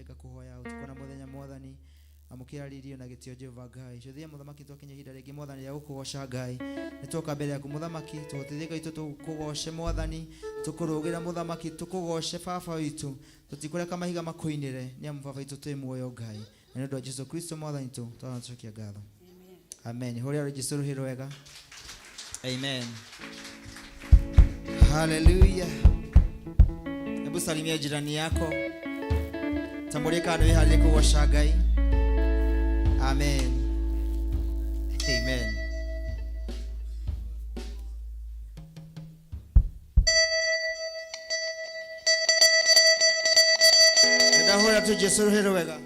Ngakũhoya ũtukũ na mũthenya, Mwathani. Amũkĩra riri na gĩtĩo, Jehova Ngai. Cũthia mũthamaki, twakinya ihinda rĩngĩ, Mwathani, rĩa gũkũgoca Ngai. Nĩ twoka mbere yaku, mũthamaki, tũhotithie Ngai tũkũgoce, Mwathani, tũkũrũgĩra, mũthamaki, tũkũgoce baba witũ. Tũtikũreka mahiga makũinĩre, nĩ amu baba witũ twĩ muoyo Ngai. Na nĩ ũndũ wa Jesu Kristo Mwathani witũ, twana tũcokia ngatho. Amen. Hũrĩra Jesu rũhĩ rwega. Amen. Hallelujah. Hebu salimia jirani yako, tambulie kama nĩ wĩharĩrie kũgoca Ngai. Amen. Amen. Ndahũra tu Jesu rũhĩ rwega.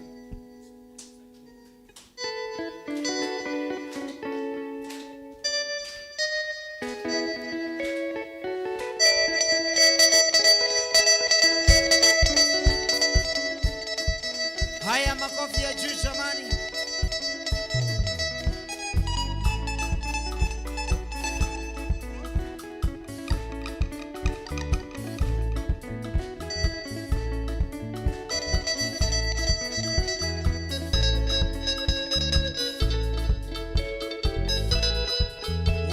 Haya, makofi ya juu jamani.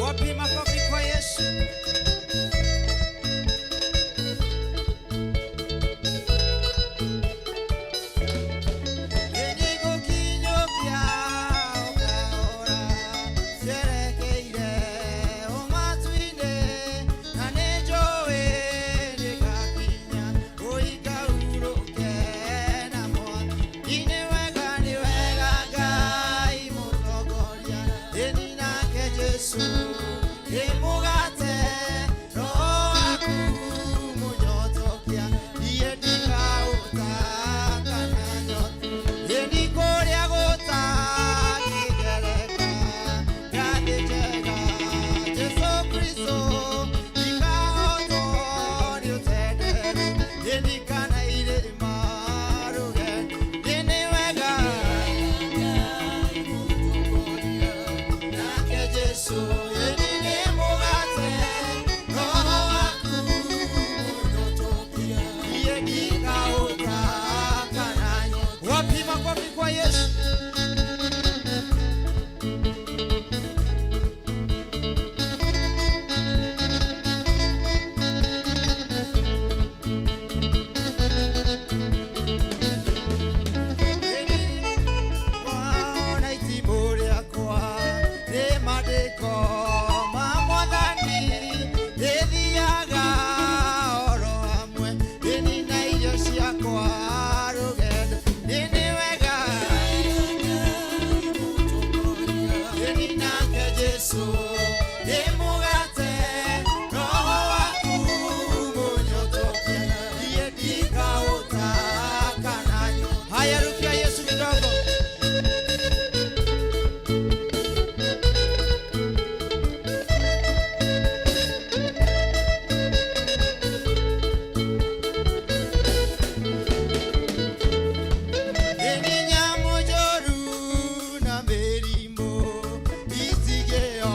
Wapi makofi kwa Yesu? Jesu nĩ mũgate roho waku mũnyotokia niĩ ndikaũta kana nyota ĩni kũrĩa gũtangĩgereka ngathĩ njega Jesu Kristo ndikahotwo nĩ ũtenderu ĩni kana irĩma rũgendo nĩ wega nake Jesu ĩni nĩ mũgate roho waku mũnyotokia niĩ ndikaũta kana nyota. Wapi makofi kwa Yesu? Ona itimũ rĩakwa nĩ maandĩko ma Mwathani, rĩthiaga oro hamwe ĩni na irio ciakwa rũgendo. Ĩ nĩ wega ĩni nake Jesu nĩ mũgate roho waku mũnyotokia niĩ ndikaũta kana nyota. Haya, rukia Yesu kidogo. Ĩni nyamũ njũru na mĩrimũ itigĩo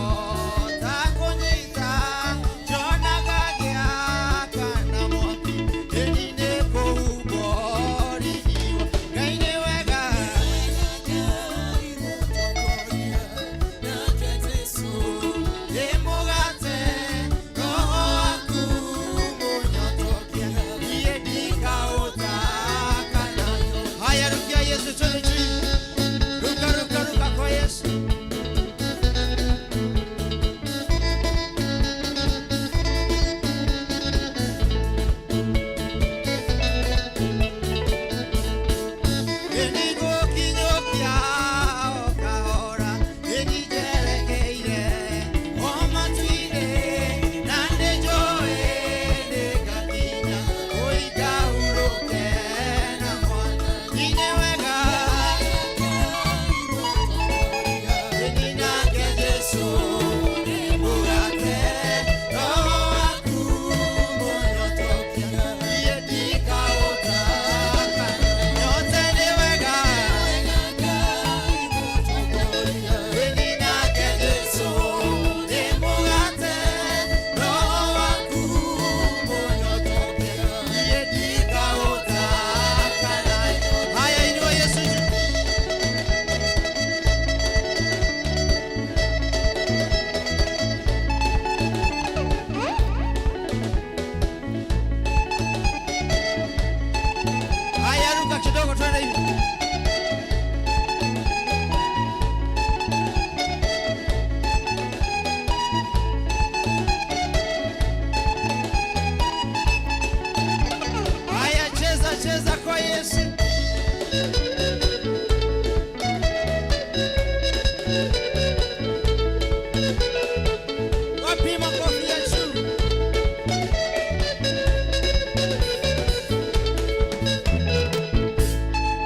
Wapi makofi ya juu?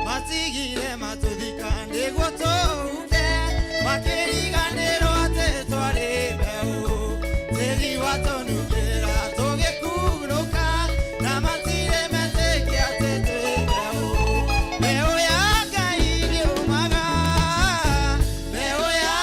Matigire matuthika nĩguo tũhuke, makĩriganĩrwo atĩ twarĩ mbeũ. Tĩri watũnungĩra tũgĩkunũka, na matirĩ metĩkia atĩ twĩ mbeũ. Mbeũ ya Ngai ndĩũmaga, mbeũ ya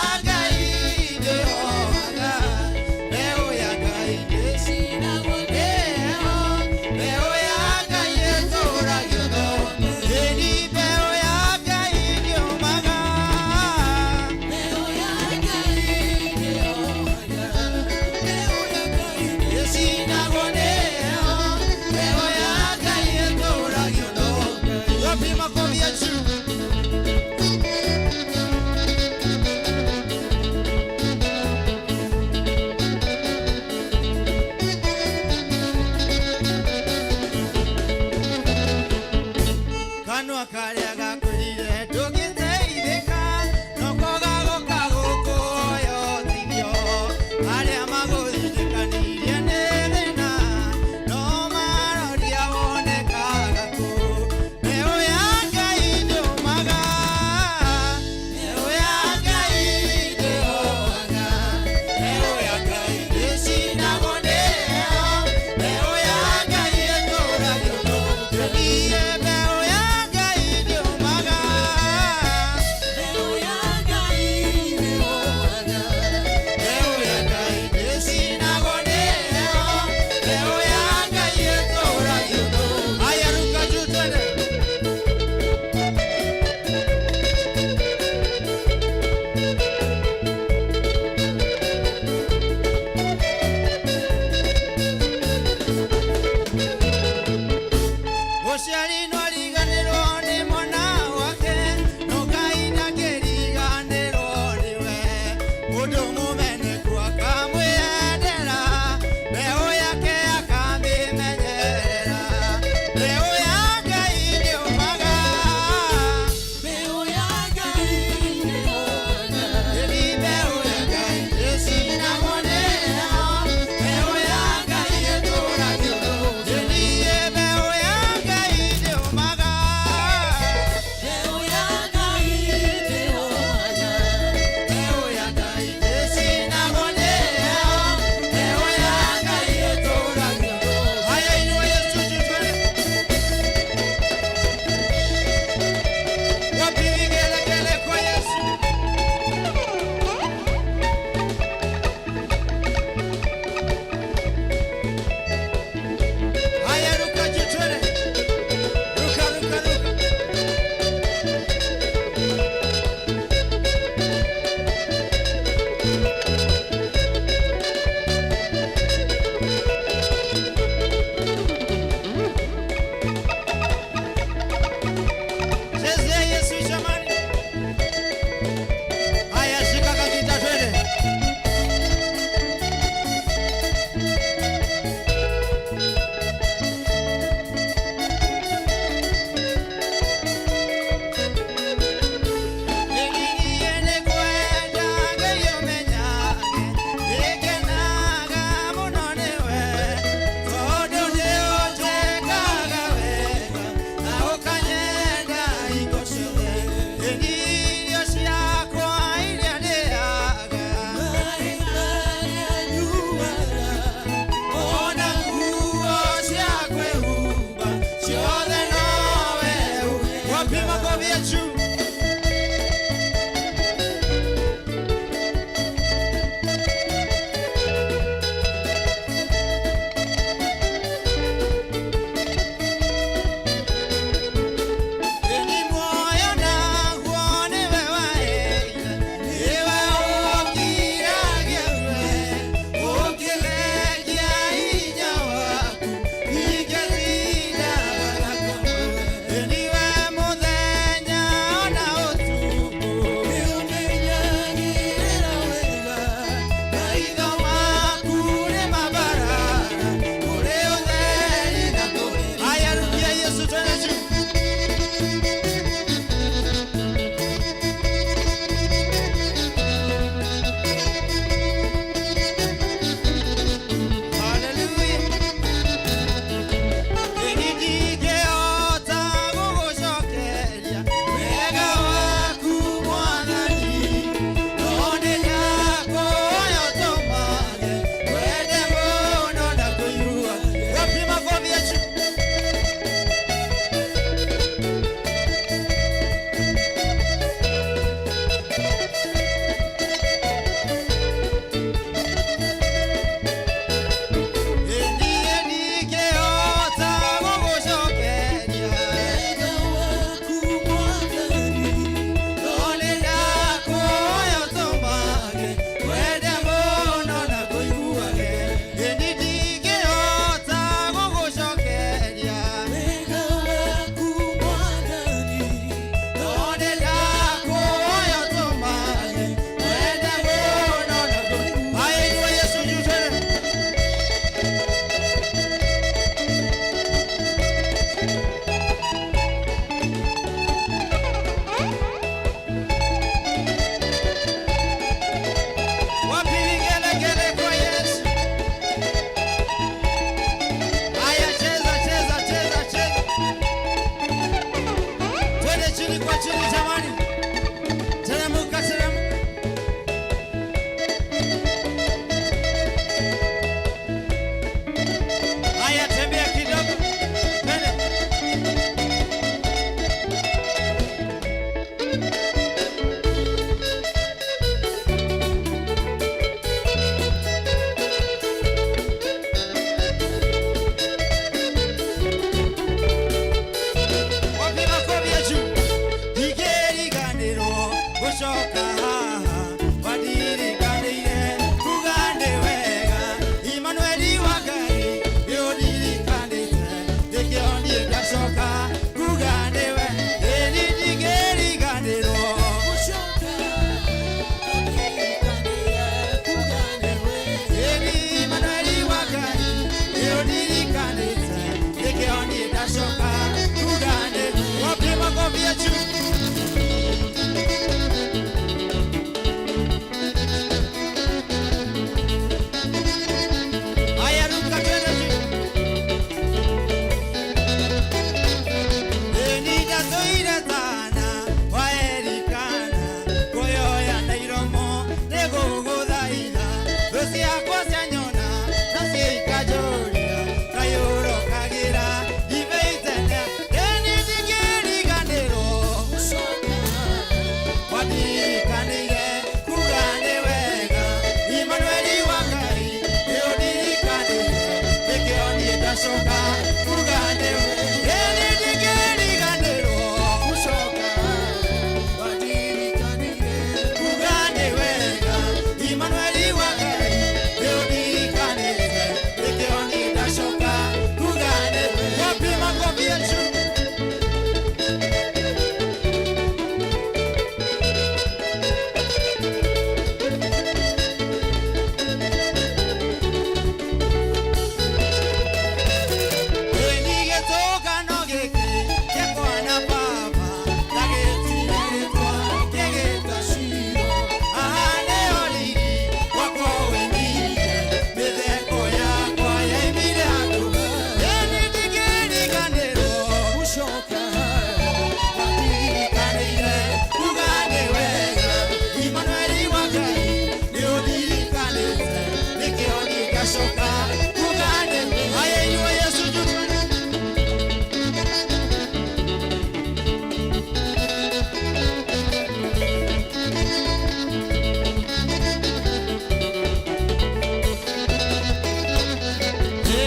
Ngacoka kuga nĩ haya inua Yesu juu.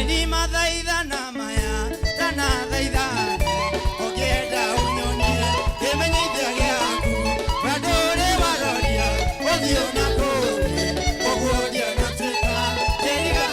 Ni mathaithana maya ndanathaithana, ũngĩenda ũnyonie kĩmenyithia gĩaku, na ndũrĩ waroria ũthiũ na kũngĩ, ũguo ndianatuĩka kĩriga.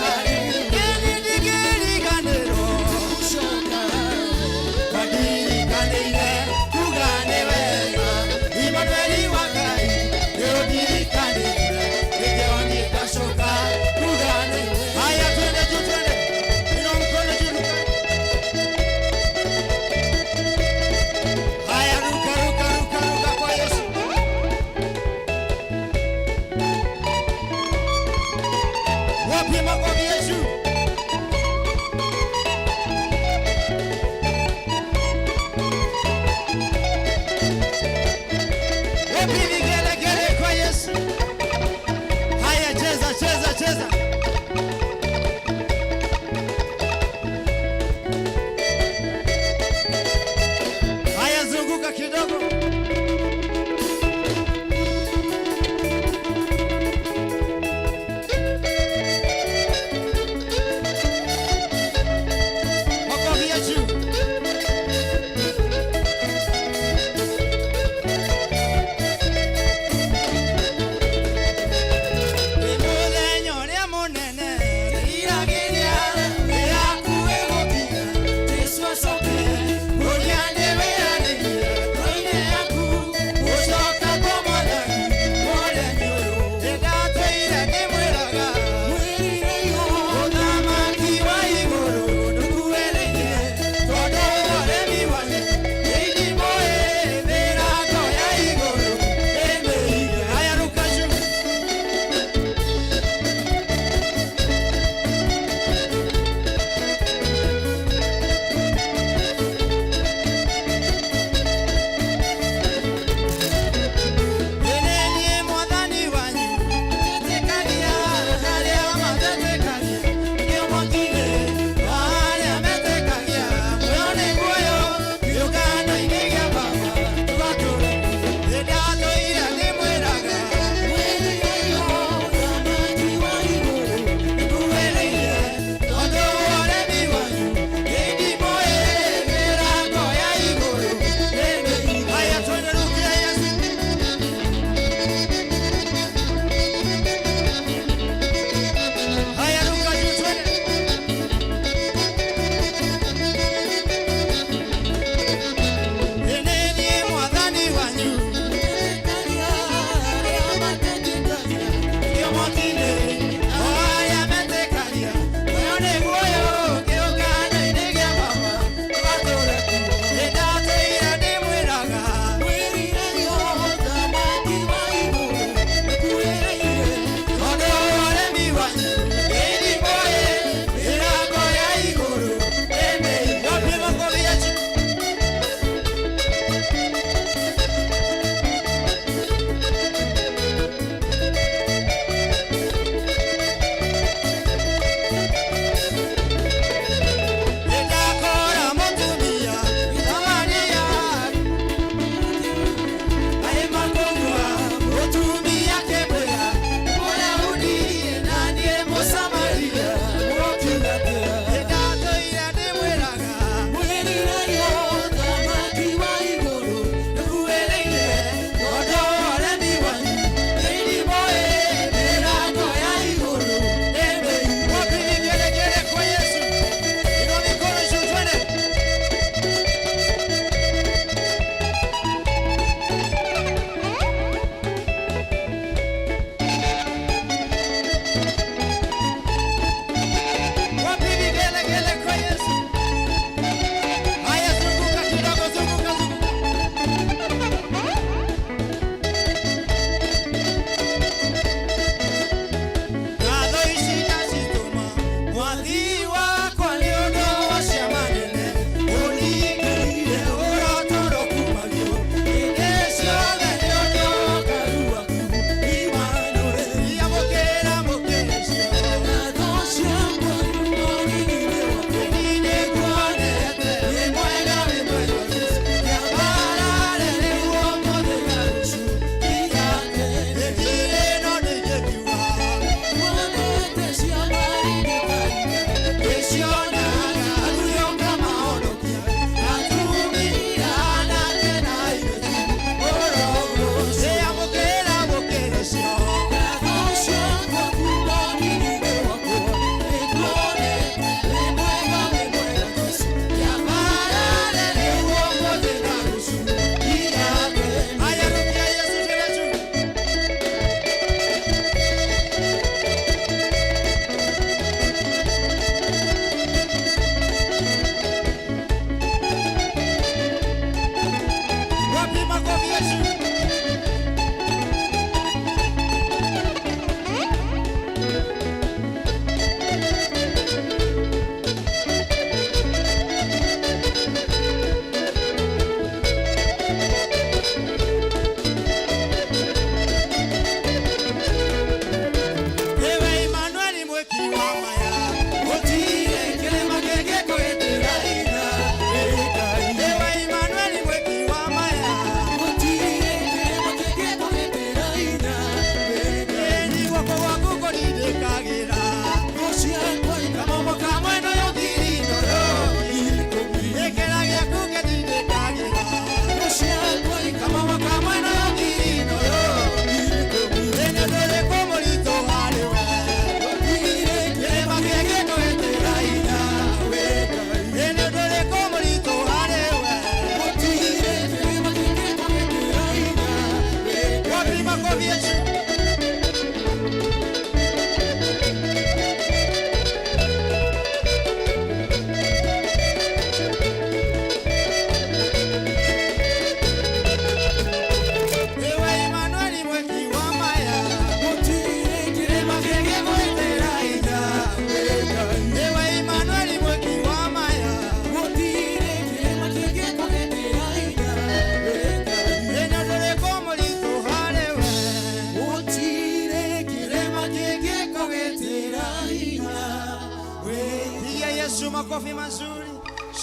Yesu makofi mazuri,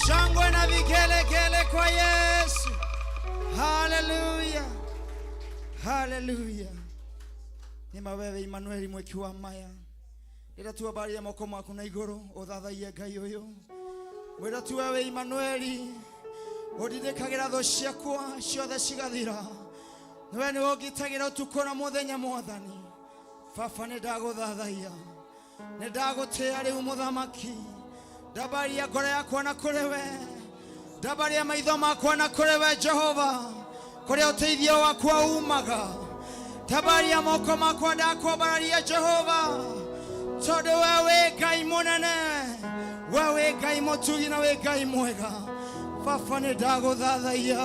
shangwe na vigelegele kwa Yesu. Haleluya, haleluya. Nĩma wewe Emmanuel mweki wa maya rĩrĩa tuambararia moko maku na igũrũ ũthathaiye Ngai ũyũ. Mwĩra tu wewe Emmanuel ũndindĩkagĩra thũ ciakwa ciothe cigathira, nĩwe nĩwe ũngitagĩra ũtukũ na mũthenya. Mwathani baba, nĩ ndagũthathaiya, nĩ ndagũtĩĩa rĩu mũthamaki. Ndambaria ngoro yakwa na kũrĩ we, ndambaria maitho makwa na kũrĩ we Jehova, kũrĩa ũteithio wakwa umaga. Ndambaria moko makwa, ndakwambararia Jehova, tondũ we wĩ Ngai mũnene, we wĩ Ngai mũtugi na wĩ Ngai mwega. Baba, nĩ ndagũthathaiya,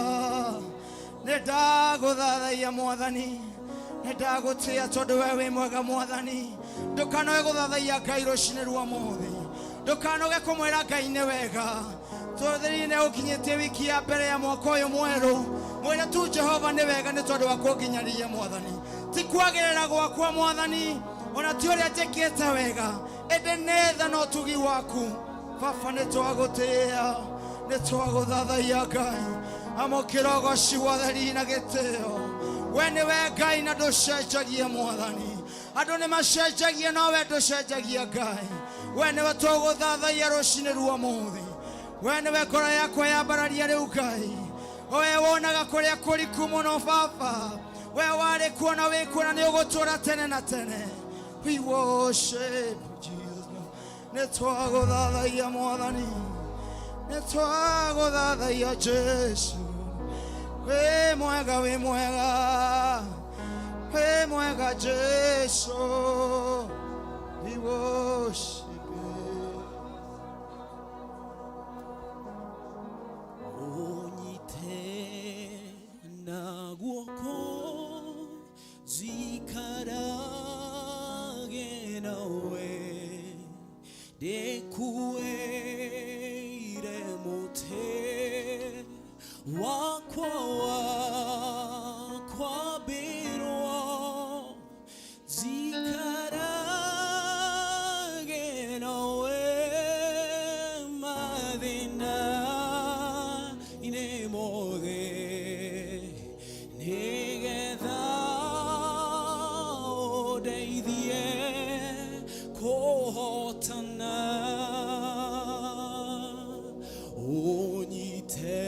nĩ ndagũthathaiya Mwathani, nĩ ndagũtĩĩa tondũ we wĩ mwega. Mwathani, ndũkanoge gũthathaiya Ngai rũcinĩ rwa mũthĩ, ndũkanoge kũmwĩra Ngai nĩ wega. Tũthĩri nĩ ũkinyĩtie wiki ya mbere ya mwaka ũyũ mwerũ, mwĩre tu Jehova nĩ wega nĩ tondũ wa kũnginyanĩria. Mwathani, ti kwagĩrĩra gwakwa Mwathani, ona ti ũrĩa njĩkĩte wega, ĩndĩ nĩ tha na ũtugi waku. Baba, nĩ twagũtĩĩa, nĩ twagũthathaiya Ngai. Amũkĩra ũgoci wothe na gĩtĩo. We nĩwe Ngai na ndũcenjagia. Mwathani, andũ nĩ macenjagia, no we ndũcenjagia. Ngai, we nĩwe tũgũthathaiya rũcinĩ rwa mũthĩ, we nĩwe ngoro yakwa yambararia rĩu. Ngai, we wonaga kũrĩa kũriku mũno. Baba, we warĩ kuo na wĩ kuo na nĩ ũgũtũũra tene na tene. We worship Jesus. Nĩ twagũthathaiya Mwathani, nĩ twagũthathaiya Jesu. Wĩ mwega, wĩ mwega, wĩ mwega Jesu. We worship you. Ũnyite na guoko, njikarage nawe, ndĩkuĩire mũtĩ wakwa wa kwambĩrwo, njikarage nawe mathĩna-inĩ mothe, nĩgetha ũndeithie kũhotana. Ũnyite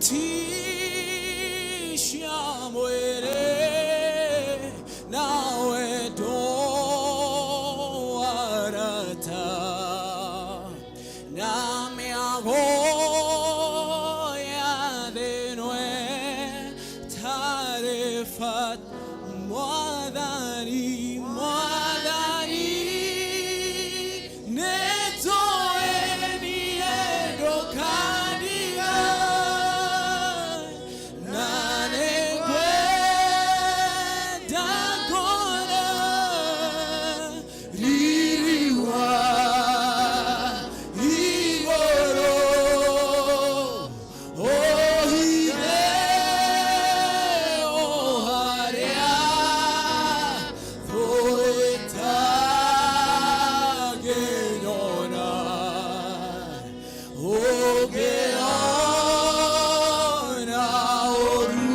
Thuti cia mwĩrĩ na wendo wa arata na mĩago ya thĩ ĩno ĩtarĩ bata. Mwathani, Mwathani, nĩnjũĩ niĩ ndũkandiga, na nĩngwenda kuona riri wa igũrũ, ohithe o harĩa thũĩtangĩnyona, ũngĩona ũru,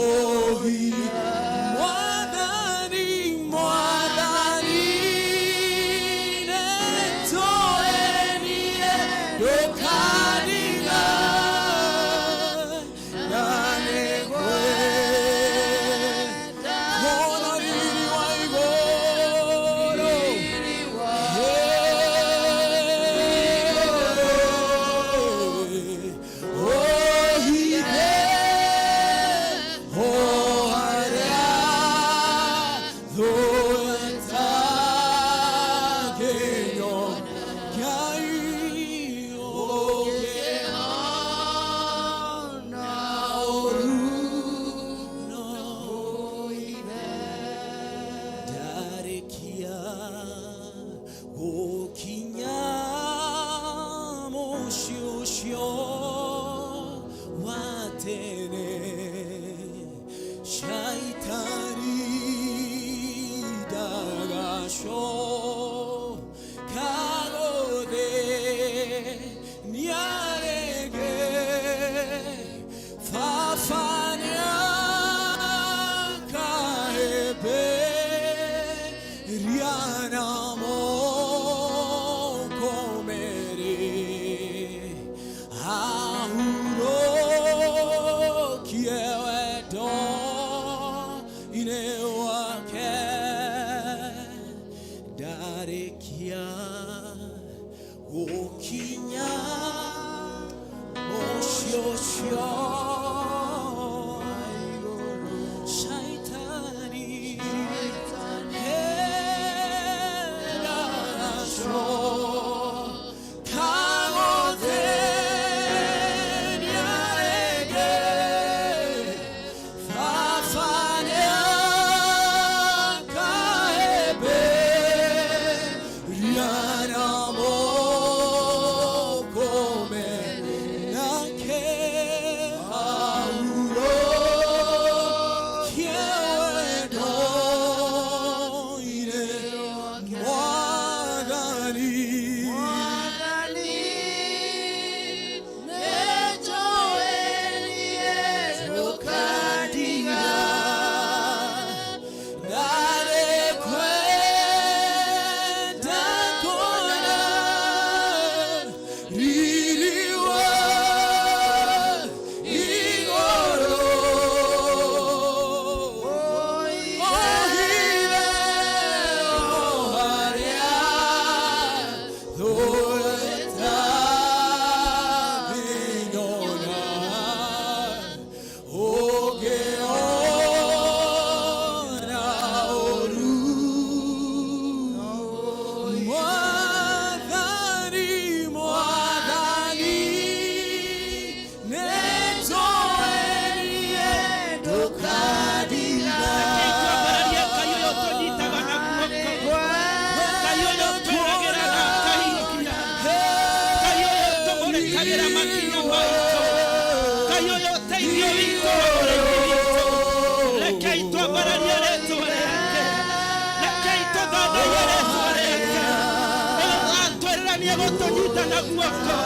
ũhithe. Mwathani, Mwathani, nĩnjũĩ niĩ ndũkandiga, na nĩngwenda kuona riri wa igũrũ. Ohithe o harĩa thũ ĩtangĩnyona. Ngai ũngĩona ũru no ndarĩkia gũkinya mũciĩ ũcio wa tene shaitani ndagacoka gũthĩnia rĩngĩ. Baba nĩakahĩmbĩria na moko merĩ, ahurũkie wendo-inĩ wake. Ndarĩkia gũkinya mũciĩ ũcio shaitani ndagacoka gũthĩnia rĩngĩ. Baba nĩakahĩmbĩria na moko merĩ, nake ahurũkie wendo-inĩ. Mwathani, Mwathani, nĩnjũĩ niĩ ndũkandiga, na nĩngwenda kuona riri wa igũrũ. Ohithe o harĩa thũ ĩtangĩnyona, ũngĩona ũru. Mwathani, Mwathani, nĩnjũĩ niĩ ndũkandiga. Twambararie Ngai ũyũ tũnyitaga na guoko, Ngai ũyũ twĩragĩra na akahingia, Ngai ũyũ tũmũrĩkagĩra makinya maitũ, Ngai ũyũ ũteithio witũ na ũrĩmi witũ. Rekei twambararie rĩtwa rĩake, rekei tũthathaiye rĩtwa rĩake. Ũyũ ũratwĩrĩra nĩegũtũnyita na guoko,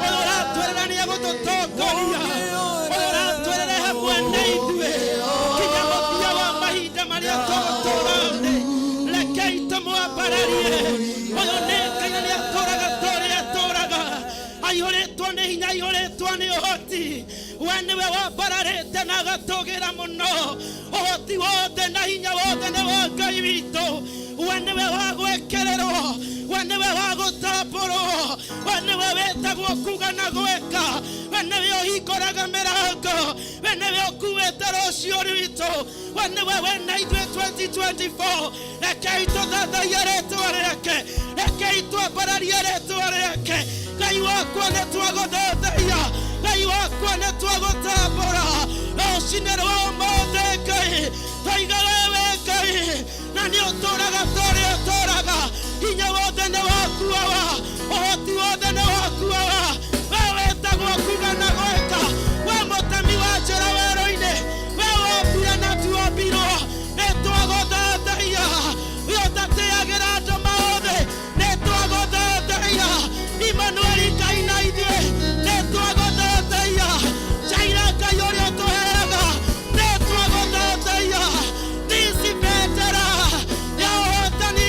ũyũ ũratwĩrĩra nĩegũtũtongoria, ũyũ ũratwĩrĩra hamwe na ithuĩ nginya mũthia wa mahinda marĩa tũgũtũũra thĩ. Rekei tũmwambararie. Ũyũ nĩ Ngai na nĩatũũraga ta ũrĩa atũũraga. Aihũrĩtwo nĩ hinya, aihũrĩtwo nĩ ũhoti. We nĩwe wambararĩte na agatũgĩra mũno. Ũhoti wothe na hinya wothe nĩ wa Ngai witũ. We nĩwe wa gwĩkĩrĩrwo, we nĩwe wa gũtambũrwo, we nĩwe wĩtagwo kuga na gwĩka, we nĩwe ũhingũraga mĩrango, we nĩwe ũkuĩte rũciũ rwitũ, we nĩwe wĩna ithuĩ 2024. Rekei tũthathaiye rĩtwa rĩake, rekei twambararie rĩtwa rĩake. Ngai wakwa nĩ twagũthathaiya, Ngai wakwa nĩ twagũtambũra rũcinĩ rwa ũmũthĩ. Ngai twaiga wewe Ngai, na nĩ ũtũraga torĩa ũtũraga. Hinya wothe nĩ wakuawa, ũhoti wothe nĩ wakuawa. We wĩtagwo kuga na gwĩka, we mũtemi wa njĩra werũ-inĩ, we wombire na tuombirwo. Nĩ twagũthathaiya, we ũtatĩagĩra andũ maothe. Nĩ twagũthathaiya, Imanueli Ngai na ithuĩ. Nĩ twagũthathaiya, Jaira Ngai ũrĩa ũtũheaga. Nĩ twagũthathaiya, nisi bendera ya ũhotani.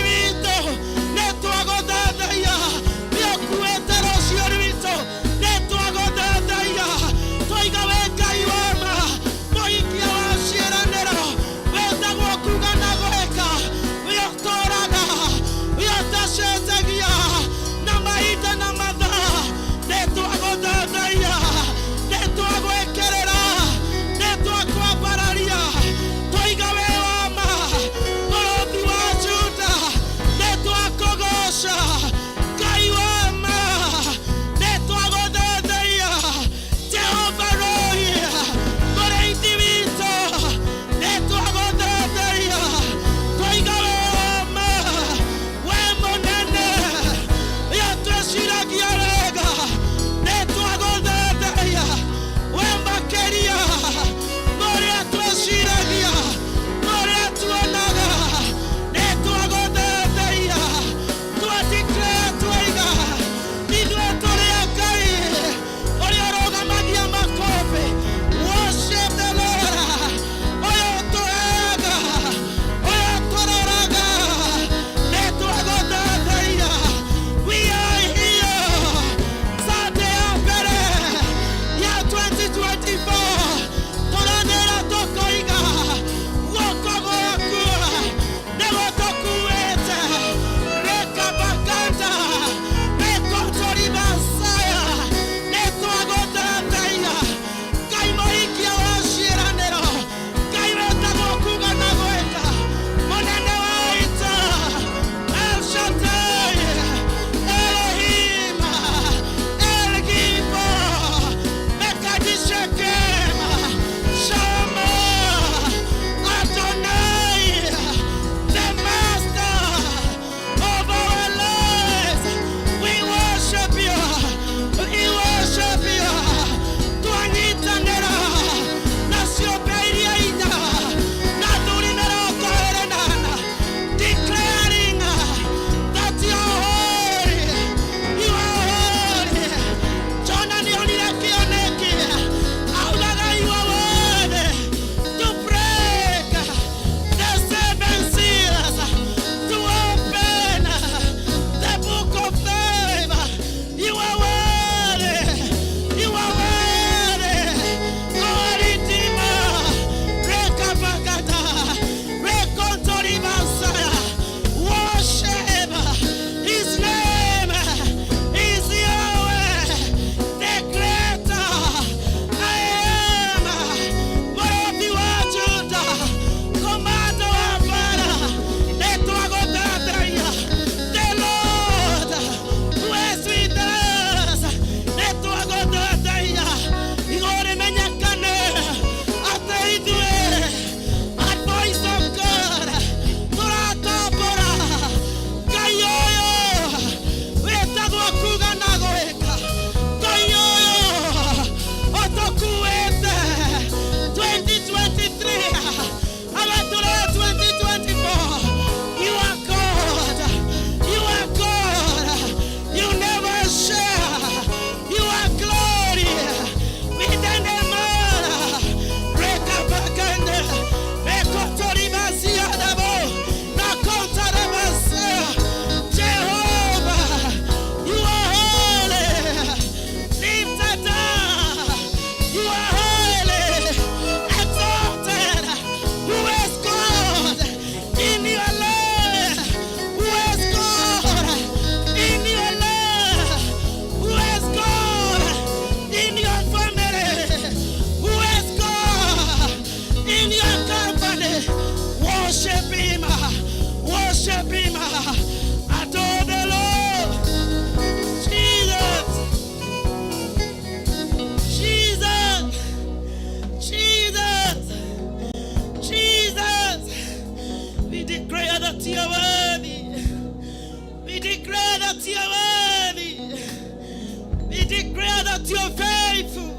But you're faithful.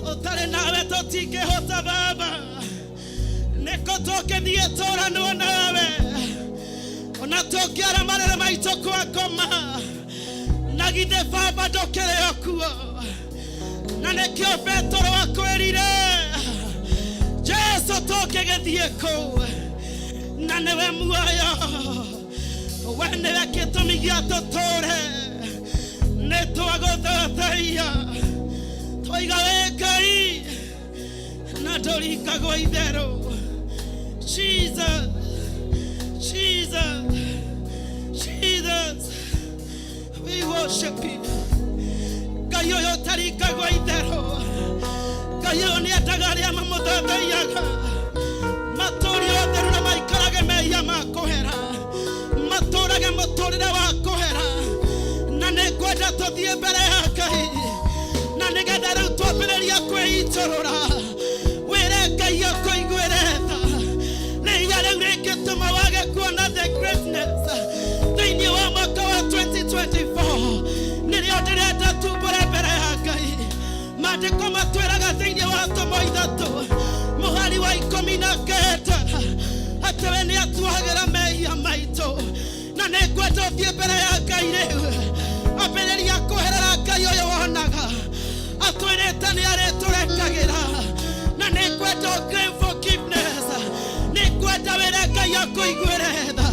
Tũtarĩ nawe tũtingĩhota Baba. Nĩkũ tũngĩthiĩ tũranwo nawe. Ona tũngĩara marĩrĩ maitũ kwa ngoma. Na githĩ Baba ndũkĩrĩ o kuo. Na nĩkĩo Petero akwĩrire, Jesu tũngĩgĩthiĩ kũ? Na nĩwe muoyo. We nĩwe gĩtũmi gĩa tũtũũre. Nĩ twagũthathaia. Twoiga wĩ Ngai na ndũringagwo itherũ. Jesus, Jesus, Jesus, we worship you. Ngai ũyũ ũtaringagwo itherũ. Ngai ũyũ nĩ endaga arĩa mamũthathaiyaga matũũre ũtheru na maikarage mehia ma kũhera, matũũrage mũtũũrĩre wa kũhera. Na nĩ ngwenda tũthiĩ mbere ya Ngai na nĩgetha rĩu twambĩrĩria kwĩitũrũra, wĩre Ngai akũiguĩre tha. Rĩhia rĩu rĩngĩtũma wage kuona the greatness thĩinĩ wa mwaka wa 2024, nĩrĩo ndĩrenda tumbũre mbere ya Ngai. Maandĩko matwĩraga thĩinĩ wa Atũmwo 3 mũhari wa 19 atĩ we nĩ atuagĩra mehia maitũ. Na nĩ ngwenda ũthiĩ mbere ya Ngai rĩu, ambĩrĩria kũherera Ngai ũyũ wonaga atwĩrĩte nĩ arĩtũrekagĩra. Na nĩ ngwenda claim forgiveness. Nĩ ngwenda wĩre Ngai akũiguĩre tha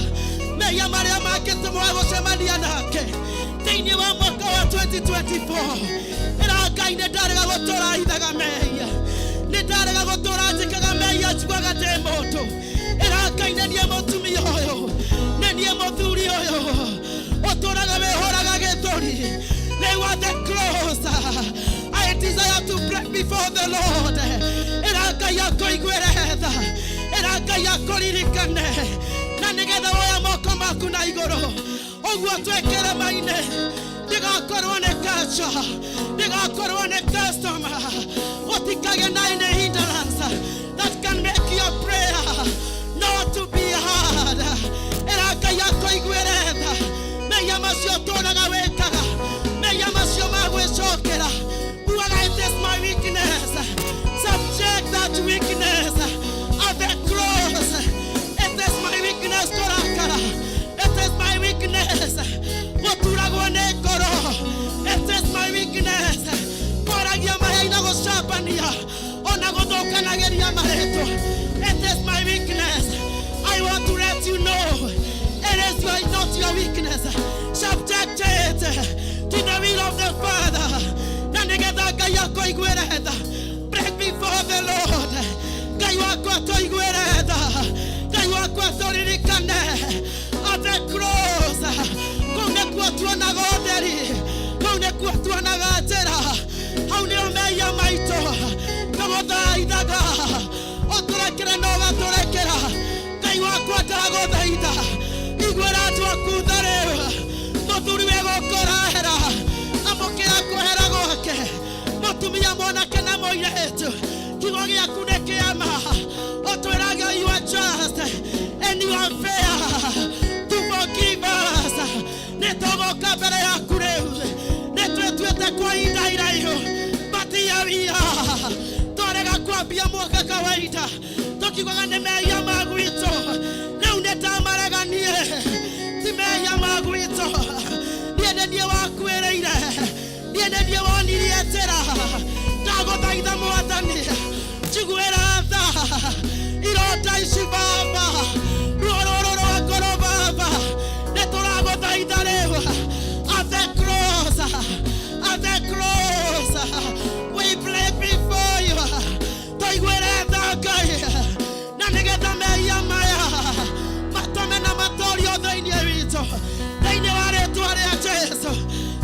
mehia marĩa mangĩtũma wa gũcemania nake thĩinĩ wa mwaka wa 2024. Ĩra Ngai, nĩ ndarega gũtũra hithaga mehia, nĩ ndarega gũtũra njĩkaga mehia njiguaga ndĩ mũndũ. Ĩra Ngai, nĩ niĩ mũtumia ũyũ, nĩ niĩ mũthuri ũyũ ũtũraga wĩhũraga gĩthũri. Rĩu at the cross I desire to break before the Lord. Ĩra Ngai akũiguĩre tha, ĩra Ngai akũririkane, na nĩgetha woya moko maku na igũrũ ũguo twĩkĩre maine, ndĩgakorwo nĩ culture, ndĩgakorwo nĩ customer, gũtikagĩe na any hindrance that can make your prayer not to be heard. Ĩra Ngai akũiguĩre tha mehia macio ũtũraga wĩkaga, mehia macio ma gwĩcokera. Ugaga, "It is my weakness." Subject that weakness at the cross. It is my weakness kũrakara. It is my weakness gũturagwo nĩ ngoro. It is my weakness kwaragia mahĩa na gũcambania ona gũthũkanagĩria marĩtwa. It is my weakness. I want to let you know it is not your weakness. Subject it to the will of the Father na nĩgetha Ngai akũiguĩre tha. Break before the Lord. Ngai wakwa tũiguĩre tha, Ngai wakwa tũririkane. At the cross, kũu nĩkuo tuonaga ũtheri, kũu nĩkuo tuonaga njĩra. Hau nĩo mehia maitũ tũgũthaithaga ũtũrekere na ũgatũrekera. Ngai wakwa, ndagũthaitha, iguĩra andũ aku tha rĩu. Mũthuri wĩ gũkũ ũrahera, amũkĩra kwehera gwake. Mũtumia, mwanake na mũirĩtu, kiugo gĩaku nĩ kĩama. Ũtwĩraga you are just and you are fair to forgive us. Nĩ tũgũka mbere yaku rĩu, nĩ twĩtuĩte kwa ihinda iraihu, but here we are. Twarega kwambia mwaka kawaida tũkiugaga nĩ mehia ma gwitũ. Rĩu nĩ ndamareganie, ti mehia ma gwitũ. Niĩ nĩ niĩ wakuĩrĩire, niĩ nĩ niĩ wonirie njĩra. Ndagũthaitha Mwathani, njiguĩra tha. Ironda ici Baba, ruo rũrũ rwa ngoro Baba, nĩ tũragũthaitha rĩu. At the cross, at the cross we pray before you. Tũiguĩre tha Ngai, na nĩgetha mehia maya matome na matorio thĩinĩ witũ, thĩinĩ wa rĩtwa rĩa Jesu.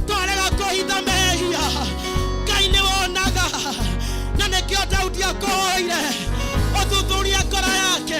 Twarega kũhitha mehia, Ngai nĩ wonaga, na nĩkĩo Daudi akũhoire ũthuthurie ngoro yake.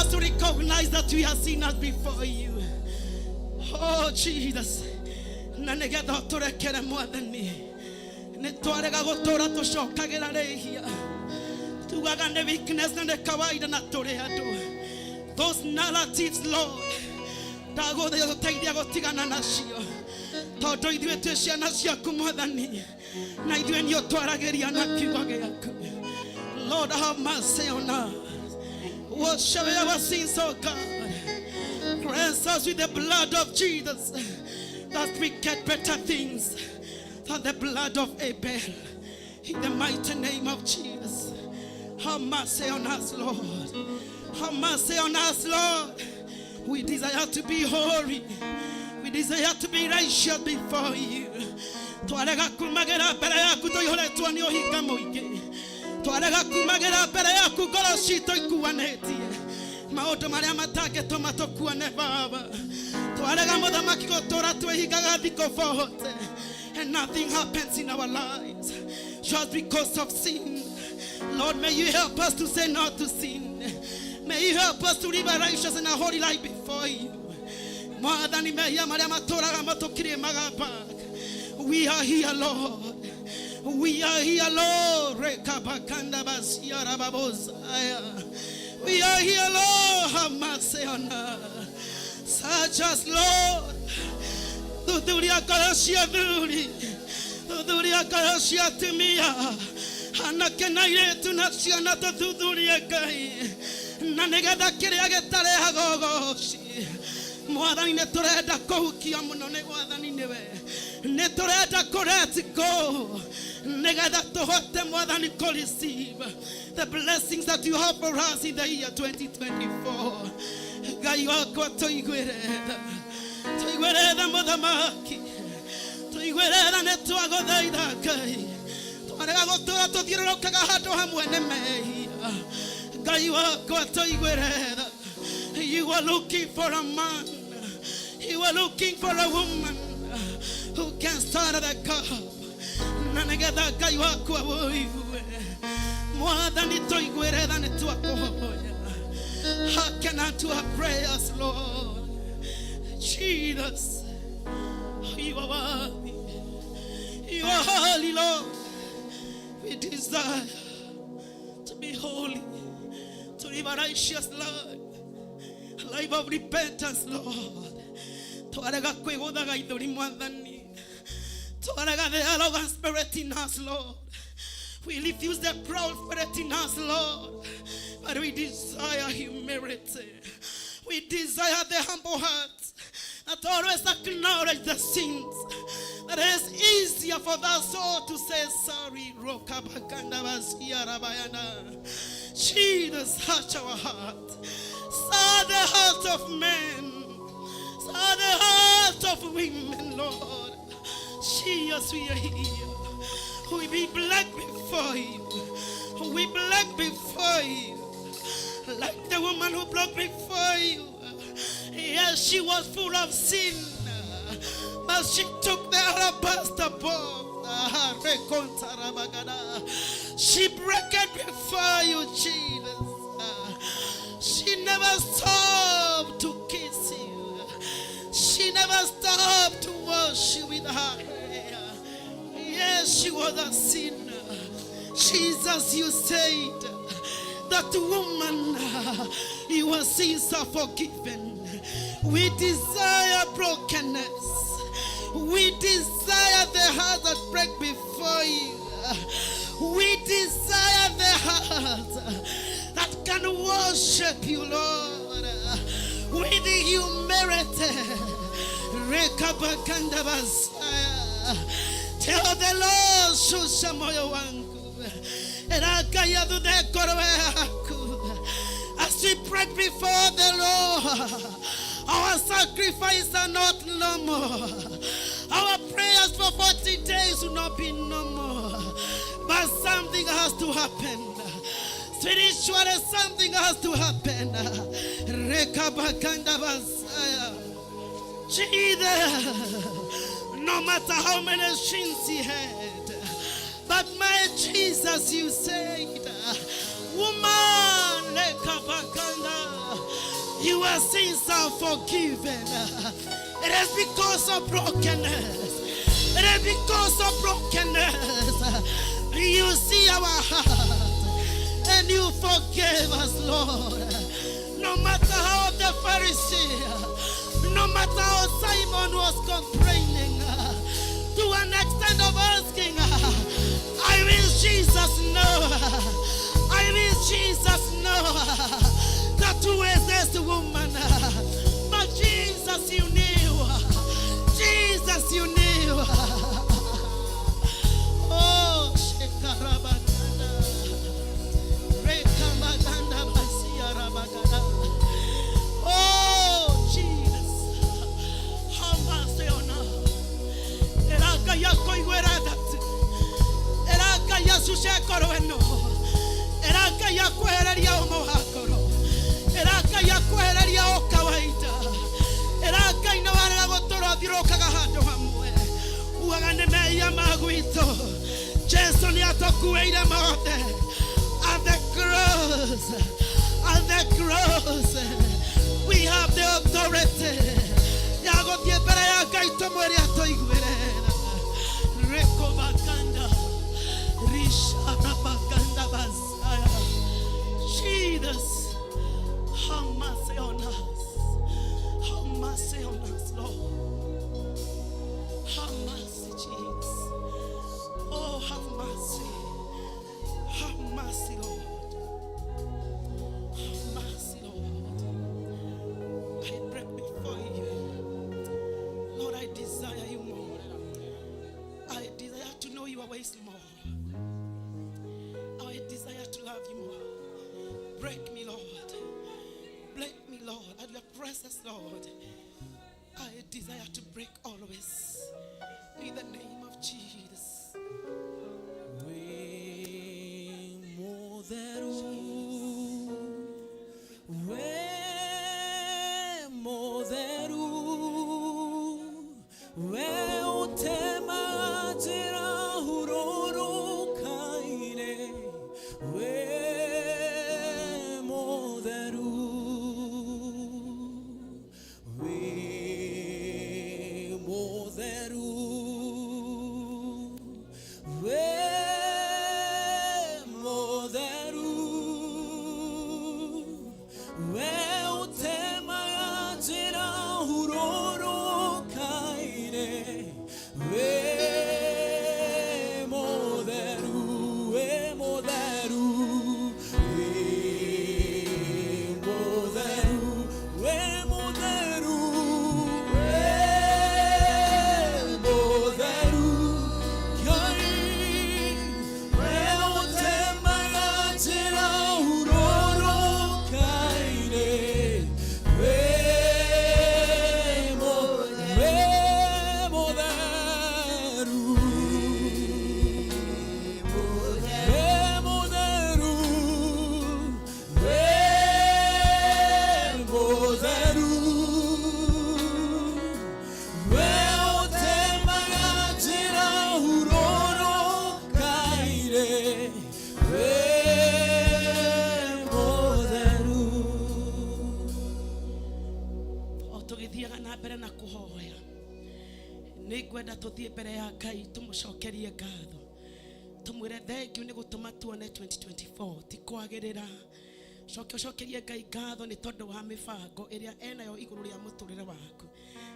us to recognize that we are sinners before you. Oh Jesus, na nĩgetha ũtũrekere Mwathani, nĩ twarega gũtũra tũcokagĩra rĩhia, tugaga nĩ weakness na nĩ kawaida na tũrĩ andũ. Those narratives, Lord, ndagũthaitha tũteithia gũtigana nacio, tondũ ithuĩ twĩ ciana ciaku Mwathani, na ithuĩ nĩ ũtwaragĩria na kiugo gĩaku. Lord, have mercy on us. Wash away our sins, oh God. Cleanse us with the blood of Jesus, that we get better things than the blood of Abel. In the mighty name of Jesus. Have mercy on us, Lord. Have mercy on us, Lord. We desire to be holy. We desire to be righteous before you. Twarega kumagĩra mbere yaku tũihũrĩtwo nĩ ũhinga mũingĩ. Twarega kumagĩra mbere yaku ngoro citũ ikuanĩtie maũndũ marĩa matangĩtũma tũkuane, Baba. Twarega, Mũthamaki, gũtũra twĩhingaga thikũ 40 and nothing happens in our lives just because of sin. Lord, may you help us to say no to sin. May you help us to live a righteous and a holy life before you. Mwathani, mehia marĩa matũraga matũkirĩmaga back. We are here, Lord. We are here, Lord. Rekabakanda basiara babosaya. We are here, Lord. Have mercy on us. Search us, Lord. Thuthuria ngoro cia athuri, thuthuria ngoro cia atumia, anake na airĩtu na ciana, tũthuthurie, Ngai, na nĩgetha kĩrĩa gĩtarehaga ũgoci. Mwathani, nĩ tũrenda kũhukia mũno nĩ Mwathani, nĩwe nĩ tũrenda kũ let go nĩgetha tũhote, Mwathani, kũ receive the blessings that you have for us in the year 2024. Ngai wakwa, tũiguĩre tha, tũiguĩre tha, Mũthamaki, tũiguĩre tha. Nĩ twagũthaitha, Ngai. Twarega gũtũra tũthiũrũrũkaga handũ hamwe nĩ mehia. Ngai wakwa, tũiguĩre tha. You are looking for a man, you are looking for a woman who can stand the gap na nĩgetha, Ngai wakwa, wũigue. Mwathani, tũiguĩre tha, nĩ twakũhoya. Hearken unto our prayers, Lord Jesus. You are worthy. You are holy, Lord. We desire to be holy, to live a righteous life, a life of repentance, Lord. Twarega kwĩgũthaga ithũri, Mwathani. Twarega the arrogant spirit in us, Lord. We refuse the proud spirit in us, Lord. But we desire humility. We desire the humble heart that always acknowledge the sins. That it is easier for that soul to say sorry. Rokabakandabasiarabayana. Jesus, touch our heart. Search the heart of men. Search the heart of women, Lord. See us, we are here. We be black before you. We black before you. Like the woman who broke before you. Yes, she was full of sin. But she took the alabaster box. She broke it before you, Jesus. She never stopped to kiss you. She never stopped to wash you with her hair. Yes, she was a sinner. Jesus, you said that woman, your sins are forgiven. We desire brokenness. We desire the heart that break before you. We desire the heart that can worship you, Lord, with humility. Rekabakanda basaya. Tell the Lord, shusha moyo wangu. Raka thuthe yaku. As we pray before the Lord, our sacrifice are not normal. Our prayers for 40 days will not be normal. But something has to happen. Spiritually, something has to happen. Rekabakanda basaya. Jesus, no matter how many sins he had, but my Jesus, you said, woman, lekabakanda, Your sins are forgiven. It is because of brokenness. It is because of brokenness. You see our heart and you forgave us, Lord. No matter how the Pharisee, no matter how Simon was complaining, to an extent of asking, I wish Jesus know. I wish Jesus know that who is this woman. But Jesus, you knew. Jesus, you knew. Oh, Shekarabaganda. Rekamaganda Basiarabaganda. Oh, Jesus. Have mercy on us. Eraka yakoiguera that. Eraka yasushekoro eno. Eraka yakwehereria ũmũhakoro. Eraka yakwehereria o kawaida. Eraka inowarega gũtũra ũthiũrũrũkaga handũ hamwe. Ugaga nĩ mehia ma gwitũ. Jesu nĩ atũkuĩire mothe. At the cross, at the cross, we have the authority ya gũthiĩ mbere ya Ngai tũmwĩre atũiguĩre tha. Rekobakanda, risharabakanda basaya. Jesus, have mercy on us. Have mercy on us, Lord. Have mercy, Jesus. Oh, have mercy. Have mercy, Lord. Have mercy, Lord. I break before you. Lord, I desire you more. I desire to know your ways more. I desire to love you more. Break me, Lord. Break me, Lord. At your presence, Lord. I desire to break always. In the name of Jesus. Wĩ mũtheru, wĩ mũtheru, we ũtemaga njĩra hurũrũka-inĩ, wĩ mũtheru, wĩ mũtheru, wĩ mũtheru, we ũtemaga njĩra hurũrũka-inĩ, wĩ mũtheru, wĩ mũtheru, wĩ mũtheru, wĩ mũtheru, wĩ mũtheru, Ngai, we ũtemaga njĩra hurũrũka-inĩ, wĩ mũtheru, wĩ mũtheru, wĩ mũtheru, we ũtemaga njĩra hurũrũka-inĩ, wĩ mũtheru. O tũgĩthiaga na mbere na kũhoya, nĩ ngwenda tũthiĩ mbere ya Ngai tũmũcokerie ngatho, tũmwĩre thengiũ nĩ gũtũma tuone 2024. Ti kwagĩrĩra. Coke ũcokerie Ngai ngatho nĩ tondũ wa mĩbango ĩrĩa enayo igũrũ rĩa mũtũrĩre waku.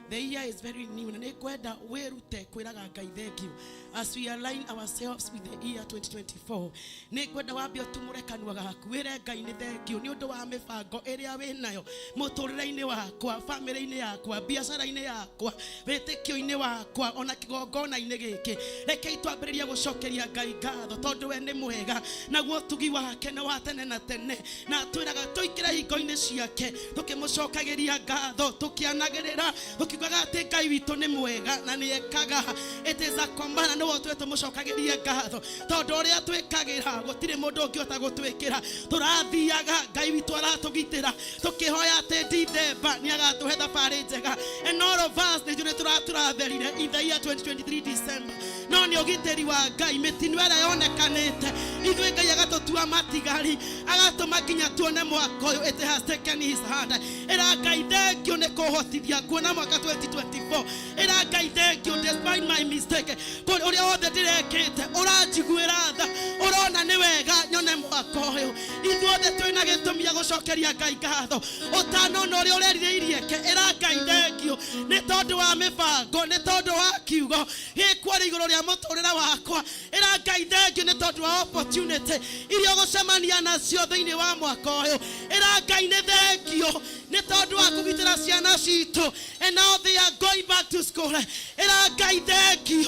The year is very new, na nĩ ngwenda wĩrute kwĩraga Ngai thengiũ as we align ourselves with the year 2024. Nĩ ngwenda wambe ũtumũre kanua gaku wĩre Ngai nĩ thengiũ nĩ ũndũ wa mĩbango ĩrĩa wĩnayo mũtũrĩre-inĩ wakwa, bamĩrĩ-inĩ yakwa, biacara-inĩ yakwa, wĩtĩkio-inĩ wakwa, ona kĩgongona-inĩ gĩkĩ. Rekei twambĩrĩrie gũcokeria Ngai ngatho tondũ we nĩ mwega, naguo ũtugi wake nĩ wa tene na tene, na twĩraga tũingĩre hingo-inĩ ciake tũkĩmũcokagĩria ngatho, tũkĩanagĩrĩra tũkiugaga. Tũkiugaga atĩ Ngai witũ nĩ mwega na nĩ ekaga. It is a command, na nĩwe tũĩ tũmũcokagĩrie ngatho tondũ ũrĩa twĩkagĩra gũtirĩ mũndũ ũngĩhota gũtwĩkĩra. Tũrathiaga, Ngai witũ aratũgitĩra, tũkĩhoya atĩ Dithemba nĩ agatũhe thabarĩ njega. And all of us nĩ njũĩ tũratherire in the year 2023 December, no nĩ ũgitĩri wa Ngai, mĩtino ĩrĩa yonekanĩte ithuĩ Ngai agatũtua matigari, agatũma nginya tuone mwaka ũyũ. It has taken his hand. Ĩra Ngai thank you nĩ kũhotithia kuona mwaka 2024. Ĩra Ngai thank you despite my mistake, ũrĩa wothe ndĩrekĩte ũranjiguĩra tha, ũrona nĩ wega nyone mwaka ũyũ. Ithuothe twĩna gĩtũmi gĩa gũcokeria Ngai ngatho. Ũtanona ũrĩa ũrerirĩirie ke, ĩra Ngai thank you nĩ tondũ wa mĩbango, nĩ tondũ wa kiugo gĩkuo igũrũ rĩa mũtũrĩre wakwa. Ĩra Ngai thank you nĩ tondũ wa opportunity iria ũgũcemania nacio thĩinĩ wa mwaka ũyũ. Ĩra Ngai nĩ thank you nĩ tondũ wa kũgitĩra ciana citũ, and now they are going back to school. Ĩra Ngai thank you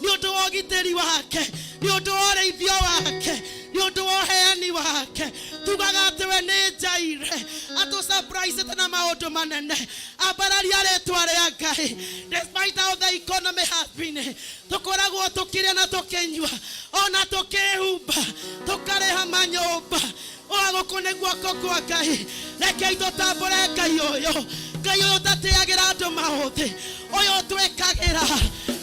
nĩ ũndũ wa ũgitĩri wake, nĩ ũndũ wa ũrĩithio wake, nĩ ũndũ wa ũheani wake. Tugaga atĩ we nĩ njaire atũsurprisĩte na maũndũ manene. Ambararia rĩtwa rĩa Ngai. Despite how the economy has been, tũkoragwo tũkĩrĩa na tũkĩnyua ona tũkĩhumba, tũkarĩha manyũmba. Oa gũkũ nĩ guoko kwa Ngai. Rekei tũtambũre Ngai ũyũ, Ngai ũyũ ũtatĩagĩra andũ maũthĩ, ũyũ twĩkagĩra.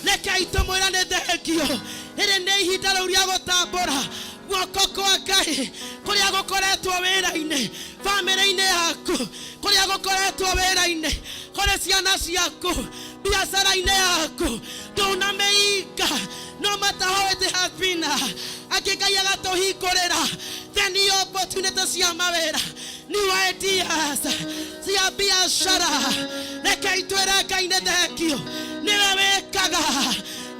Rekei tũmwĩra nĩ thengio. Rĩrĩ nĩ ihinda rĩu rĩa gũtambũra guoko kwa Ngai kũrĩa gũkoretwo wĩra-inĩ, bamĩrĩ-inĩ yaku, kũrĩa gũkoretwo wĩra-inĩ, kũrĩ ciana ciaku, biacara-inĩ yaku. Ndũnamĩinga, no matter how it has been, angĩ Ngai agatũhingũrĩra the new opportunity cia mawĩra, new ideas cia biacara. Rekei twĩre Ngai nĩ thengio. Nĩwe wĩkaga,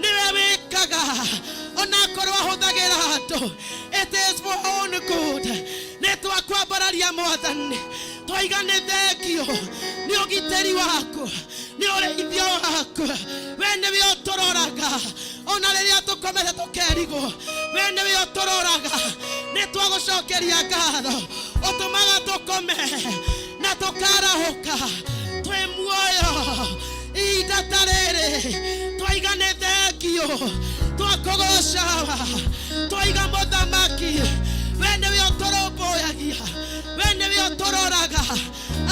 nĩwe wĩkaga, onakorwo ahũthagĩra andũ, it is for own good. Nĩ twakwambararia Mwathani, twaiga nĩ thengio nĩ ũgitĩri waku, nĩ ũrĩithio waku. We nĩwe ũtũroraga ona rĩrĩa tũkomete tũkerigwo, we nĩwe ũtũroraga. Nĩ twagũcokeria ngatho, ũtũmaga tũkome na tũkarahũka twĩ muoyo. Ihinda ta rĩrĩ twaiga nĩ thengio, twakũgocawa, twaiga mũthamaki, we nĩwe ũtũrũmbũyagia, we nĩwe ũtũroraga.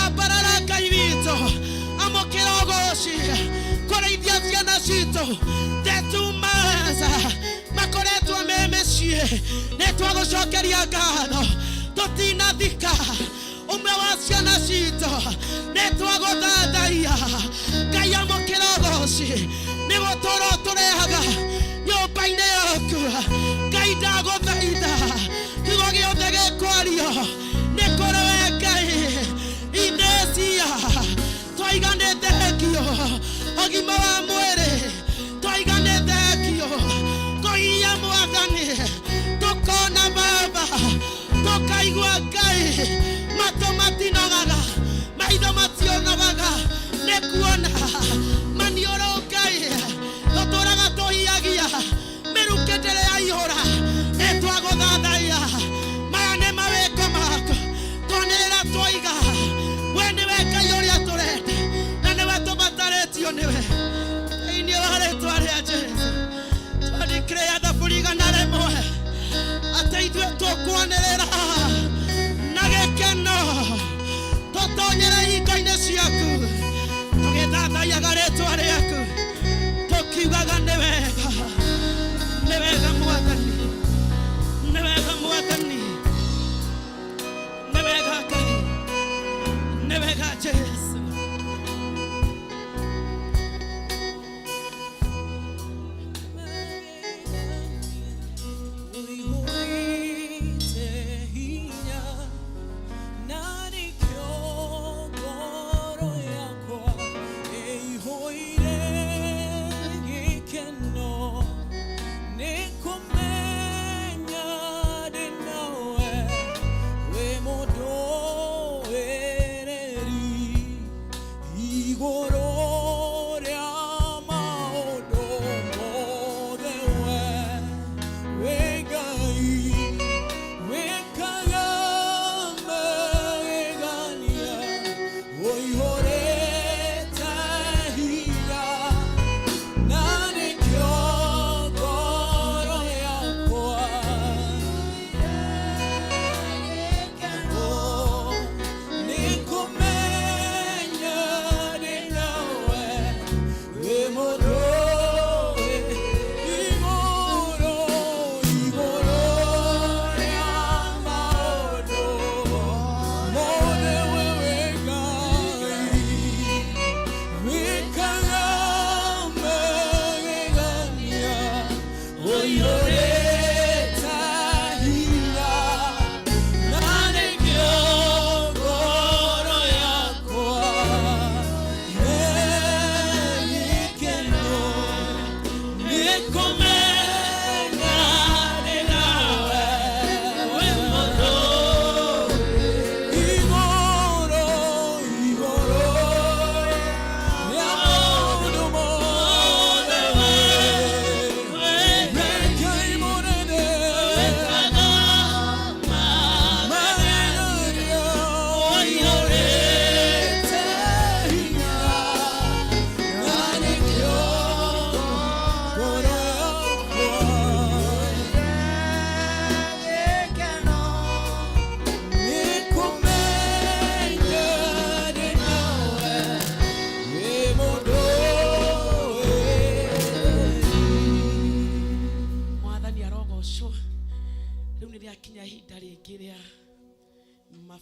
Ambarara Ngai witũ, amũkĩra ũgoci. Kũrĩithia ciana citũ the 2 months makoretwo me mĩciĩ, nĩ twagũcokeria ngatho. Tũtinathika ũmwe wa ciana citũ, nĩ twagũthathaia. Ngai, amũkĩra ũgoci nĩ gũtũra ũtũrehaga nyũmba-inĩ yaku. Ngai, ndagũthaitha, kiugo gĩothe gĩkwario nĩ kũrĩ we Ngai. Indecia twaiga nĩ thengio ũgima wa mwĩrĩ, twaiga nĩ thengio kũhinya Mwathani, tũkona Baba, tũkaigua Ngai, matũ matinogaga, maitho mationogaga nĩ kuona maniũrũ. Ngai, tũtũraga tũhiagia mĩrukĩ ndĩrĩ yaihũra. Nĩ twagũthathaia, maya nĩ mawĩko maku. Twanĩrĩra twoiga we nĩwe Ngai ũrĩa tũrenda na nĩwe tũbatarĩtio nĩwe. Thĩinĩ wa rĩtwa rĩa Jesu twandĩkĩrĩa thaburi 101 atĩ ithuĩ tũkwanĩrĩra na gĩkeno, tũtonyere hingo-inĩ ciaku tũgĩthathaiyaga rĩtwa rĩaku, tũkiugaga nĩ wega, nĩ wega Mwathani, nĩ wega Mwathani, nĩ wega Ngai, nĩ wega Jesu. Ũihũrĩte hinya na nĩkĩo ngoro yakwa ĩihũire gĩkeno nĩ kũmenya ndĩ nawe wĩ mũndũĩrĩri igũrũ rĩa maũndũ mothe. We wĩ Ngai wĩkaga magegania, ũihũrĩte hinya.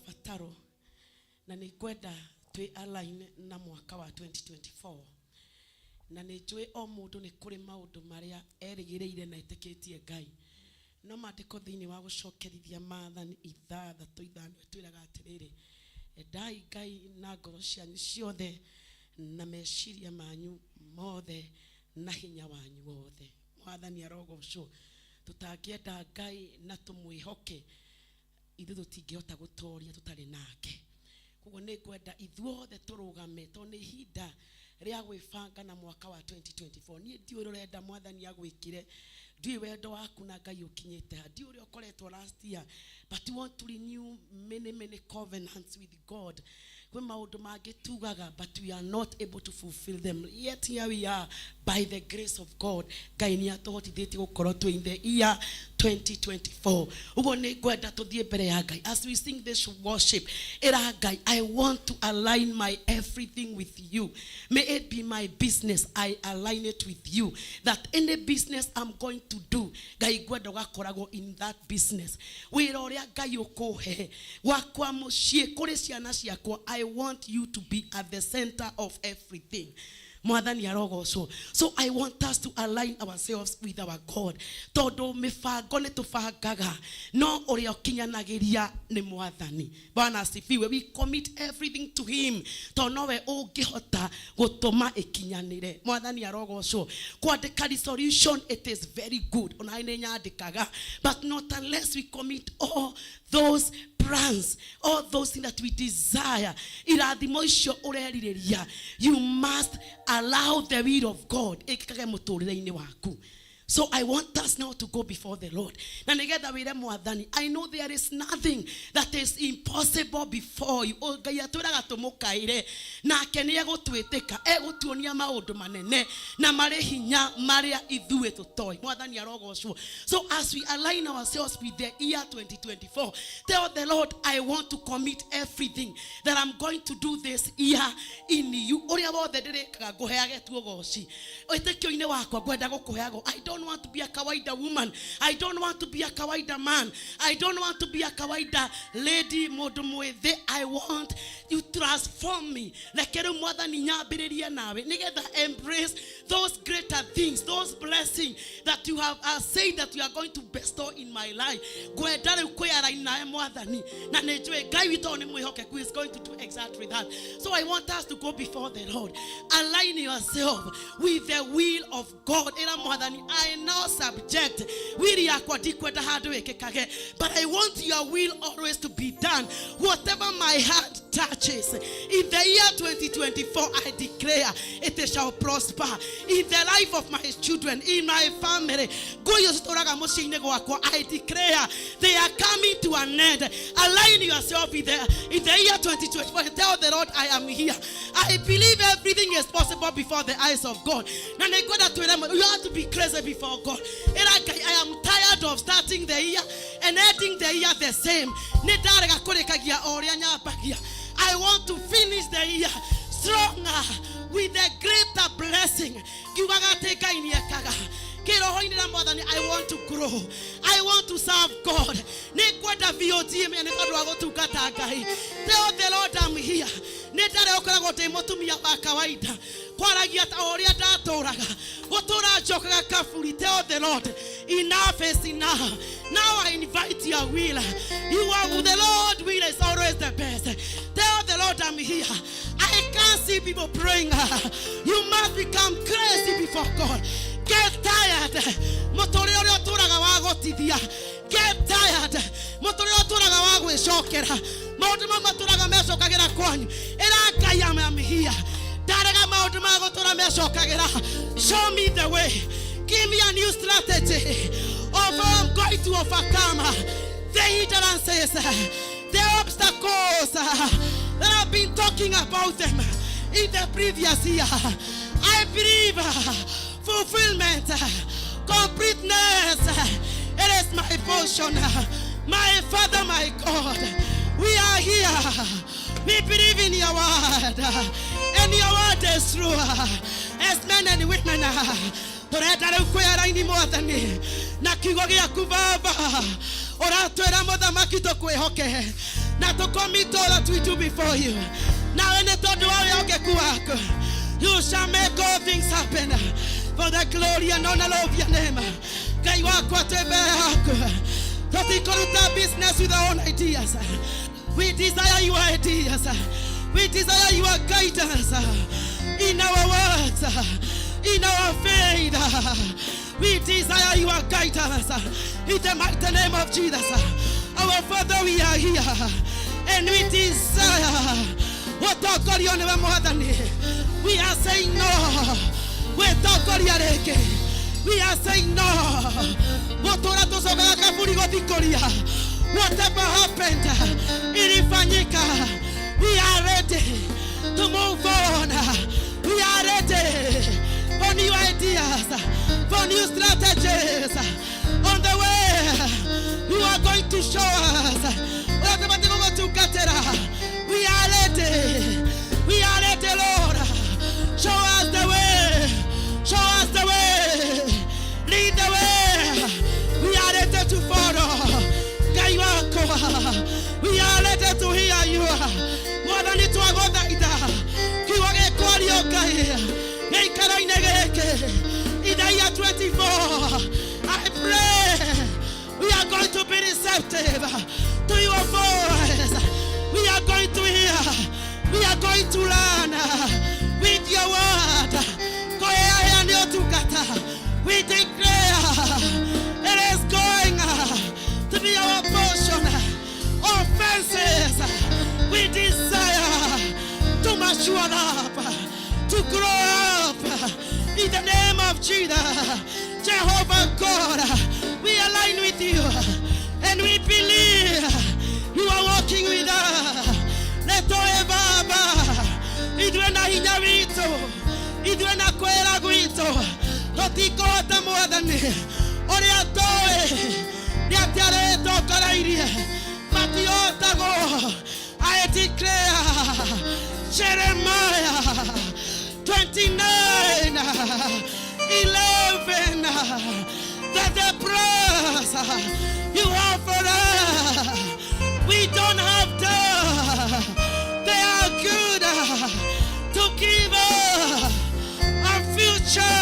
Mabataro na nĩ ngwenda twĩ align na mwaka wa 2024, na nĩ njũĩ o mũndũ nĩ kũrĩ maũndũ marĩa erĩgĩrĩire na etĩkĩtie Ngai. No maandĩko thĩinĩ wa Gũcokerithia Maathani 6:5 ĩtwĩraga atĩrĩrĩ, endai Ngai na ngoro cianyu ciothe na meciria manyu mothe na hinya wanyu wothe. Mwathani arogocwo. Tũtangĩenda Ngai na tũmwĩhoke, ithuĩ tũtingĩhota gũtoria tũtarĩ nake. Koguo nĩ ngwenda ithuothe tũrũgame, tondũ nĩ ihinda rĩa gwĩbanga na mwaka wa 2024. Niĩ ndiũĩ ũrĩa ũrenda Mwathani agwĩkĩre, ndiũĩ wendo waku na Ngai ũkinyĩte ha, ndiũĩ ũrĩa ũkoretwo last year, but you want to renew many, many covenants with God. Kwĩ maũndũ mangĩ tugaga, but we are not able to fulfill them yet. Here we are, by the grace of God, Ngai nĩ atũhotithĩtie gũkorwo twĩ in the year 2024. Ũguo nĩ ngwenda tũthiĩ mbere ya Ngai as we sing this worship. Ĩra Ngai, "I want to align my everything with you. May it be my business, I align it with you, that any business I'm going to do, Ngai, ngwenda ũgakoragwo in that business. Wĩra ũrĩa Ngai ũkũhe, gwakwa mũciĩ, kũrĩ ciana ciakwa, I want you to be at the center of everything." Mwathani arogocwo. So I want us to align ourselves with our God, tondũ mĩbango nĩ tũbangaga, no ũrĩa ũkinyanagĩria nĩ Mwathani. Bwana asifiwe. We commit everything to him, tondũ nowe ũngĩhota gũtũma ĩkinyanĩre. Mwathani arogocwo. Kwandĩka resolution, it is very good, ona nĩ nyandĩkaga, but not unless we commit all those plans, all those things that we desire. Irathimo icio ũrerirĩria, you must allow the will of God ĩkĩkage mũtũrĩre-inĩ waku. So I want us now to go before the Lord. Na nigetha wĩre Mwathani, "I know there is nothing that is impossible before you." O Ngai atwĩraga tũmũkaĩre nake nĩ egũtwĩtĩka, egũtuonia maũndũ manene na marĩ hinya marĩa ithuĩ tũtoĩ. Mwathani arogocwo. So as we align ourselves with the year 2024, tell the Lord, "I want to commit everything that I'm going to do this year in you. Ũrĩa wothe ndĩrĩkaga, ngũheage tu ũgoci. Wĩtĩkio-inĩ wakwa ngwenda gũkũheagwo. I don't want to be a kawaida woman. I don't want to be a kawaida man. I don't want to be a kawaida lady, mũndũ mwĩthĩ. I want you transform me. Reke rĩu, Mwathani, nyambĩrĩrie nawe nĩgetha embrace those greater things, those blessings that you have said that you are going to bestow in my life. Ngwenda rĩu kwĩaraini nawe, Mwathani, na nĩ njũĩ Ngai witũ nĩ mwĩhokeku, is going to do exactly that. So I want us to go before the Lord. Align yourself with the will of God. Ĩra Mwathani, "I now subject will yakwa, ndikwenda handũ ĩkĩkage, but I want your will always to be done. Whatever my hand touches in the year 2024, I declare it shall prosper in the life of my children, in my family. Ngũi citũraga mũciĩ-inĩ gwakwa, I declare they are coming to an end." Align yourself in the year 2024. Tell the Lord, "I am here. I believe everything is possible before the eyes of God." Na nĩ ngwenda twĩre, you have to be crazy before God. Ĩra Ngai, "I am tired of starting the year and ending the year the same. Nĩ ndarega kũrĩkagia o ũrĩa nyambagia. I want to finish the year stronger with a greater blessing." Ngiugaga atĩ Ngai nĩ ekaga kĩroho-inĩ na Mwathani. I want to grow. I want to serve God. Nĩ ngwenda VOT nĩ tondũ wa gũtungata Ngai. Tell the Lord, "I'm here. Nĩ ndarĩ gũkoragwo ndĩ mũtumia wa kawaida, kwaragia ta ũrĩa ndatũraga, gũtũra njokaga kaburi." Tell the Lord, "Enough is enough. Now I invite your will." You are the Lord, will is always the best. Tell the Lord, "I'm here. I can't see people praying." You must become crazy before God. Get tired mũtũrĩre ũrĩa ũtũraga wa gũtithia. Get tired mũtũrĩre ũtũraga wa gwĩcokera, maũndũ mau matũraga mecokagĩra kwanyu. Ĩra Ngai, "I'm here. Ndarega maũndũ ma gũtũra mecokagĩra. Show me the way. Give me a new strategy of how I'm going to overcome the hindrances, the obstacles that I've been talking about them in the previous year. I believe fulfillment, completeness, it is my portion." My Father, my God, we are here. We believe in your word, and your word is true. As men and women, turenda rĩu kwĩaraini, Mwathani, na kiugo gĩaku. Baba, ũratwĩra, Mũthamaki, tũkwĩhoke. Na to commit all that we do before you. Nawe nĩ tondũ wa wĩhokeku waku, you shall make all things happen for the glory and honor of your name. Ngai wakwa, twĩ mbere yaku, tũtikũruta business with our own ideas. We desire your ideas. We desire your guidance in our words, in our faith. We desire your guidance in the mighty name of Jesus. Our Father, we are here and we desire gũtongorio nĩwe Mwathani. We are saying no gwĩtongoria rĩngĩ. We are saying no gũtũra tũcokaga kaburi gũthikũria. Whatever happened, ilifanyika. We are ready to move on. We are ready for new ideas, for new strategies on the way you are going to show us ũrĩa tũbatiĩ gũgũtungatĩra. We are ready. We are ready, Lord. Show us the way. Show us the way. Lead the way. We are ready to follow. Ngai wakwa, we are ready to hear you. Mwathani, twagũthaitha kiugo gĩkwario Ngai gĩikaro-inĩ gĩkĩ in the year 24. I pray we are going to be receptive to your voice. We are going to hear. We are going to learn with your word. Kũheaheanĩ ũtungata. We declare it is going to be our portion. Offenses, we desire to mature up, to grow up in the name of Jesus. Jehovah God, we align with you and we believe you are walking with us. Netoe Baba, ithuĩ na hinya witũ, ithuĩ na kwĩra gwitũ, tũtikũhota Mwathani. Ũrĩa tũĩ nĩ atĩ arĩtongoreirie matihotagwo. I declare Jeremiah 29:11 that the plans you have for us, we don't have time. They are good to give us a future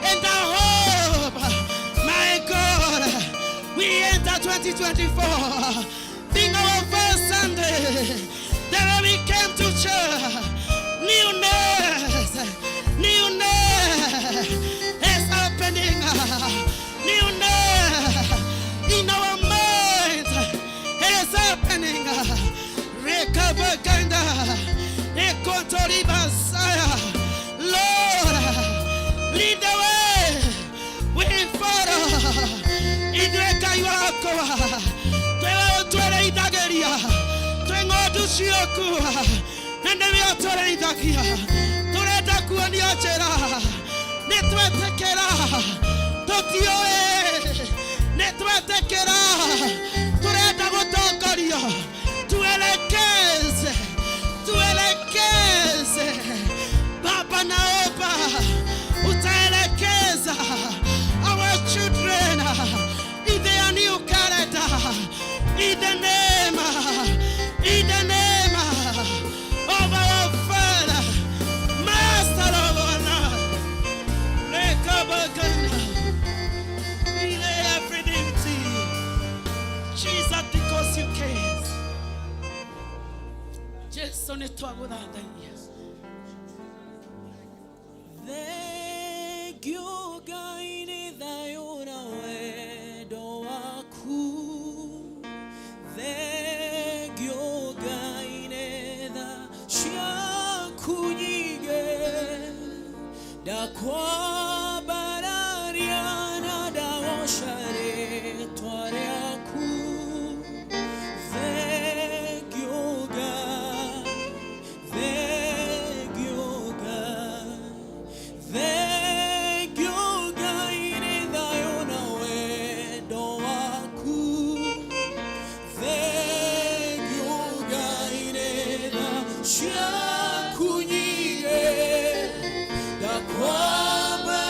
and a hope. My God, we enter 2024 being our first Sunday. The way we came to church, newness, newness is happening. Newness in our minds is happening. Rekabaganda, Ekotoribasaya. Lord, lead the way. We follow. Ithuĩ Ngai wakwa, twĩwe ũtũrĩithagĩria, twĩ ng'ondu ciaku na nĩwe ũtũrĩithagia. Tũrenda kuonio njĩra, nĩ twetĩkĩra, tũtiũĩ, nĩ twetĩkĩra, tũrenda gũtongorio. Tuelekeze, tuelekeze Baba, naomba utaelekeza our children in their new character, in the name of our Father, Master of our life. Rekabagana. We lay everything to you, Jesus, because you care. Jesu, nĩ twagũthathaia. Thank you, Ngai, nĩ thayũ na wendo waku. Thank you, Ngai, nĩ tha ciaku nyingĩ. Ndakwambararia na ndagoca rĩtwa rĩaku. Thank you, God. Thank you, God. Thank you, Ngai, nĩ thayũ na wendo waku. Thank you, Ngai, nĩ tha ciaku nyingĩ. Ndakwambararia.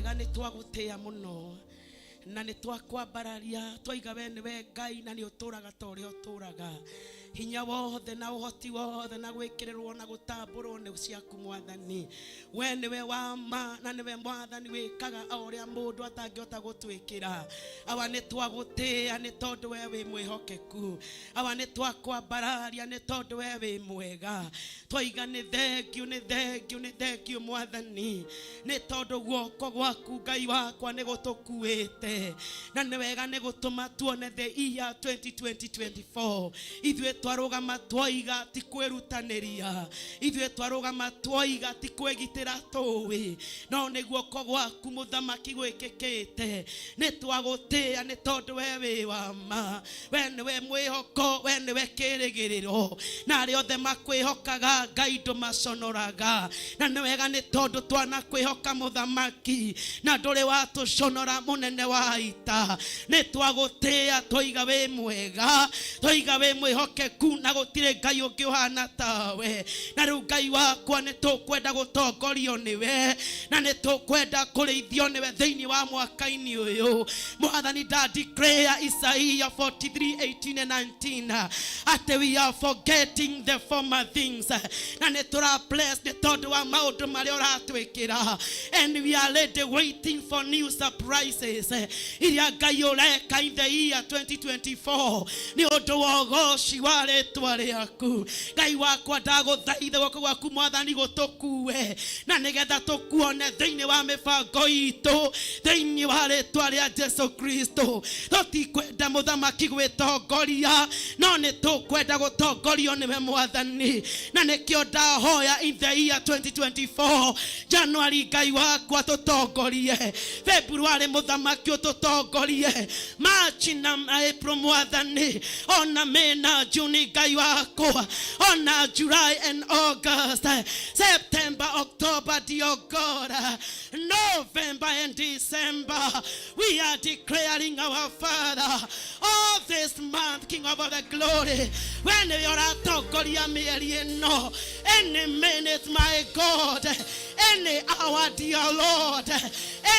Wega nĩ twagũtĩa mũno na nĩ twakwambararia, twaiga we nĩwe Ngai na nĩ ũtũraga ta ũrĩa ũtũraga. Hinya wothe na ũhoti wothe na gwĩkĩrĩrwo na gũtambũrwo nĩ ciaku Mwathani. We nĩwe wa ma na nĩwe Mwathani wĩkaga o ũrĩa mũndũ atangĩhota gũtwĩkĩra. Awa nĩ twagũtĩa nĩ tondũ we wĩ mwĩhokeku. Awa nĩ twakwambararia nĩ tondũ we wĩ mwega. Twaiga nĩ thengiũ, nĩ thengiũ, nĩ thengiũ Mwathani, nĩ tondũ guoko gwaku Ngai wakwa nĩ gũtũkuĩte na nĩ wega nĩ gũtũma tuone the year 2024. Ithuĩ twarũgama twoiga ti kwĩrutanĩria, ithuĩ twarũgama twoiga ti kwĩgitĩra tũĩ, no nĩ guoko gwaku Mũthamaki gwĩkĩkĩte. Nĩ twagũtĩa nĩ tondũ we wĩ wa ma, we nĩwe mwĩhoko, we nĩwe kĩrĩgĩrĩro, na arĩa othe makwĩhokaga Ngai ndũmaconoraga. Na nĩ wega nĩ tondũ twanakwĩhoka Mũthamaki na ndũrĩ watũconora, mũnene wa ita. Nĩ twagũtĩa, twaiga wĩ mwega, twaiga wĩ mwĩhokeku na gũtirĩ Ngai ũngĩ ũhana tawe. Na rĩu Ngai wakwa nĩ tũkwenda gũtongorio nĩwe na nĩ tũkwenda kũrĩithio nĩwe thĩinĩ wa mwaka-inĩ ũyũ Mwathani. Nda declare Isaiah 43:18 and 19 atĩ we are forgetting the former things na nĩ tũra bless nĩ tondũ wa maũndũ marĩa ũratwĩkĩra, and we are ready waiting for new surprises iria Ngai ũreka in the year 2024 nĩ ũndũ wa ũgoci wa rĩtwa rĩaku. Ngai wakwa, ndagũthaitha guoko gwaku Mwathani gũtũkue na nĩgetha tũkuone thĩinĩ wa mĩbango itũ, thĩinĩ wa rĩtwa rĩa Jesu Kristo. Tũtikwenda Mũthamaki gwĩtongoria, no nĩ tũkwenda gũtongorio nĩwe Mwathani, na nĩkĩo ndahoya in the year 2024, January Ngai wakwa tũtongorie, February Mũthamaki ũtũtongorie, March na April Mwathani, ona May na June Ngai wakwa, ona July and August, September, October, dear God, November and December. We are declaring, our Father, all this month, King of all the glory, when you are tongoria mĩeri ĩno, any minute, my God, any hour, dear Lord,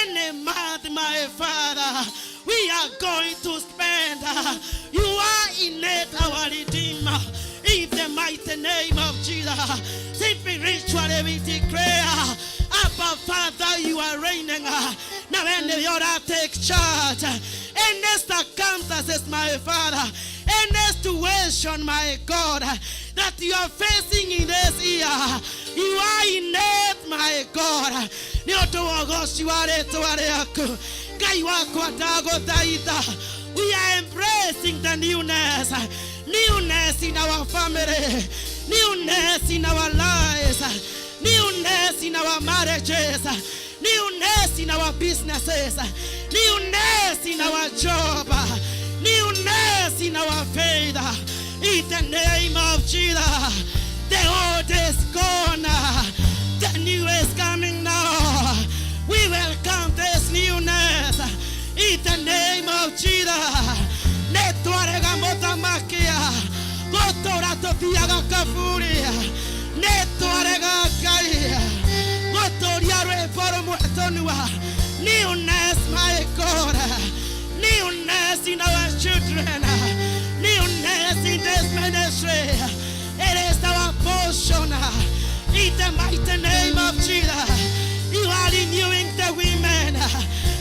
any month, my Father, we are going to spend. You are in it, our Redeemer. In the mighty name of Jesus, spiritually we declare, Abba Father, you are reigning. Now when you take charge, any circumstances, my Father, any situation, my God, that you are facing in this year, you are in it, my God. Nĩ ũndũ wa ũgoci wa rĩtwa rĩaku, Ngai wakwa, ndagũthaitha. We are embracing the newness, newness in our family, newness in our lives, newness in our marriages, newness in our businesses, newness in our job, newness in our faith. In the name of Jesus, the old is gone, the new is coming now. We welcome this newness in the name of Jesus. Nĩ twarega mũthamakia gũtũra tũthiaga kaburi, nĩ twarega Ngai gũtũria rwĩmbo rũmwe tũnua. Newness, my God, newness in our children, newness in this ministry. It is our portion in the mighty name of Jesus. You are renewing the women,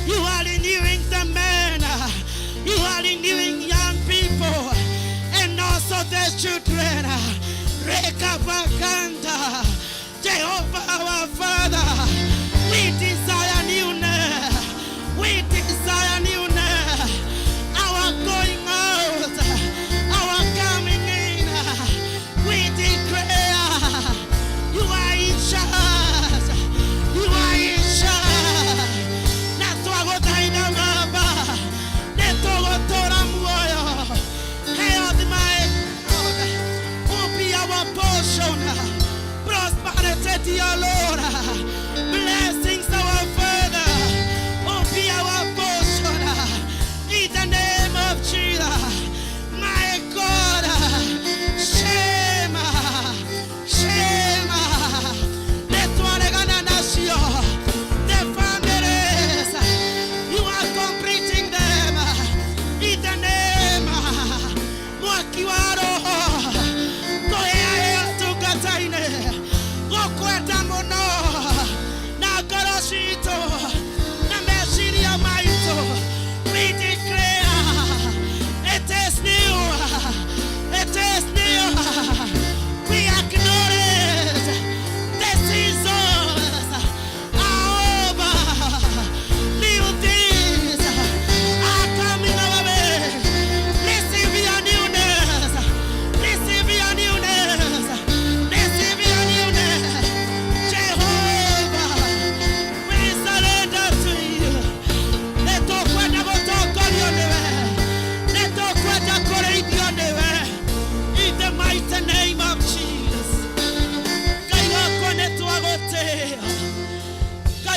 you are renewing the men, you are renewing young people and also the children. Rekabakanda. Jehovah our Father, we desire newness. We desire newness. Our going out, our coming in, we declare you are in charge. You are in charge. Na twagũthaitha Baba, nĩ tũgũtũra muoyo. Health, my God, will be our portion. Prosperity, dear Lord.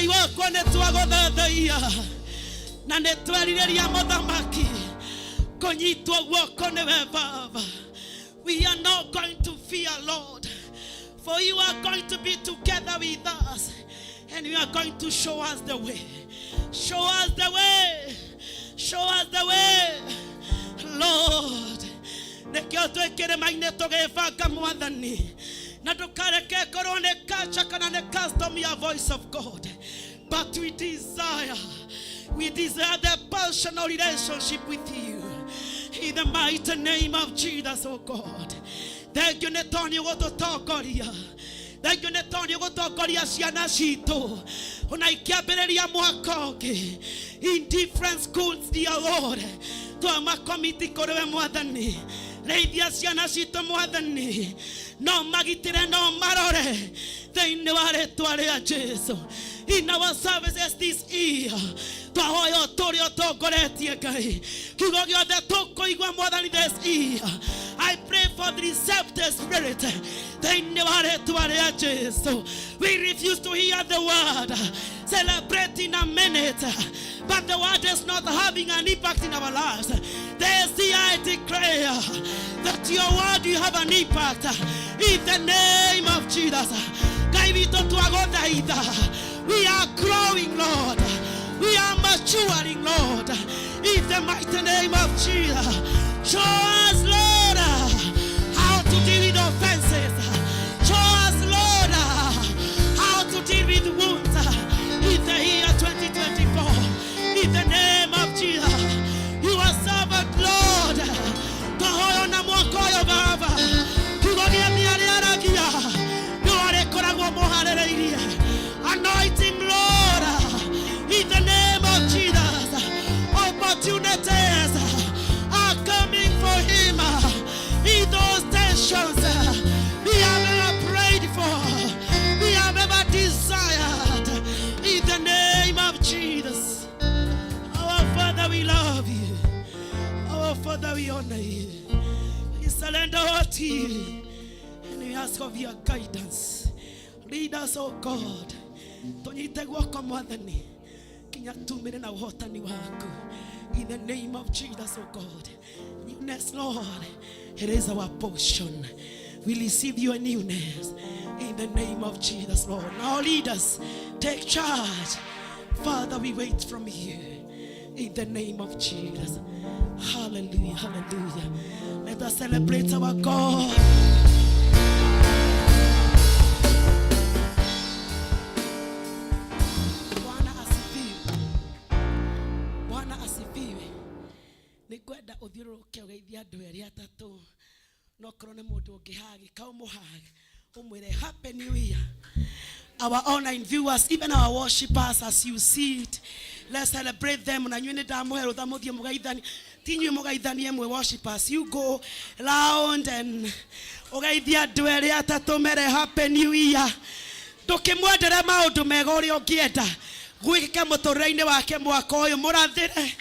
Ngai wakwa nĩ twagũthathaiya na nĩ twerirĩria mũthamaki kũnyitwo guoko nĩwe Baba. We are not going to fear, Lord, for you are going to be together with us and you are going to show us the way. Show us the way. Show us the way, Lord. Nĩkĩo twĩ kĩrĩma-inĩ tũgĩbanga mwathani na ndũkareke ĩkorwo nĩ culture kana nĩ custom ya voice of God, but we desire the personal relationship with you in the mighty name of Jesus, oh God. Thank you nĩ tondũ nĩ ũgũtũtongoria. Thank you nĩ tondũ nĩ ũgũtongoria ciana citũ ona ikĩambĩrĩria mwaka ũngĩ in different schools. Dear Lord, twamakomiti kũrĩ we mwathani. Rĩithia ciana citũ mwathani, no magitĩre, no marore thĩinĩ wa rĩtwa rĩa Jesu. In our services this year, twahoya ũtũre ũtongoretie Ngai kiugo gĩothe tũkũigua mwathani. This year I pray for the receptive spirit thĩinĩ wa rĩtwa rĩa Jesu. We refuse to hear the word, celebrate in a minute, but the word is not having an impact in our lives. This year I declare that your word will have an impact in the name of Jesus. Ngai witũ, twagũthaitha. We are growing, Lord. We are maturing, Lord, in the mighty name of Jesus. Show us, Lord, how to deal with offenses. Show us, Lord, how to deal with wounds in the year 2024. In the name of Jesus. You are servant, Lord. Twahoya na mwaka ũyũ Baba. Kiugo gĩa mĩarĩaragia nĩ warĩkoragwo mũharĩrĩirie. Anointing, Lord, in the name of Jesus. Opportunities are coming for him in those tensions we have ever prayed for, we have ever desired. In the name of Jesus. Our Father, we love you. Our Father, we honor you. We surrender all to you. And we ask of your guidance. Lead us, oh God. Tũnyite guoko mwathani kinya tumire na ũhotani waku. In the name of Jesus, oh God. Newness, Lord, it is our portion. We receive your newness in the name of Jesus, Lord. Now lead us, take charge. Father, we wait from you in the name of Jesus. Hallelujah, hallelujah. Let us celebrate our God. Bwana asifiwe. Bwana asifiwe. Nĩ ngwenda ũthiũrũrũke ũgeithie andũ erĩ atatũ, no korwo nĩ mũndũ ũngĩhagi kaũmũhagi ũmwĩre happy new year. Our online viewers, even our worshippers, as you see it, let's celebrate them. Na inyuĩ nĩ ndamũhe rũtha mũthiĩ mũgeithanie, ti inyuĩ mũgeithanie mwĩ worshippers. You go round and ũgeithie andũ erĩ atatũ mere happy new year. Ndũkĩmwendere maũndũ mega ũrĩa ũngĩenda gwĩkĩke mũtũrĩre-inĩ wake mwaka ũyũ. Mũrathĩre,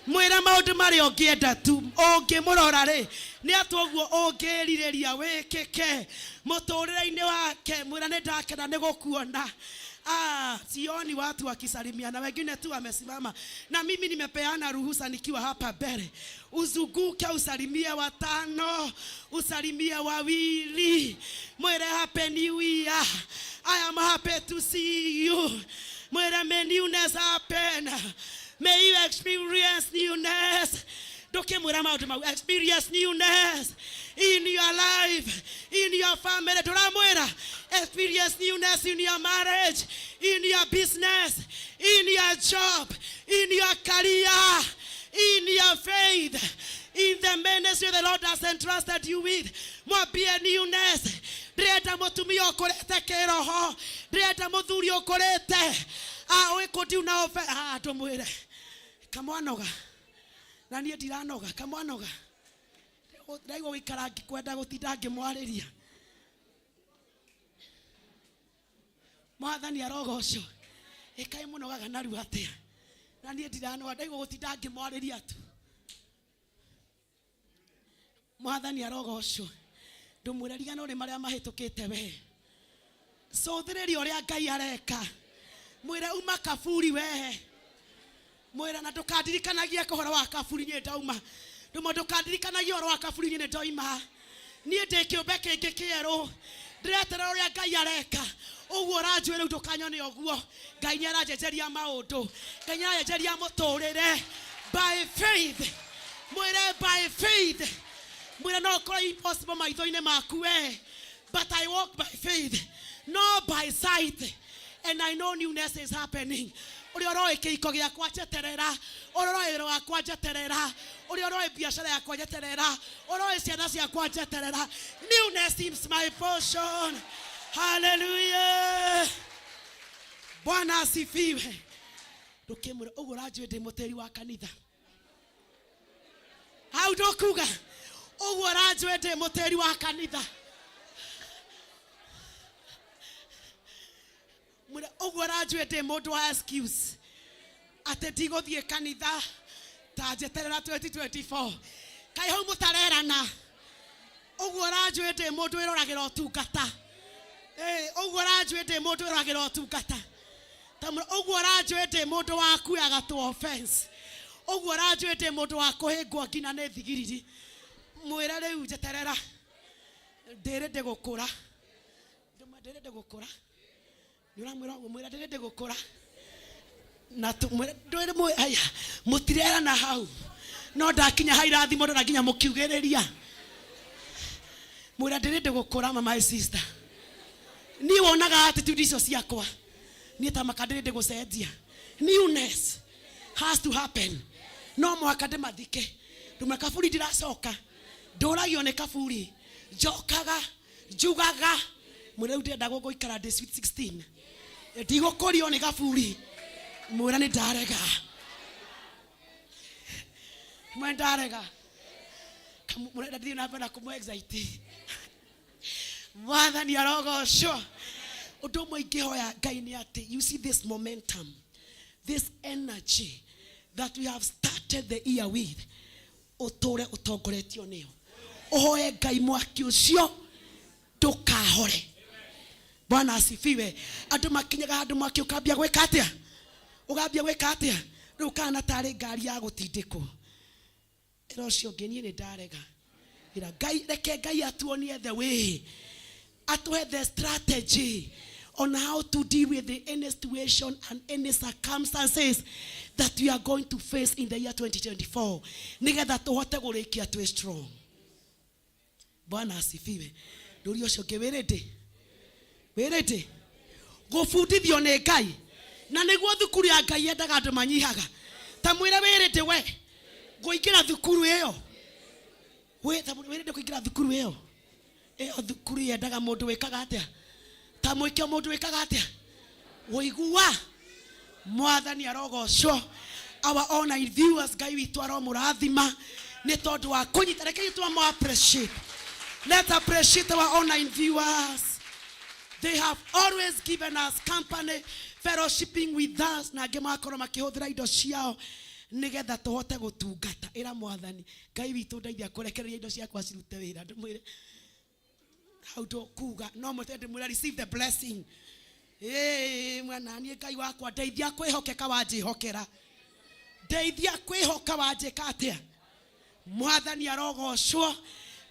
mwĩre maũndũ marĩa ũngĩenda tu. Ũngĩmũrora rĩ, nĩ atĩ ũguo ũngĩrirĩria wĩkĩke mũtũrĩre-inĩ wake. Mwĩra nĩ ndakena nĩ gũkuona. Ah, sioni watu wakisalimiana, wengine tu wamesimama, na mimi nimepeana ruhusa nikiwa hapa mbele. Uzunguke usalimie watano, usalimie wawili, mwĩre happy new year. I am happy to see you. Mwĩre may newness happen. May you experience newness. Ndũkĩmwĩra maũndũ mau. Experience newness in your life, in your family. Ndũramwĩra experience newness in your marriage, in your business, in your job, in your career, in your faith, in the ministry the Lord has entrusted you with. Mwambie newness. Ndĩrenda mũtumia ũkũrĩte kĩroho, ndĩrenda mũthuri ũkũrĩte. Ah, wĩkũndiu na obe. Ah, ndũmwĩre kamwanoga na niĩ ndiranoga kamwanoga. Ndaigua gũikara ngĩkwenda gũtinda ngĩmwarĩria. Mwathani arogocwo. Ĩkaĩ mũnogaga narua atĩa, na niĩ ndiranoga, ndaigua gũtinda ngĩmwarĩria tu. Mwathani arogocwo. Ndũmwĩre rigano nĩ marĩa mahĩtũkĩte we cũthĩrĩria ũrĩa Ngai areka. Mwĩre uma kaburi wehe. Mwĩre na ndũkandirikanagie ũhoro wa kaburi niĩ ndauma. Ndũmwe ndũkandirikanagie ũhoro wa kaburi niĩ nĩndoima. Niĩ ndĩ kĩũmbe kĩngĩ kĩerũ. Ndĩreterera ũrĩa Ngai areka. Ũguo ũranjũĩ rĩu ndũkanyone ũguo. Ngai nĩaranjenjeria maũndũ. Ngai nĩaranjenjeria mũtũrĩre. By faith. Mwĩre by faith. Mwĩre no ũkorwo impossible maitho-inĩ maku we. But I walk by faith, not by sight. And I know newness is happening. Ũrĩa ũroĩ kĩhiko gĩakwa njeterera, ũrĩa ũroĩ wĩra wakwa njeterera, ũrĩa ũroĩ biacara yakwa njeterera, ũroĩ ciana ciakwa njeterera. Newness is my portion. Hallelujah. Bwana asifiwe. Ndũkĩmwĩra ũguo ũranjũĩ ndĩ mũtĩri wa kanitha. Hau ndũkuga ũguo ũranjũĩ ndĩ mũtĩri wa kanitha. Mwĩre ũguo ũranjũĩ ndĩ mũndũ wa excuse atĩ ndigũthiĩ kanitha ta njeterera 2024. Kaĩ hau mũtarerana. Ũguo ũranjũĩ ndĩ mũndũ wĩroragĩra ũtungata. Ũguo ũranjũĩ ndĩ mũndũ wĩroragĩra ũtungata. Ũguo ũranjũĩ ndĩ mũndũ wa kuoyaga tũ offense. Ũguo ũranjũĩ ndĩ mũndũ wa kũhĩngwo nginya nĩ thigiriri. Mwĩre rĩu njeterera. Ndĩrĩ ndĩgũkũra. Ndĩrĩ ndĩgũkũra. Nĩ ũramwĩra ũguo, mwĩre ndĩrĩ ndĩgũkũra. Na mwĩre, ndwĩrĩ aya, mũtirerana hau. No ndakinya ha irathimo ndona nginya mũkiugĩrĩria. Mwĩre ndĩrĩ ndĩgũkũra, my sister. Niĩ wonaga attitude icio ciakwa. Niĩ ta maka ndĩrĩ ndĩgũcenjia. Newness has to happen. No mũhaka ndĩmathike. Ndũmwe kaburi ndiracoka. Ndũragio nĩ kaburi. Njokaga, njugaga. Mwĩre rĩu ndĩrenda gũikara ndĩ sweet 16. Ndigũkũrio nĩ kaburi. Mwĩre nĩ ndarega. Mwĩre ndarega. Mũrenda ndithiĩ na mbere na kũmũ excite. Mwathani arogocwo. Ũndũ ũmwe ingĩhoya Ngai nĩ atĩ, you see this momentum, this energy that we have started the year with, ũtũre ũtongoretio nĩyo. Ũhoe Ngai mwaki ũcio ndũkahore. Bwana asifiwe. Andũ makinyaga handũ mwaki ũkambia gwĩka atĩa? Ũkambia gwĩka atĩa? Rĩu kana tarĩ ngari ya gũtindĩkwo. Ĩra ũcio ũngĩ, niĩ nĩ ndarega. Ĩra Ngai, reke Ngai atuonie the way. Atũhe the strategy on how to deal with the any situation and any circumstances that we are going to face in the year 2024. Nĩgetha tũhote gũrĩkia twĩ strong. Bwana asifiwe. Ndũria ũcio ũngĩ, wĩ ready? Wĩ ready? Gũbundithio nĩ Ngai. Na nĩguo thukuru ya Ngai yendaga andũ manyihaga. Ta mwĩre wĩ ready we kũingĩra thukuru ĩyo. Ta mwĩre wĩ ready kũingĩra thukuru ĩyo. Ĩyo thukuru yendaga mũndũ wĩkaga atĩa? Ta mwĩke mũndũ wĩkaga atĩa? Wũigua? Mwathani arogocwo. Our online viewers, Ngai witũ aromũrathima nĩ tondũ wa kũnyita. Reke ithuĩ tũmũ appreciate. Let's appreciate our online viewers. They have always given us company, fellowshipping with us, na angĩ magakorwo makĩhũthĩra indo ciao nĩgetha tũhote gũtungata. Ĩra Mwathani, Ngai witũ ndeithia kũrekereria indo ciakwa cirute wĩra. Ndĩmwĩre hau ndũkuga, no mũte ndĩmwĩre receive the blessing. Mwana niĩ Ngai wakwa ndeithia kwĩhokeka wanjĩhokera. Ndeithia kwĩhoka wanjĩka atĩa? Mwathani arogocwo.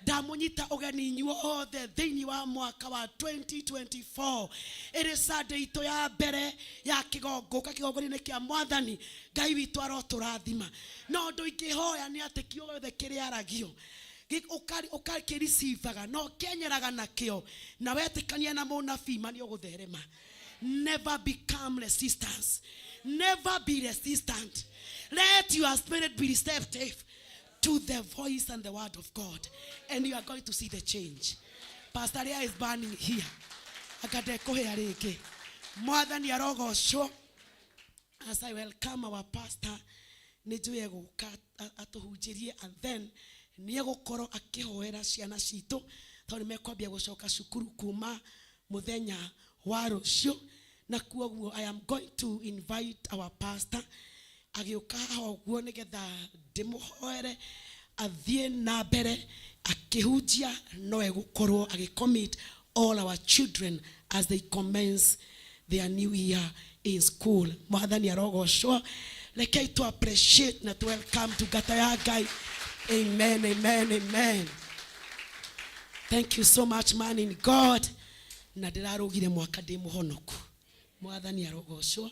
Ndamũnyita ũgeni inyuothe thĩinĩ wa mwaka wa 2024. Ĩrĩ Sunday itũ ya mbere ya kĩgongoka kĩgongona-inĩ kĩa Mwathani. Ngai witũ arotũrathima. No ũndũ ingĩhoya nĩ atĩ kiugo gĩothe kĩrĩaragio ũkakĩriceivaga na ũkenyeraga nakĩo na wetĩkania na mũnabii ma nĩ ũgũtherema. Never become resistance. Never be resistant. Let your spirit be receptive to the voice and the word of God, and you are going to see the change. Pastor Leah is burning here. Akade kũhĩa rĩngĩ. Mwathani arogocwo. As I welcome our pastor, nĩ njũĩ egũka atũhunjĩrie, and then nĩ egũkorwo akĩhoera ciana citũ tondũ nĩ mekwambia gũcoka cukuru kuma mũthenya wa rũciũ. Na kuoguo I am going to invite our pastor agĩũka haha ũguo nĩgetha ndĩmũhoere athiĩ na mbere akĩhunjia, no egũkorwo agĩcommit all our children as they commence their new year. in school. Mwathani arogocwo. Rekei tu appreciate na tu welcome ndungata ya Ngai. Amen, amen, amen. Thank you so much, man in God. Na ndĩrarũgire mwaka ndĩ mũhonoku. Mwathani arogocwo.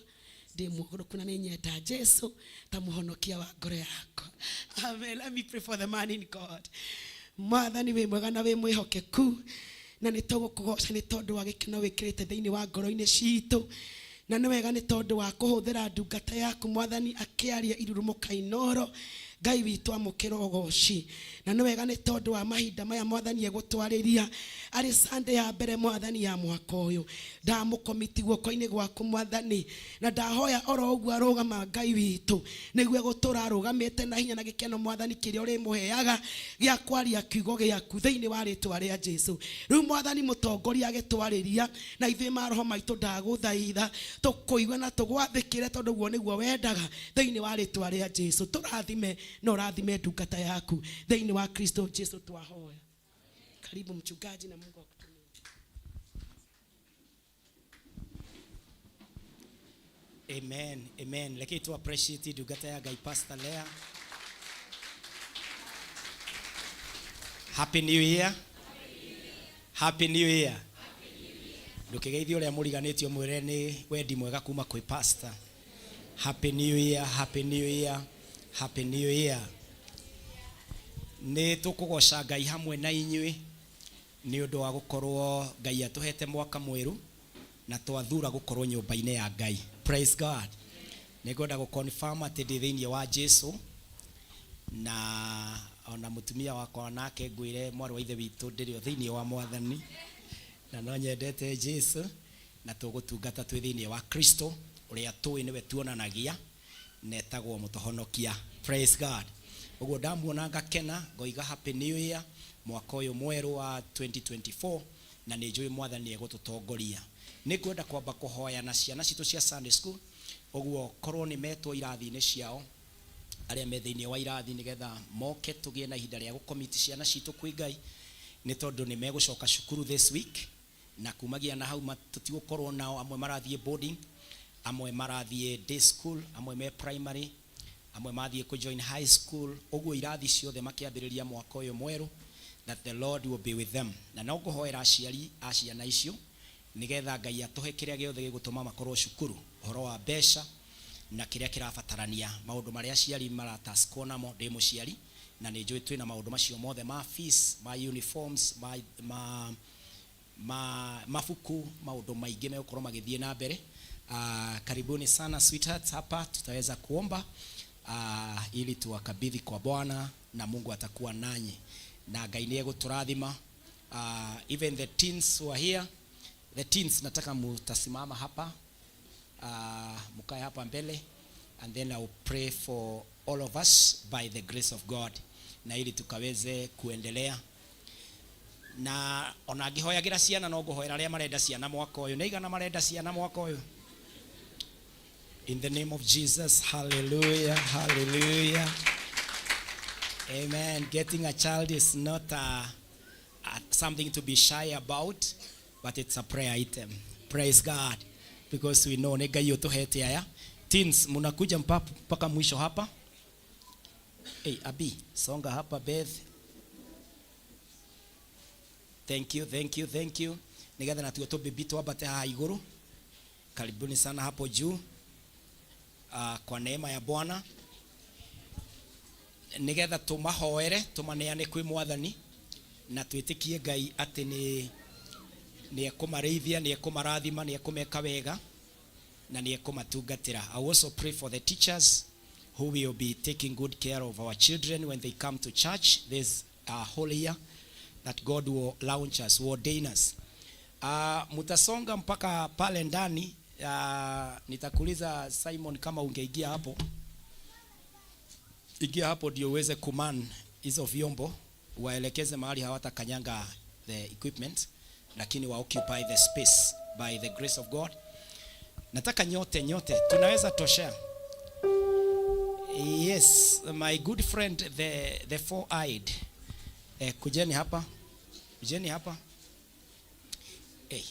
Ndĩ mũhonoku na nĩ nyenda Jesu ta mũhonokia wa ngoro yakwa. Amen. Let me pray for the man in God. Mwathani wĩ mwega na wĩ mwĩhokeku, na nĩ tũgũkũgoca nĩ tondũ wa gĩkeno wĩkĩrĩte thĩinĩ wa ngoro-inĩ citũ, na nĩ wega nĩ tondũ wa kũhũthĩra ndungata yaku Mwathani akĩaria irurumũka inoro. Ngai witũ amũkĩra ũgoci, na nĩ wega nĩ tondũ wa mahinda maya Mwathani egũtwarĩria arĩ Sunday ya mbere Mwathani ya mwaka ũyũ. Ndamũkomiti guoko-inĩ gwaku Mwathani, na ndahoya oro ũguo arũgama Ngai witũ, nĩguo egũtũra arũgamĩte na hinya na gĩkeno Mwathani kĩrĩa ũrĩmũheaga gĩa kwaria kiugo gĩaku thĩinĩ wa rĩtwa rĩa Jesu. Rĩu Mwathani mũtongoria agĩtwarĩria, na ithuĩ maroho maitũ ndagũthaitha tũkũigua na tũgwathĩkĩre, tondũ guo nĩguo wendaga thĩinĩ wa rĩtwa rĩa Jesu. Tũrathime na ũrathime ndungata yaku thĩinĩ wa Kristo Jesu twahoya. Karibu mchungaji, na Mungu akutumie. Amen, amen. Lakini tu appreciate ndungata ya Ngai Pastor Lea. Happy New Year. Happy New Year. Ndũkĩgeithie ũrĩa mũriganĩtio mwĩre nĩ wendi mwega kuma kwĩ pastor. Happy New Year, Happy New Year, Happy New Year. Nĩ tũkũgoca Ngai hamwe na inyuĩ nĩ ũndũ wa gũkorwo Ngai atũhete mwaka mwerũ na twathura gũkorwo nyũmba-inĩ ya Ngai. Praise God. Nĩ ngwenda gũ confirm atĩ ndĩ thĩinĩ wa Jesu, na ona mũtumia wakwa nake ngwĩre mwarĩ wa ithe witũ ndĩrĩ o thĩinĩ wa Mwathani, na no nyendete Jesu, na tũgũtungata twĩ thĩinĩ wa Kristo ũrĩa tũĩ nĩwe tuonanagia na etagwo mũtũhonokia. Praise God. Ũguo ndamuona ngakena ngoiga Happy New Year, mwaka ũyũ mwerũ wa 2024, na nĩ njũĩ Mwathani egũtũtongoria. Nĩ ngwenda kwamba kũhoya na ciana citũ cia Sunday school, ũguo korwo nĩ metwo irathi-inĩ ciao arĩa me thĩinĩ wa irathi, nĩgetha moke tũgĩe na ihinda rĩa gũkomiti ciana citũ kwĩ Ngai, nĩ tondũ nĩ megũcoka cukuru this week, na kumagia na hau tũtigũkorwo nao. Amwe marathiĩ boarding, amwe marathiĩ day school, amwe me primary, amwe mathiĩ kũ join high school. Ũguo irathi ciothe makĩambĩrĩria mwaka ũyũ mwerũ, that the Lord will be with them. Na no ngũhoera aciari a ciana icio nĩgetha Ngai atũhe kĩrĩa gĩothe gĩgũtũma makorwo cukuru, ũhoro wa mbeca na kĩrĩa kĩrabatarania, maũndũ marĩa aciari marataskwo namo. Ndĩ mũciari na nĩ njũĩ twĩna maũndũ macio mothe ma fees, ma uniforms, ma mabuku, maũndũ maingĩ megũkorwo magĩthiĩ na mbere. Karibuni sana sweethearts, hapa tutaweza kuomba ili tuwakabidhi kwa Bwana na Mungu atakuwa nanyi na Ngai nĩ egũtũrathima. Even the teens who are here, the teens, nataka mutasimama hapa, mukae hapa mbele, and then I will pray for all of us by the grace of God, na ili tukaweze kuendelea. Na ona ngĩhoyagĩra ciana, no ngũhoera arĩa marenda ciana mwaka ũyũ. Nĩ igana marenda ciana mwaka ũyũ? In the name of Jesus. Hallelujah, hallelujah, amen. Getting a child is not something to be shy about, but it's a prayer item. Praise God, because we know nĩ Ngai ũtũhete aya. Teens, mnakuja mpaka mwisho hapa. Hey, Abi, songa hapa. Beth, thank you, thank you, thank you. Nigetha natuo tũbibi twambate haha igũrũ. Karibuni sana hapo juu. Kwa neema ya Bwana, nigetha tũmahoere, tũmaneane kwĩ Mwathani na twĩtĩkie Ngai atĩ nĩ ekũmarĩithia, nĩ ekũmarathima, nĩ ekũmeka wega na nĩ ekũmatungatĩra. I also pray for the teachers who will be taking good care of our children when they come to church this whole year, that God will launch us, will ordain us. Mutasonga mpaka pale ndani. Nitakuuliza Simon kama ungeingia hapo. Ingia hapo ndio uweze kuman hizo vyombo, waelekeze mahali hawatakanyanga the equipment, lakini wa occupy the space by the grace of God. Nataka nyote nyote tunaweza toshea. Yes, my good friend, the four-eyed. Kujeni hapa. Kujeni hapa. Hey,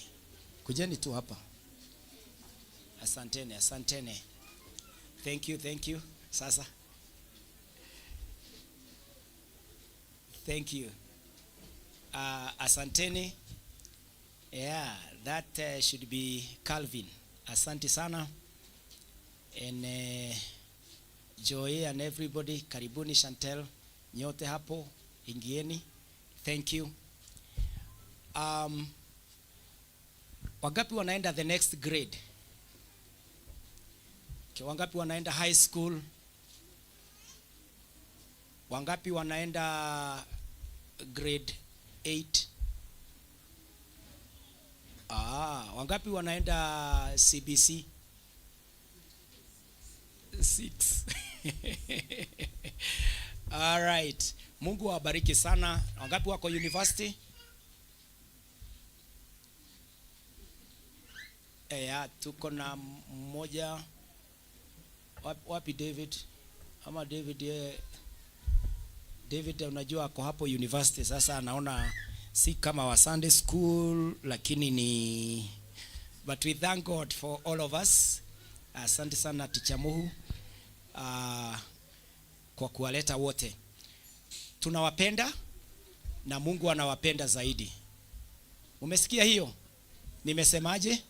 kujeni tu hapa. Asanteni, asanteni. Thank you, thank you. Sasa. Thank you. Asanteni. Yeah, that should be Calvin. Asante sana. And Joy and everybody, karibuni Chantel, nyote hapo, ingieni. Thank you. Wangapi wanaenda the next grade? Okay, wangapi wanaenda high school? Wangapi wanaenda grade 8? Ah, wangapi wanaenda CBC? 6. All right. Mungu awabariki sana. Wangapi wako university? Yeah, tuko na mmoja. Wapi David? Ama David ye, David unajua ako hapo university sasa, anaona si kama wa Sunday school lakini ni, but we thank God for all of us. Asante sana Teacher Muhu kwa kuwaleta wote. Tunawapenda na Mungu anawapenda zaidi. Umesikia hiyo? Nimesemaje?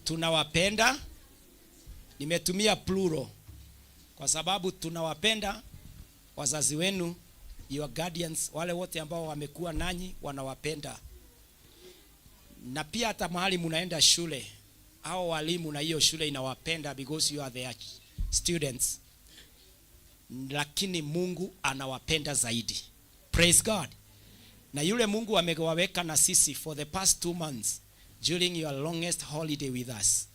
Tunawapenda. Nimetumia plural kwa sababu tunawapenda wazazi wenu, your guardians, wale wote ambao wamekuwa nanyi wanawapenda. Na pia hata mahali mnaenda shule, hao walimu na hiyo shule inawapenda because you are their students. Lakini Mungu anawapenda zaidi. Praise God. Na yule Mungu amewaweka na sisi for the past 2 months during your longest holiday with us.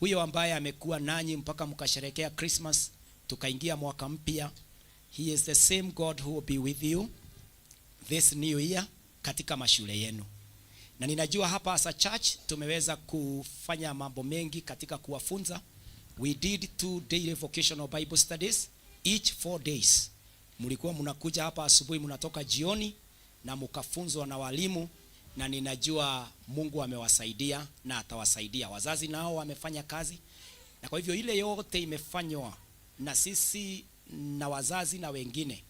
Huyo ambaye amekuwa nanyi mpaka mkasherehekea Christmas, tukaingia mwaka mpya. He is the same God who will be with you this new year katika mashule yenu. Na ninajua hapa as a church tumeweza kufanya mambo mengi katika kuwafunza. We did 2 daily vocational Bible studies each 4 days. Mlikuwa mnakuja hapa asubuhi, mnatoka jioni na mkafunzwa na walimu, na ninajua Mungu amewasaidia na atawasaidia. Wazazi nao wamefanya kazi. Na kwa hivyo ile yote imefanywa na sisi na wazazi na wengine,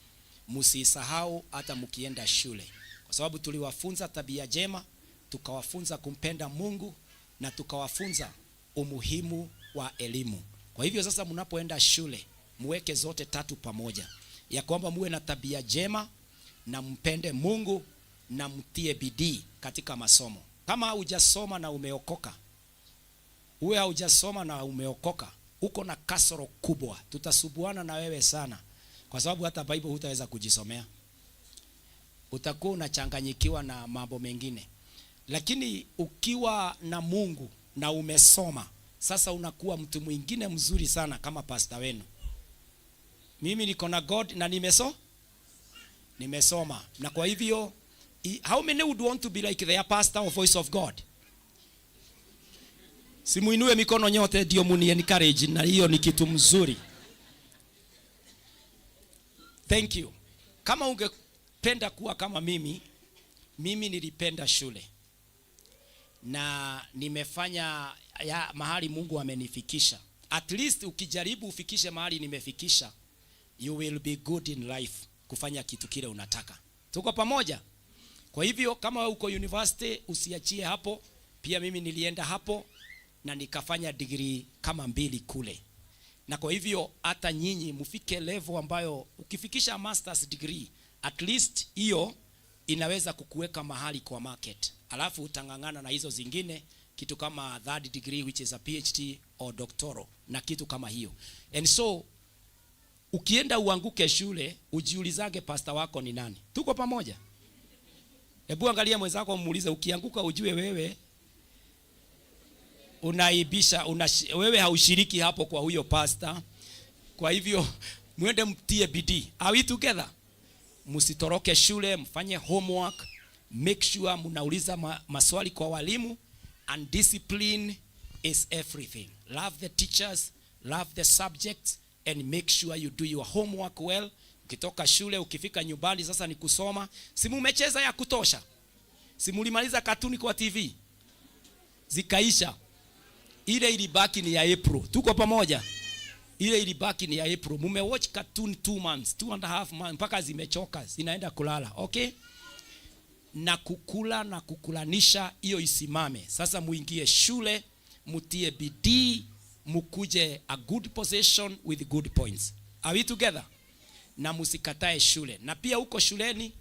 msisahau hata mkienda shule, kwa sababu tuliwafunza tabia njema, tukawafunza kumpenda Mungu na tukawafunza umuhimu wa elimu. Kwa hivyo sasa mnapoenda shule muweke zote tatu pamoja, ya kwamba muwe na tabia njema na mpende Mungu na mtie bidii katika masomo. Kama hujasoma na umeokoka, uwe haujasoma na umeokoka, uko na kasoro kubwa. Tutasubuana na wewe sana, kwa sababu hata Bible hutaweza kujisomea. Utakuwa unachanganyikiwa na mambo mengine. Lakini ukiwa na Mungu na umesoma, sasa unakuwa mtu mwingine mzuri sana kama pastor wenu. Mimi niko na God na nimesoma. Na kwa hivyo, how many would want to be like their pastor or voice of God? Simuinue mikono nyote ndio muni encourage, na hiyo ni kitu mzuri. Thank you. Kama ungependa kuwa kama mimi, mimi nilipenda shule. Na nimefanya ya mahali Mungu amenifikisha. At least ukijaribu ufikishe mahali nimefikisha, you will be good in life kufanya kitu kile unataka. Tuko pamoja? Kwa hivyo kama wewe uko university usiachie hapo. Pia mimi nilienda hapo na nikafanya degree kama 2 kule. Na kwa hivyo hata nyinyi mfike level ambayo ukifikisha master's degree, at least hiyo inaweza kukuweka mahali kwa market. Alafu utangangana na hizo zingine, kitu kama third degree which is a PhD or doctoral na kitu kama hiyo. And so ukienda uanguke shule, ujiulizage pastor wako ni nani. Tuko pamoja? Hebu angalia mwenzako muulize, ukianguka ujue wewe unaibisha, wewe haushiriki hapo kwa huyo pastor. Kwa hivyo muende mtie bidii. Are we together? Msitoroke shule, mfanye homework, make sure mnauliza maswali kwa walimu, and discipline is everything. Love the teachers, love the subjects, and make sure you do your homework well. Ukitoka shule, ukifika nyumbani sasa ni kusoma. Si mumecheza ya kutosha? Si mulimaliza katuni kwa TV? Zikaisha. Ile ilibaki ni ya April. Tuko pamoja? Ile ilibaki ni ya April. Mume watch cartoon 2 months, 2.5 months, mpaka zimechoka, zinaenda kulala. Okay? Na kukula na kukulanisha, hiyo isimame. Sasa muingie shule, mutie bidii, mukuje a good position with good points. Are we together? Na musikatae shule. Na pia huko shuleni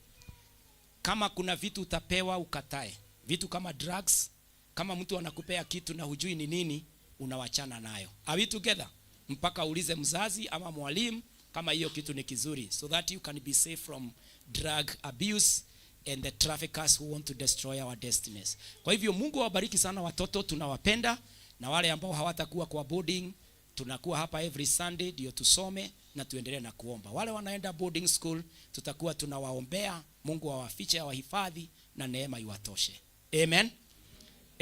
kama kuna vitu utapewa, ukatae. Vitu kama drugs, kama mtu anakupea kitu na hujui ni nini, unawachana nayo. Are we together? Mpaka uulize mzazi ama mwalimu kama hiyo kitu ni kizuri, so that you can be safe from drug abuse and the traffickers who want to destroy our destinies. Kwa hivyo Mungu awabariki sana watoto, tunawapenda, na wale ambao hawatakuwa kwa boarding, tunakuwa hapa every Sunday ndio tusome na tuendelee na kuomba. Wale wanaenda boarding school, tutakuwa tunawaombea, Mungu awafiche, awahifadhi na neema iwatoshe. Amen.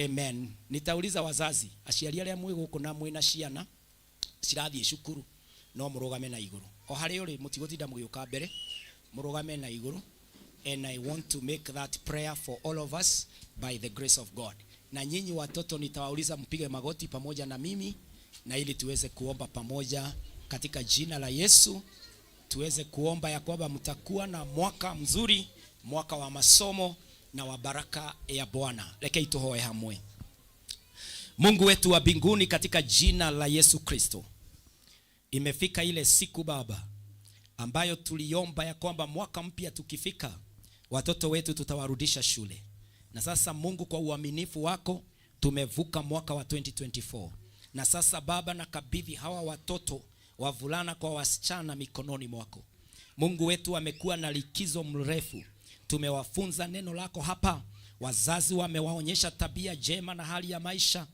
Amen. Nitauliza wazazi, aciari arĩa mwĩ gũkũ na mwĩna ciana cirathiĩ cukuru, no mũrũgame na igũrũ o harĩa ũrĩ, mũtigũtinda mũgĩũka mbere, mũrũgame na igũrũ. And I want to make that prayer for all of us by the grace of God. Na nyinyi watoto nitawauliza mpige magoti pamoja na mimi, na ili tuweze kuomba pamoja katika jina la Yesu, tuweze kuomba ya kwamba mtakuwa na mwaka mzuri, mwaka wa masomo na wa baraka ya Bwana. Rekei tuhoe hamwe. Mungu wetu wa mbinguni, katika jina la Yesu Kristo, imefika ile siku, Baba, ambayo tuliomba ya kwamba mwaka mpya tukifika, watoto wetu tutawarudisha shule. Na sasa, Mungu, kwa uaminifu wako tumevuka mwaka wa 2024. Na sasa, Baba, nakabidhi hawa watoto wavulana kwa wasichana mikononi mwako. Mungu wetu, amekuwa na likizo mrefu, tumewafunza neno lako hapa, wazazi wamewaonyesha tabia njema na hali ya maisha,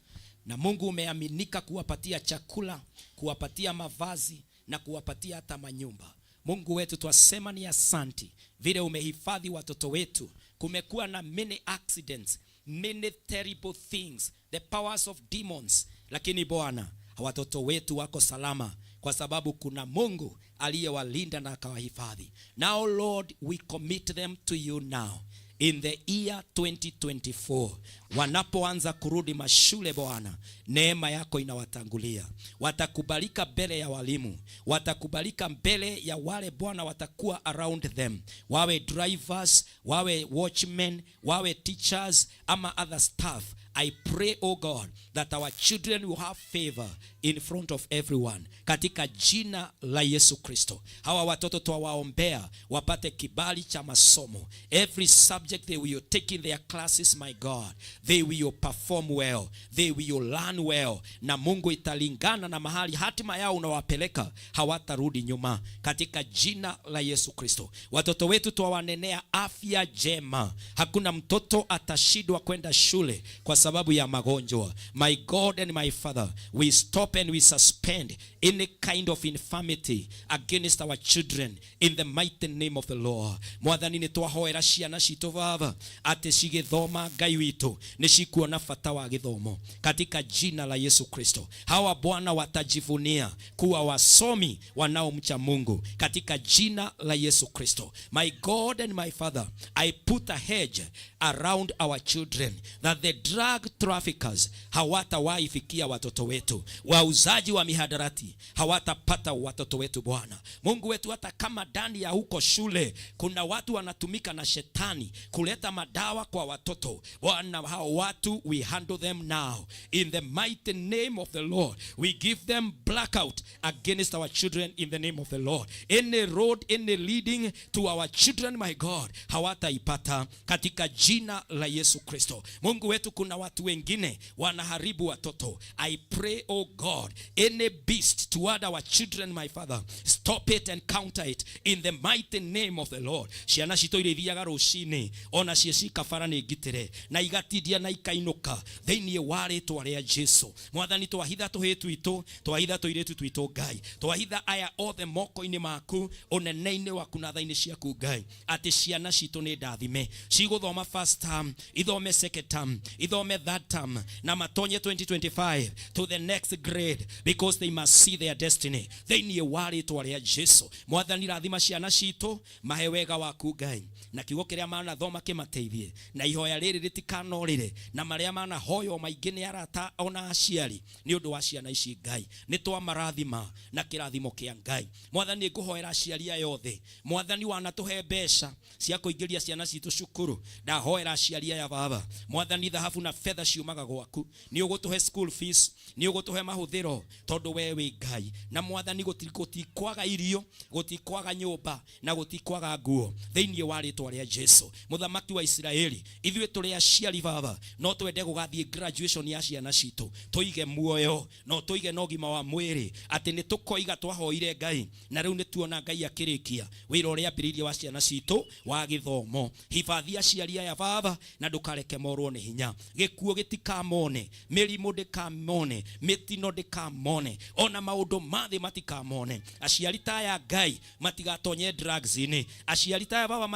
na Mungu umeaminika kuwapatia chakula, kuwapatia mavazi na kuwapatia hata manyumba. Mungu wetu, twasema ni asanti vile umehifadhi watoto wetu. Kumekuwa na many accidents, many terrible things, the powers of demons, lakini Bwana, watoto wetu wako salama kwa sababu kuna Mungu aliyewalinda na akawahifadhi. Now, Lord, we commit them to you now in the year 2024, wanapoanza kurudi mashule, Bwana, neema yako inawatangulia. Watakubalika mbele ya walimu, watakubalika mbele ya wale, Bwana, watakuwa around them, wawe drivers, wawe watchmen, wawe teachers ama other staff. I pray, oh God, that our children will have favor in front of everyone. Katika jina la Yesu Kristo. Hawa watoto twawaombea wapate kibali cha masomo. Every subject they will take in their classes, my God, they will perform well. They will learn well. Na Mungu, italingana na mahali hatima yao unawapeleka, hawatarudi nyuma. Katika jina la Yesu Kristo. Watoto wetu twawanenea afya njema. Hakuna mtoto atashindwa kwenda shule kwa sababu ya magonjwa. My God and my Father, we stop and we suspend any kind of infirmity against our children in the mighty name of the Lord. Mwathani, nĩ twahoera ciana citũ, Baba, atĩ cigĩthoma, Ngai witũ, nĩ cikuona bata wa gĩthomo katika jina la Yesu Kristo. Hawa, Bwana, watajivunia kuwa wasomi wanaomcha Mungu katika jina la Yesu Kristo. My God and my Father, I put a hedge around our children that the drug traffickers hawatawahi fikia watoto wetu, wauzaji wa mihadarati hawatapata watoto wetu. Bwana Mungu wetu, hata kama ndani ya huko shule kuna watu wanatumika na shetani kuleta madawa kwa watoto, Bwana, hao watu we handle them now in the mighty name of the Lord. We give them blackout against our children in the name of the Lord. Any road, any leading to our children, my God, hawataipata katika jina la Yesu Kristo. Mungu wetu, kuna watu wengine wanaharibu watoto. I pray, oh God, any beast toward our children, my Father, stop it and counter it in the mighty name of the Lord. Ciana citũ iria ithiaga rũcinĩ ona cio cikabara nĩ ngitĩre na igatindia na ikainũka thĩinĩ wa rĩtwa rĩa Jesu. Mwathani, twahitha tũhĩ twitũ, twahitha tũirĩtu twitũ. Citũ Ngai, twahitha aya othe moko-inĩ maku, ũnene-inĩ waku na tha-inĩ ciaku Ngai, atĩ ciana citũ nĩ ndathime, cigũthoma first term, ithome second term, ithome third term, na matonye 2025 to the next grade, because they must see their destiny thĩinĩ wa rĩtwa rĩa Jesu. Mwathani, rathima ciana citũ, mahe wega waku Ngai, na kiugo kĩrĩa manathoma kĩmateithie, na ihoya rĩrĩ rĩtikanorĩre, na marĩa manahoywo maingĩ nĩ arata ona aciari nĩ ũndũ wa ciana ici Ngai, nĩ twamarathima na kĩrathimo kĩa Ngai. Mwathani, ngũhoera aciari aya othe. Mwathani, wanatũhe mbeca cia kũingĩria ciana citũ cukuru, ndahoera aciari aya Baba. Mwathani, thahabu na betha ciumaga gwaku, nĩ ũgũtũhe school fees, nĩ ũgũtũhe mahũthĩro, tondũ we wĩ Ngai. Na Mwathani, gũtikwaga irio, gũtikwaga nyũmba, na gũtikwaga nguo thĩinĩ wa rĩtwa rĩa Jesu. Mũthamaki wa Isiraeli, ithuĩ tũrĩ aciari Baba, no twende gũgathiĩ graduation ya ciana citũ, tũige muoyo no tũige na ũgima wa mwĩrĩ, atĩ nĩ tũkoiga twahoire Ngai na rĩu nĩ tuona Ngai akĩrĩkia wĩra ũrĩa ambĩrĩirie wa ciana citũ wa gĩthomo. Hibathi aciari aya Baba, na ndũkareke morwo nĩ hinya. Gĩkuũ gĩtikamone, mĩrimũ ndĩkamone, mĩtino ndĩkamone, ona maũndũ ma thĩ matikamone. Aciari ta aya Ngai matigatonye drugs-inĩ. Aciari ta aya Baba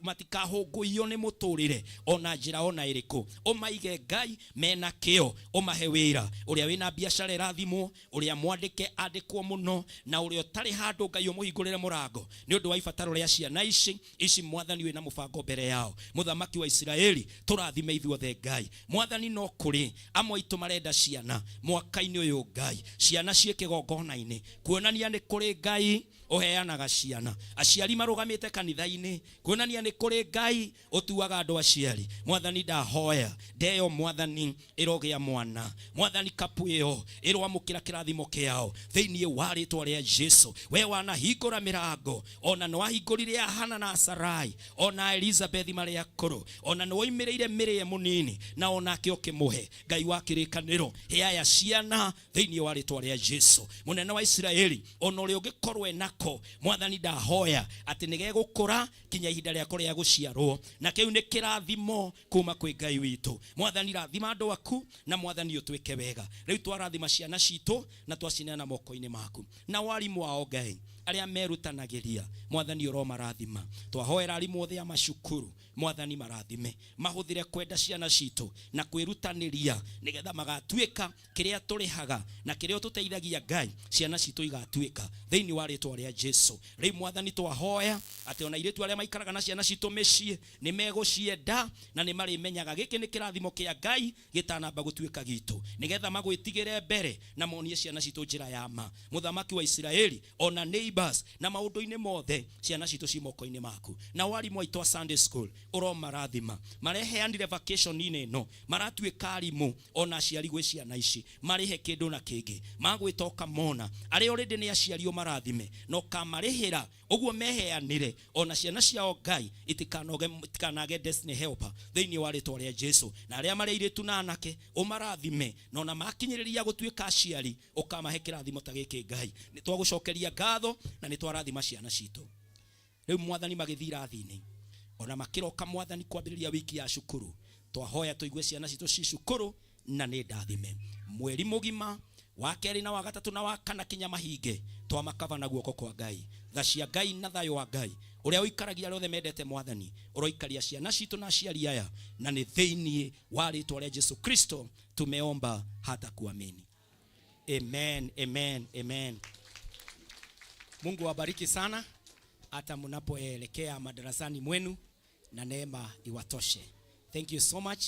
matikahũngũiyo nĩ mũtũrĩre ona njĩra ona ĩrĩkũ. Ũmaige Ngai mena kĩo, ũmahe wĩra, ũrĩa wĩna biacara ĩrathimwo, ũrĩa mwandĩke andĩkwo mũno, na ũrĩa ũtarĩ handũ Ngai ũmũhingũrĩre mũrango nĩ ũndũ wa ibataro rĩa ciana ici ici. Mwathani, wĩna mũbango mbere yao. Mũthamaki wa Isiraeli, tũrathime ithuothe Ngai. Mwathani, no kũrĩ amwe aitũ marenda ciana mwaka-inĩ ũyũ Ngai, ciana ciĩ kĩgongona-inĩ kuonania nĩ kũrĩ Ngai ũheanaga ciana, aciari marũgamĩte kanitha-inĩ kuonania nĩ kũrĩ Ngai ũtuaga andũ aciari. Mwathani, ndahoya ndeyo Mwathani ĩrogĩa mwana. Mwathani, kapu ĩyo ĩroamũkĩra kĩrathimo kĩao thĩinĩ wa rĩtwa rĩa Jesu. We wanahingũra mĩrango, ona nĩ wahingũrire Hana na Sarai ona Elizabeth marĩ akũrũ, ona nĩ woimĩrĩire Mĩrĩe mũnini na onake ũkĩmũhe. Ngai wa kĩrĩkanĩro, heaya ciana thĩinĩ wa rĩtwa rĩa Jesu. Mũnene wa Isiraeli, ona ũrĩa ũngĩkorwo enako, Mwathani, ndahoya atĩ nĩ gegũkũra kinya ihinda rĩako rĩa gũciarwo, na kĩu nĩ kĩrathimo kuma kwĩ Ngai witũ. Mwathani, rathima andũ aku, na Mwathani, ũtwĩke wega. Rĩu twarathima ciana citũ na twacineana moko-inĩ maku, na warimũ ao Ngai arĩa merutanagĩria, Mwathani, ũromarathima. Twahoera arimũ othe a macukuru, Mwathani, marathime, mahũthĩre kwenda ciana citũ na kwĩrutanĩria, nĩgetha magatuĩka kĩrĩa tũrĩhaga na kĩrĩa ũtũteithagia Ngai, ciana citũ igatuĩka thĩinĩ wa rĩtwa rĩa Jesu. Rĩu Mwathani, twahoya atĩ ona airĩtu arĩa maikaraga na ciana citũ mĩciĩ nĩ megũcienda na nĩ marĩmenyaga gĩkĩ nĩ kĩrathimo kĩa Ngai gĩtanamba gũtuĩka gitũ, nĩgetha magwĩtigĩre mbere na monie ciana citũ njĩra ya ma. Mũthamaki wa Isiraeli, ona neighbors na maũndũ-inĩ mothe, ciana citũ ci moko-inĩ maku. Na warimũ aitũ a Sunday school, ũromarathima, mareheanire vacation-inĩ ĩno, maratuĩka arimũ ona aciari gwĩ ciana ici, marĩhe kĩndũ na kĩngĩ magwĩta ũkamona arĩa already nĩ aciari, ũmarathime na ũkamarĩhĩra ũguo meheanire, ona ciana ciao Ngai itikanoge, itikanage destiny helper thĩinĩ wa rĩtwa rĩa Jesu. Na arĩa marĩ airĩtu na anake, ũmarathime, na ona makinyĩrĩria gũtuĩka aciari, ũkamahe kĩrathimo ta gĩkĩ. Ngai, nĩ twagũcokeria ngatho na nĩ twarathima ciana citũ. Rĩu Mwathani, magĩthiĩ irathi-inĩ ona makĩroka, Mwathani, kwambĩrĩria wiki ya cukuru, twahoya tũigue ciana citũ ci cukuru na nĩ ndathime mweri mũgima wa kerĩ na wa gatatũ na wa kana kinya mahinge. Twamakaba na guoko kwa Ngai. Tha cia Ngai na thayũ wa Ngai ũrĩa ũikaragia arĩa othe mendete Mwathani ũroikaria ciana citũ na aciari aya, na nĩ thĩinĩ wa rĩtwa rĩa Jesu Kristo tumeomba hata kuamini. Amen, amen, amen. Mungu awabariki sana hata mnapoelekea madarasani mwenu, na neema iwatoshe. Thank you so much.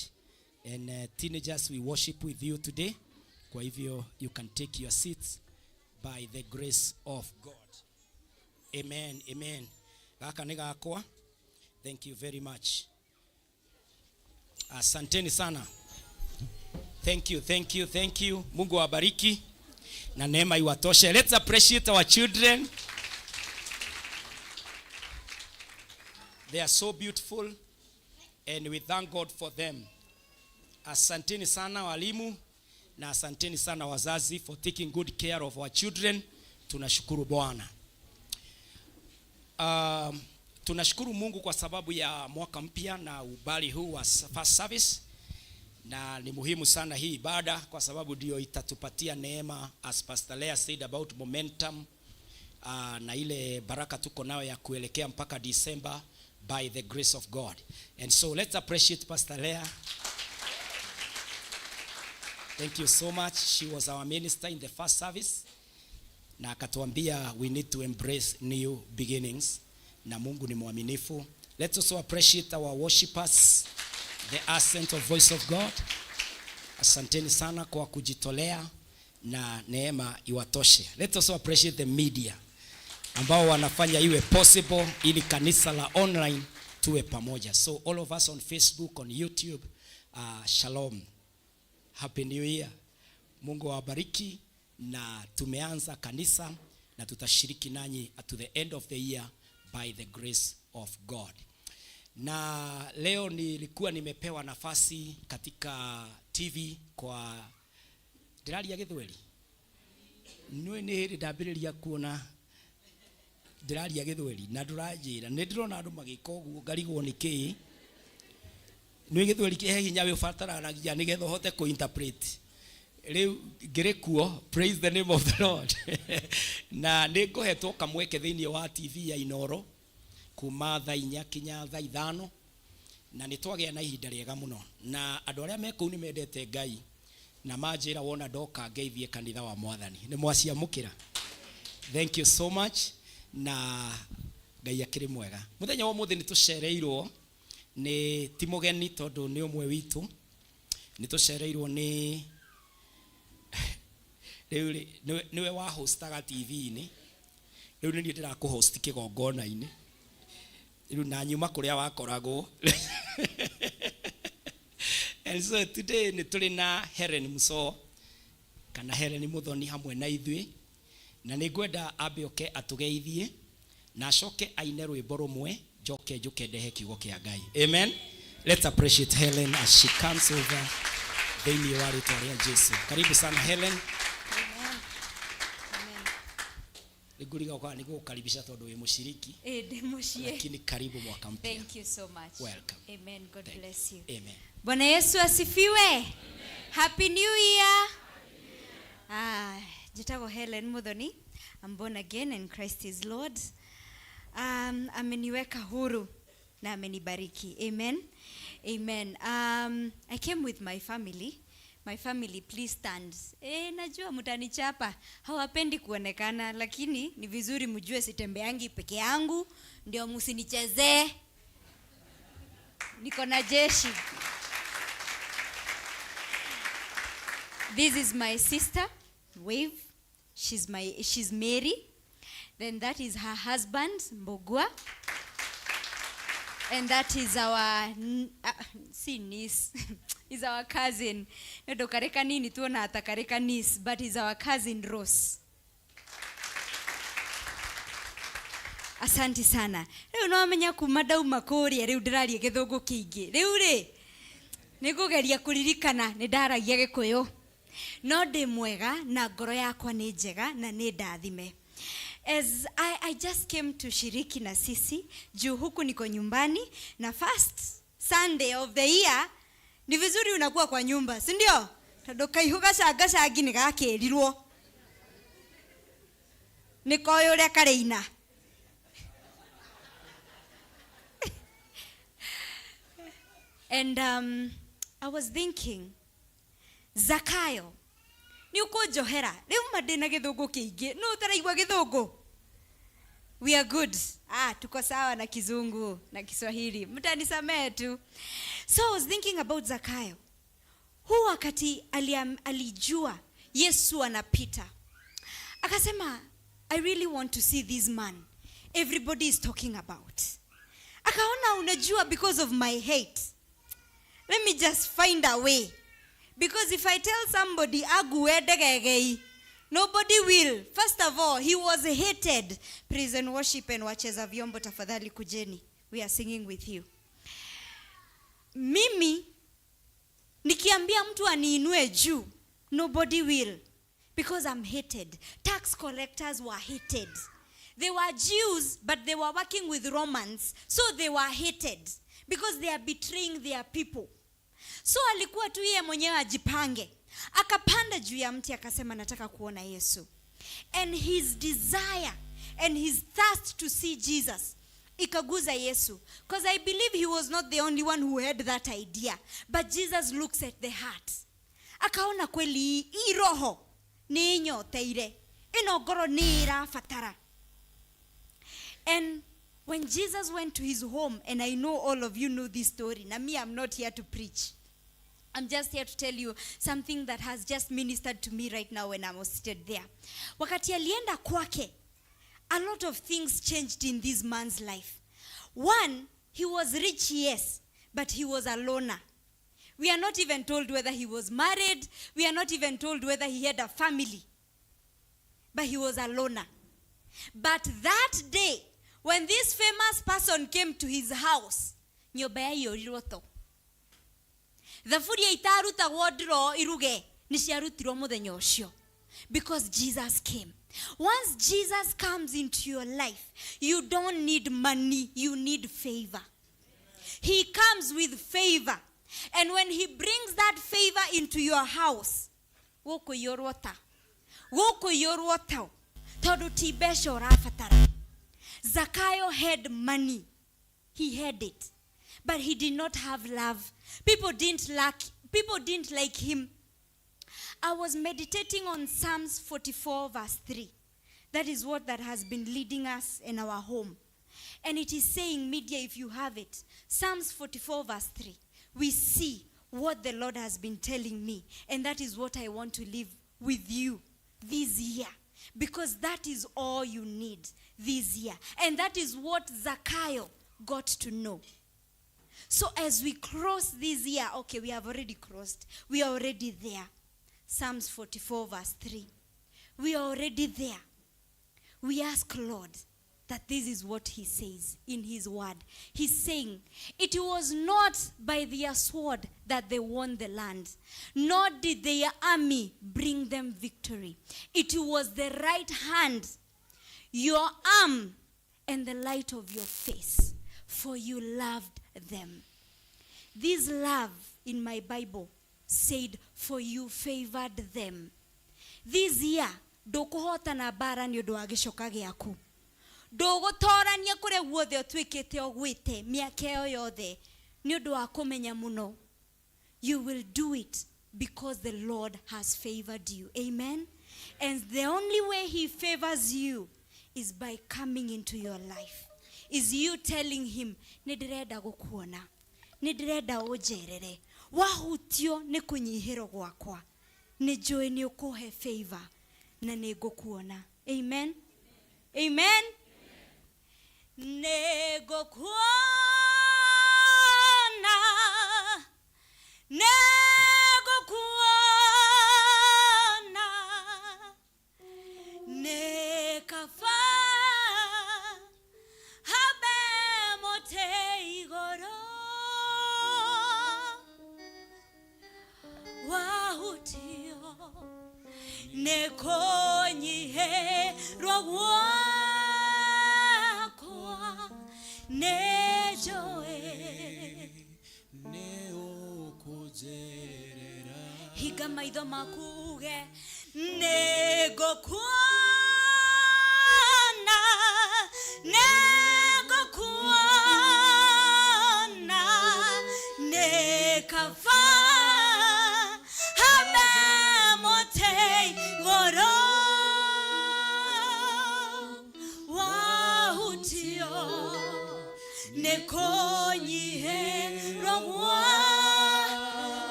And teenagers, we worship with you today. Kwa hivyo you can take your seats by the grace of God. Amen, amen. Gaka nĩ gakwa. Thank you very much. Asanteni sana. Thank you, thank you, thank you. Mungu awabariki na neema iwatoshe. Let's appreciate our children. They are so beautiful and we thank God for them. Asanteni sana walimu na asanteni sana wazazi for taking good care of our children. Tunashukuru Bwana. Tunashukuru Mungu kwa sababu ya mwaka mpya na ubali huu wa first service. Na ni muhimu sana hii ibada kwa sababu ndio itatupatia neema, as Pastor Lea said about momentum, na ile baraka tuko nayo ya kuelekea mpaka December by the grace of God. And so let's appreciate Pastor Lea. Thank you so much. She was our minister in the first service. Na akatuambia we need to embrace new beginnings. Na Mungu ni mwaminifu. Let's also appreciate our worshipers, the ascent of Voice of God. Asanteni sana kwa kujitolea na neema iwatoshe. Let's also appreciate the media ambao wanafanya iwe possible ili kanisa la online tuwe pamoja. So all of us on Facebook, on YouTube, shalom. Happy New Year. Mungu awabariki, na tumeanza kanisa na tutashiriki nanyi to the end of the year by the grace of God. Na leo nilikuwa nimepewa nafasi katika TV kwa ndĩraria gĩthweri nĩ nĩ hĩndĩ ndambĩrĩria kuona ndĩraria gĩthweri na ndũranjĩra nĩ ndĩrona andũ magĩka ũguo ngarigwo nĩ kĩĩ. Nĩ gĩthweri kĩhe hinya wĩ ũbataranagia nĩgetha ũhote kũ-interpret. Rĩu ngĩrĩ kuo, praise the name of the Lord, na nĩ ngũhetwo kamweke thĩinĩ wa TV ya Inoro kuma thaa 4 kinya thaa 5, na nĩ twagĩa na ihinda rĩega mũno, na andũ arĩa me kũu nĩ mendete Ngai na manjĩra wona ndoka ngeithie kanitha wa Mwathani. Nĩ mwaciamũkĩra, thank you so much, na Ngai akĩrĩ mwega. Mũthenya wa ũmũthĩ nĩ tũcereirwo nĩ ti mũgeni tondũ nĩ ũmwe witũ. Nĩ tũcereirwo nĩ rĩu rĩ nĩwe wa hostaga TV-inĩ, rĩu nĩ niĩ ndĩrakũhost kĩgongona-inĩ rĩu na nyuma kũrĩa wakoragwo. And so today nĩ tũrĩ na Helen Muso kana Helen Muthoni hamwe na ithuĩ, na nĩ ngwenda ambe oke atũgeithie na acoke aine rwĩmbo rũmwe, njoke njũke ndehe kiugo kĩa Ngai. Amen. Let's appreciate Helen as she comes over thĩinĩ wa rĩtwa rĩa Jesu. Karibu sana, Helen. Amen. Amen. Nĩngũriga kwa nĩgũgũkaribisha tondũ wĩ mũshiriki. Eh, ndĩ mũciĩ. Lakini karibu mwaka mpya. Thank you so much. Welcome. Amen. God Thank bless you. Amen. Bwana Yesu asifiwe. Happy New Year. Ah, njĩtagwo Helen Muthoni. I'm born again and Christ is Lord. Ameniweka huru na amenibariki. Amen. Amen. I came with my family. My family, please stand. Eh, najua mtanichapa. Hawapendi kuonekana, lakini ni vizuri mjue sitembeangi peke yangu, ndio msinichezee. Niko na jeshi. This is my sister, Wave. She's Mary. Then that is her husband, Mbogua. And that is our si niece, is our cousin. Nĩ kareka nini tuona atakareka niece, but is our cousin Rose. Asante sana. Rĩu no amenya kuma ndauma kũrĩa rĩu ndĩraria gĩthũngũ kĩingĩ. Rĩu rĩ nĩ ngũgeria kũririkana nĩ ndaragia gĩkũyũ. No ndĩ mwega na ngoro yakwa nĩ njega na nĩ ndathime. As I just came to shiriki na sisi juu huku niko nyumbani, na first Sunday of the year ni vizuri unakuwa kwa nyumba, si ndio? Tondũ kaihu gacangacangi nĩ gakĩrirwo nĩ koĩ ũrĩa karĩina. And I was thinking, Zakayo, nĩ ũkũnjohera rĩu ma ndĩna gĩthũngũ kĩingĩ, no ũtaraigua gĩthũngũ. We are good. Ah, tuko sawa na Kizungu na Kiswahili, mtanisamehe tu. So I was thinking about Zakayo. Huu wakati alijua Yesu anapita, akasema, "I really want to see this man everybody is talking about." Akaona, unajua, because of my hate, let me just find a way, because if I tell somebody aguedegegei, nobody will. First of all, he was hated. Praise and worship and wacheza vyombo, tafadhali kujeni, we are singing with you. Mimi nikiambia mtu aniinue juu, nobody will, because I'm hated. Tax collectors were hated. They were Jews, but they were working with Romans, so they were hated because they are betraying their people. So alikuwa tu yeye mwenyewe ajipange. Akapanda juu ya mti akasema, nataka kuona Yesu. And his desire and his thirst to see Jesus ikaguza Yesu, because I believe he was not the only one who had that idea, but Jesus looks at the heart. Akaona kweli hii roho nĩ ĩnyoteire, ĩno ngoro nĩ ĩrabatara. And when Jesus went to his home, and I know all of you know this story, na me, I'm not here to preach, I'm just here to tell you something that has just ministered to me right now when I was seated there. Wakati alienda kwake, a lot of things changed in this man's life. One, he was rich, yes, but he was a loner. We are not even told whether he was married. We are not even told whether he had a family. But he was a loner. But that day, when this famous person came to his house, nyũmba yaiyũrirwo to. Thaburia itarutagwo ndiro iruge nĩ ciarutirwo mũthenya ũcio. Because Jesus came. Once Jesus comes into your life, you don't need money, you need favor. He comes with favor. And when he brings that favor into your house, gũkũiyũrwo ta. Gũkũiyũrwo ta. Tondũ ti mbeca ũrabatara. Zakayo had money. He had it. But he did not have love. People didn't like him. I was meditating on Psalms 44 verse 3. That is what that has been leading us in our home. And it is saying, media, if you have it, Psalms 44 verse 3. We see what the Lord has been telling me. And that is what I want to leave with you this year. Because that is all you need this year. And that is what Zakayo got to know. So as we cross this year, okay, we have already crossed. We are already there. Psalms 44 verse 3. We are already there. We ask Lord that this is what he says in his word. He's saying, it was not by their sword that they won the land, nor did their army bring them victory. It was the right hand, your arm, and the light of your face, for you loved them. This love in my Bible said, for you favored them. This year, ndũkũhotana mbara nĩ ũndũ wa gĩcoka gĩaku. Ndũgũtorania kũrĩa guothe ũtuĩkĩte ũgwĩte mĩaka ĩyo yothe nĩ ũndũ wa kũmenya mũno. You will do it because the Lord has favored you. Amen. And the only way he favors you is by coming into your life. Is you telling him, nĩ ndĩrenda gũkuona, nĩ ndĩrenda ũnjerere, wahutio nĩ kũnyihĩrwo gwakwa, nĩ njũĩ nĩ ũkũhe favor na nĩ ngũkuona. Amen. Amen. Nĩ ngũkuona, nĩ ngũkuona, nĩ kaba hambe mũtĩ igũrũ, wahutio nĩ kũnyihĩrwo gwakwa, nĩ njũĩ nĩ ũkũnjerera. Hinga maitho maku uge, nĩ ngũkuona, nĩ ngũkuona, nĩ kaba hambe mũtĩ igũrũ, wahutio nĩ kũnyihĩrwo gwa,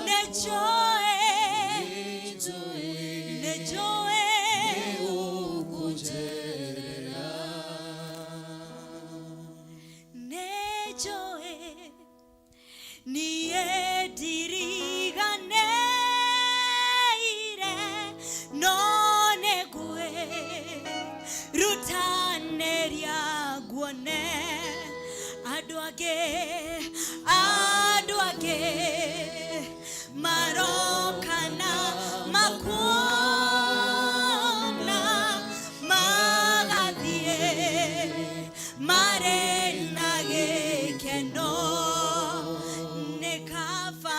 nĩ njũĩ, nĩ njũĩ Ũkũnjerera. Nĩ njũĩ niĩ ndiriganĩire, no nĩ ngwĩrutanĩria nguone andũ angĩ, andũ angĩ marokana makuona, magathiĩ marĩ na gĩkeno, nĩ kaba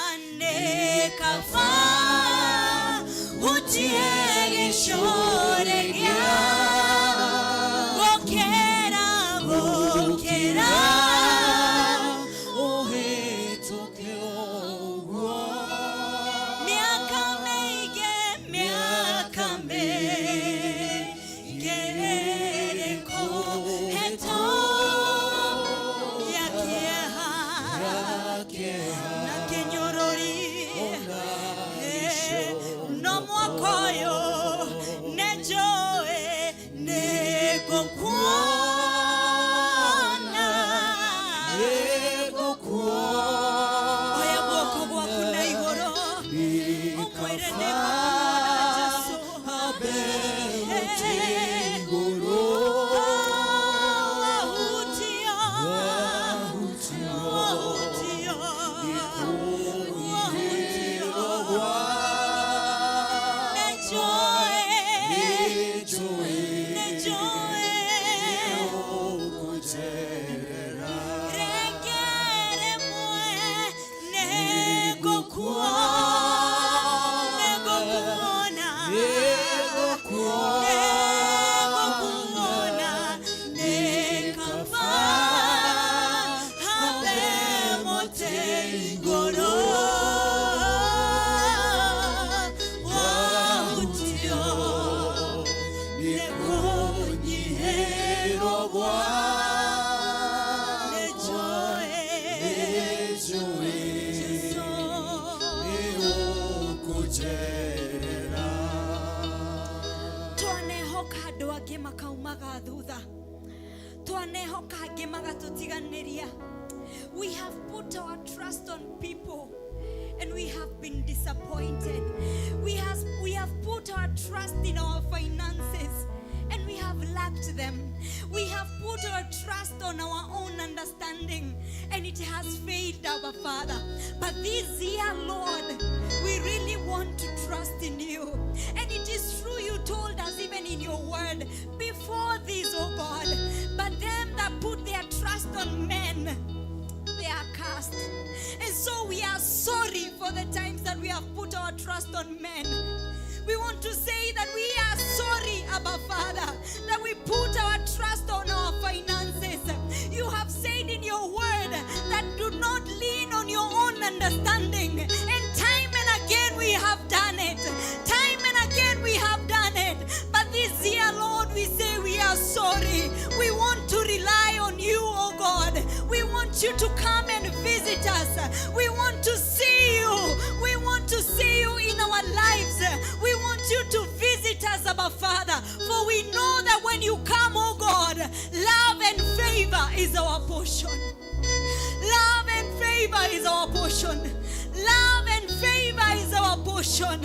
Nĩnjũĩ Jesũ nĩũkũnjerera. Twanehoka andũ angĩ makaumaga thutha, twanehoka angĩ magatũtiganĩria. We have put our trust on people and we have been disappointed. We have put our trust in our finances and we have lacked them. We have put our trust on our own understanding and it has failed, our Father. But this year, Lord, we really want to trust in you. And it is true, you told us even in your word before this, oh God. But them that put their trust on men, they are cast. And so we are sorry for the times that we have put our trust on men. We want to say that we are sorry, Abba Father, that we put our trust on our finances. You have said in your word that do not lean on your own understanding. And time and again we have done it. Time and again we have done it. But this year, Lord, we say we are sorry. We want to rely on you, oh God. We want you to come and visit us. We want to see you. We want to see you in our lives. We want you to visit us, Abba Father. For we know that when you come, oh God, love and favor is our portion. Love and favor is our portion. Love and favor is our portion.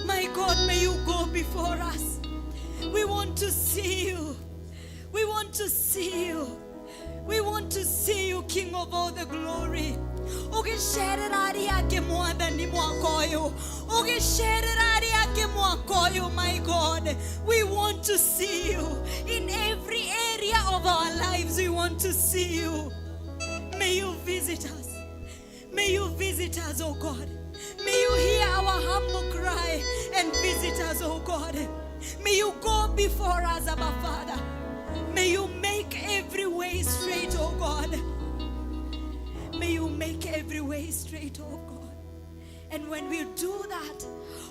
My God, may you go before us. We want to see you. We want to see you. We want to see you, King of all the glory. Ũgĩcerera arĩa angĩ mwathani mwaka ũyũ, ũgĩcerera arĩa angĩ mwaka ũyũ. My God, we want to see you in every area of our lives. We want to see you. May you visit us. May you visit us, oh God. May you hear our humble cry and visit us, oh God. May you go before us, Abba Father. May you make every way straight, oh God. May you make every way straight, oh God. And when we do that,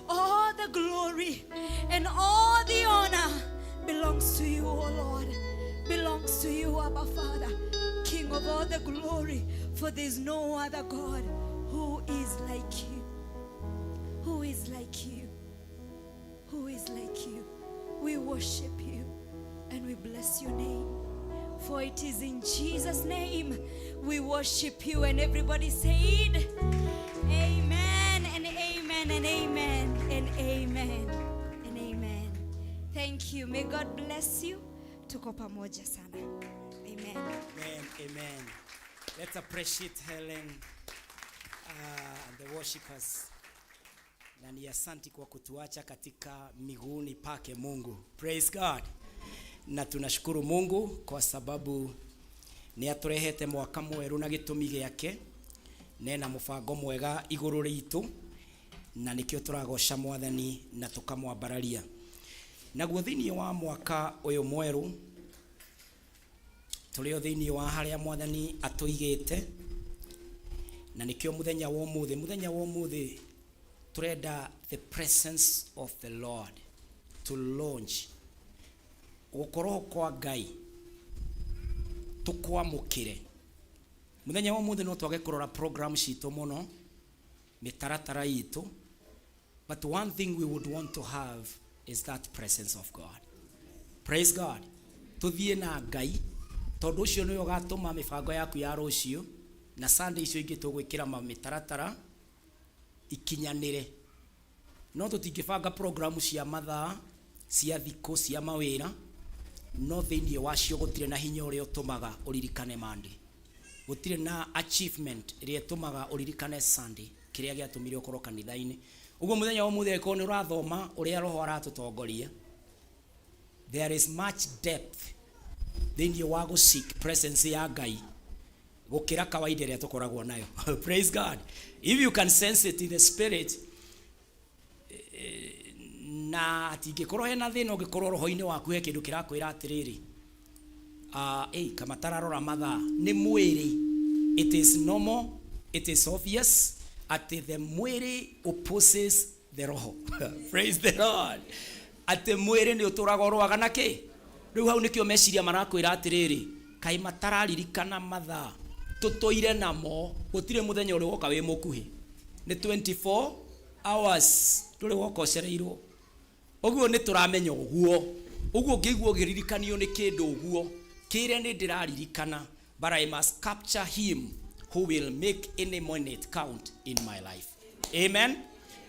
all the glory and all the honor belongs to you, oh Lord. Belongs to you, Abba Father, King of all the glory. For there's no other God who is like you. Who is like you? Who is like you? We worship you and we bless your name. For it is in Jesus' name we worship you. And everybody said, Amen and amen and amen and amen and amen. Thank you. May God bless you. Tuko pamoja sana. Amen. Amen, amen. Let's appreciate Helen and the worshipers. Na ni asanti kwa kutuacha katika miguuni pake Mungu. Praise God. Na tunashukuru Mungu kwa sababu nĩ atũrehete mwaka mwerũ na gĩtũmi gĩake nena mũbango mwega igũrũ ritũ, na nĩkĩo tũragoca mwathani na tũkamwambararia. Naguo thĩinĩ wa mwaka ũyũ mwerũ tũrĩ o thĩinĩ wa harĩa mwathani atũigĩte, na nĩkĩo mũthenya wa ũmũthĩ tũrenda the presence of the Lord to launch gũkorwo kwa Ngai tũkwamũkĩre. Mũthenya wa ũmũthĩ no twage kũrora program citũ mũno, mĩtaratara itũ, but one thing we would want to have is that presence of God. Praise God. Tũthiĩ na Ngai, tondũ ũcio nĩwe ũgatũma mĩbango yaku ya rũciũ na Sunday icio ingĩ tũgwĩkĩra mĩtaratara ikinyanĩre. No tũtingĩbanga programu cia mathaa, cia thikũ, cia mawĩra, no thĩinĩ wacio gũtirĩ na hinya ũrĩa ũtũmaga ũririkane Monday, gũtirĩ na achievement ĩrĩa ĩtũmaga ũririkane Sunday, kĩrĩa gĩatũmire ũkorwo kanitha-inĩ. Ũguo mũthenya wa ũmũthĩ, angĩkorwo nĩ ũrathoma ũrĩa Roho aratũtongoria, there is much depth thĩinĩ wa gũ seek presence ya Ngai gũkĩra kawaida ĩrĩa tũkoragwo nayo. Praise God. If you can sense it in the spirit, na atingĩkorwo hena thĩna, ũngĩkorwo roho-inĩ waku he kĩndũ kĩrakwĩra atĩrĩrĩ, kama tararora mathaa nĩ mwĩrĩ, it is normal, it is obvious atĩ the mwĩrĩ opposes the roho. Praise the Lord. Atĩ mwĩrĩ nĩ ũtũraga ũrũaga na kĩ. Rĩu hau nĩkĩo meciria marakwĩra atĩrĩrĩ, kaĩ matararirikana mathaa tũtũire namo, gũtirĩ mũthenya ũrĩ woka wĩ mũkuhĩ, nĩ 24 hours, ndũrĩ woka ũcereirwo. Ũguo nĩ tũramenya ũguo. Ũguo ũngĩigua ũgĩririkanio nĩ kĩndũ ũguo, kĩre nĩ ndĩraririkana, but I must capture him who will make any minute count in my life. Amen.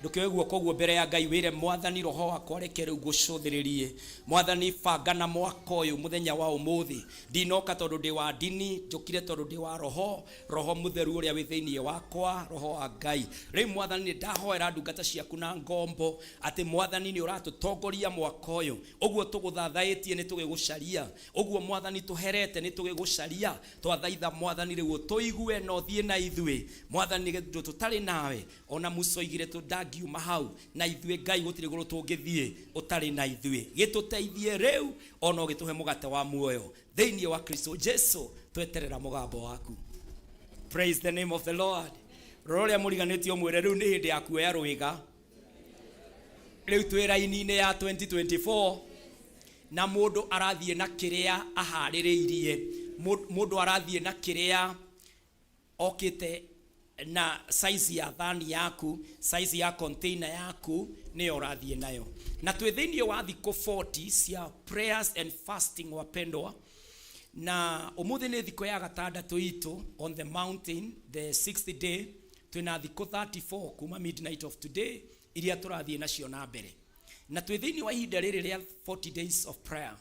Ndũkĩoe guoko ũguo mbere ya Ngai wĩre Mwathani, roho wakwa reke rĩu ngũcũthĩrĩrie. Mwathani, banga na mwaka ũyũ mũthenya wa ũmũthĩ. Ndinoka tondũ ndĩ wa ndini, njũkire tondũ ndĩ wa roho, roho mũtheru ũrĩa wĩ thĩinĩ wakwa, roho wa Ngai. Rĩu Mwathani, nĩ ndahoera ndungata ciaku na ngombo atĩ Mwathani nĩ ũratũtongoria mwaka ũyũ. Ũguo tũgũthathaĩtie nĩ tũgĩgũcaria, ũguo Mwathani tũherete nĩ tũgĩgũcaria. Twathaitha Mwathani rĩu ũtũigue na ũthiĩ na ithuĩ. Mwathani, nĩ tũtarĩ nawe, ona Musa oigire tũndangiuma hau, na ithuĩ Ngai gũtirĩ gũrũ tũngĩthiĩ ũtarĩ na ithuĩ. Gĩtũteithie rĩu ona ũgĩtũhe mũgate wa muoyo thĩinĩ wa Kristo Jesu, tweterera mũgambo waku. Praise the name of the Lord. Rora ũrĩa mũriganĩtie ũmwĩre rĩu nĩ hĩndĩ ya kuoya rwĩga. Rĩu twĩ raini-inĩ ya 2024 na mũndũ arathiĩ na kĩrĩa aharĩrĩirie, mũndũ arathiĩ na kĩrĩa okĩte na size ya thani yaku, size ya container yaku nĩyo ũrathiĩ nayo. Na twĩ thĩinĩ wa thikũ 40 cia prayers and fasting, wapendwa, na ũmũthĩ nĩ thikũ ya gatandatũ itũ on the mountain, the sixth day. Twĩna thikũ 34 kuma midnight of today iria tũrathiĩ nacio na mbere, na twĩ thĩinĩ wa ihinda rĩrĩ rĩa 40 days of prayer.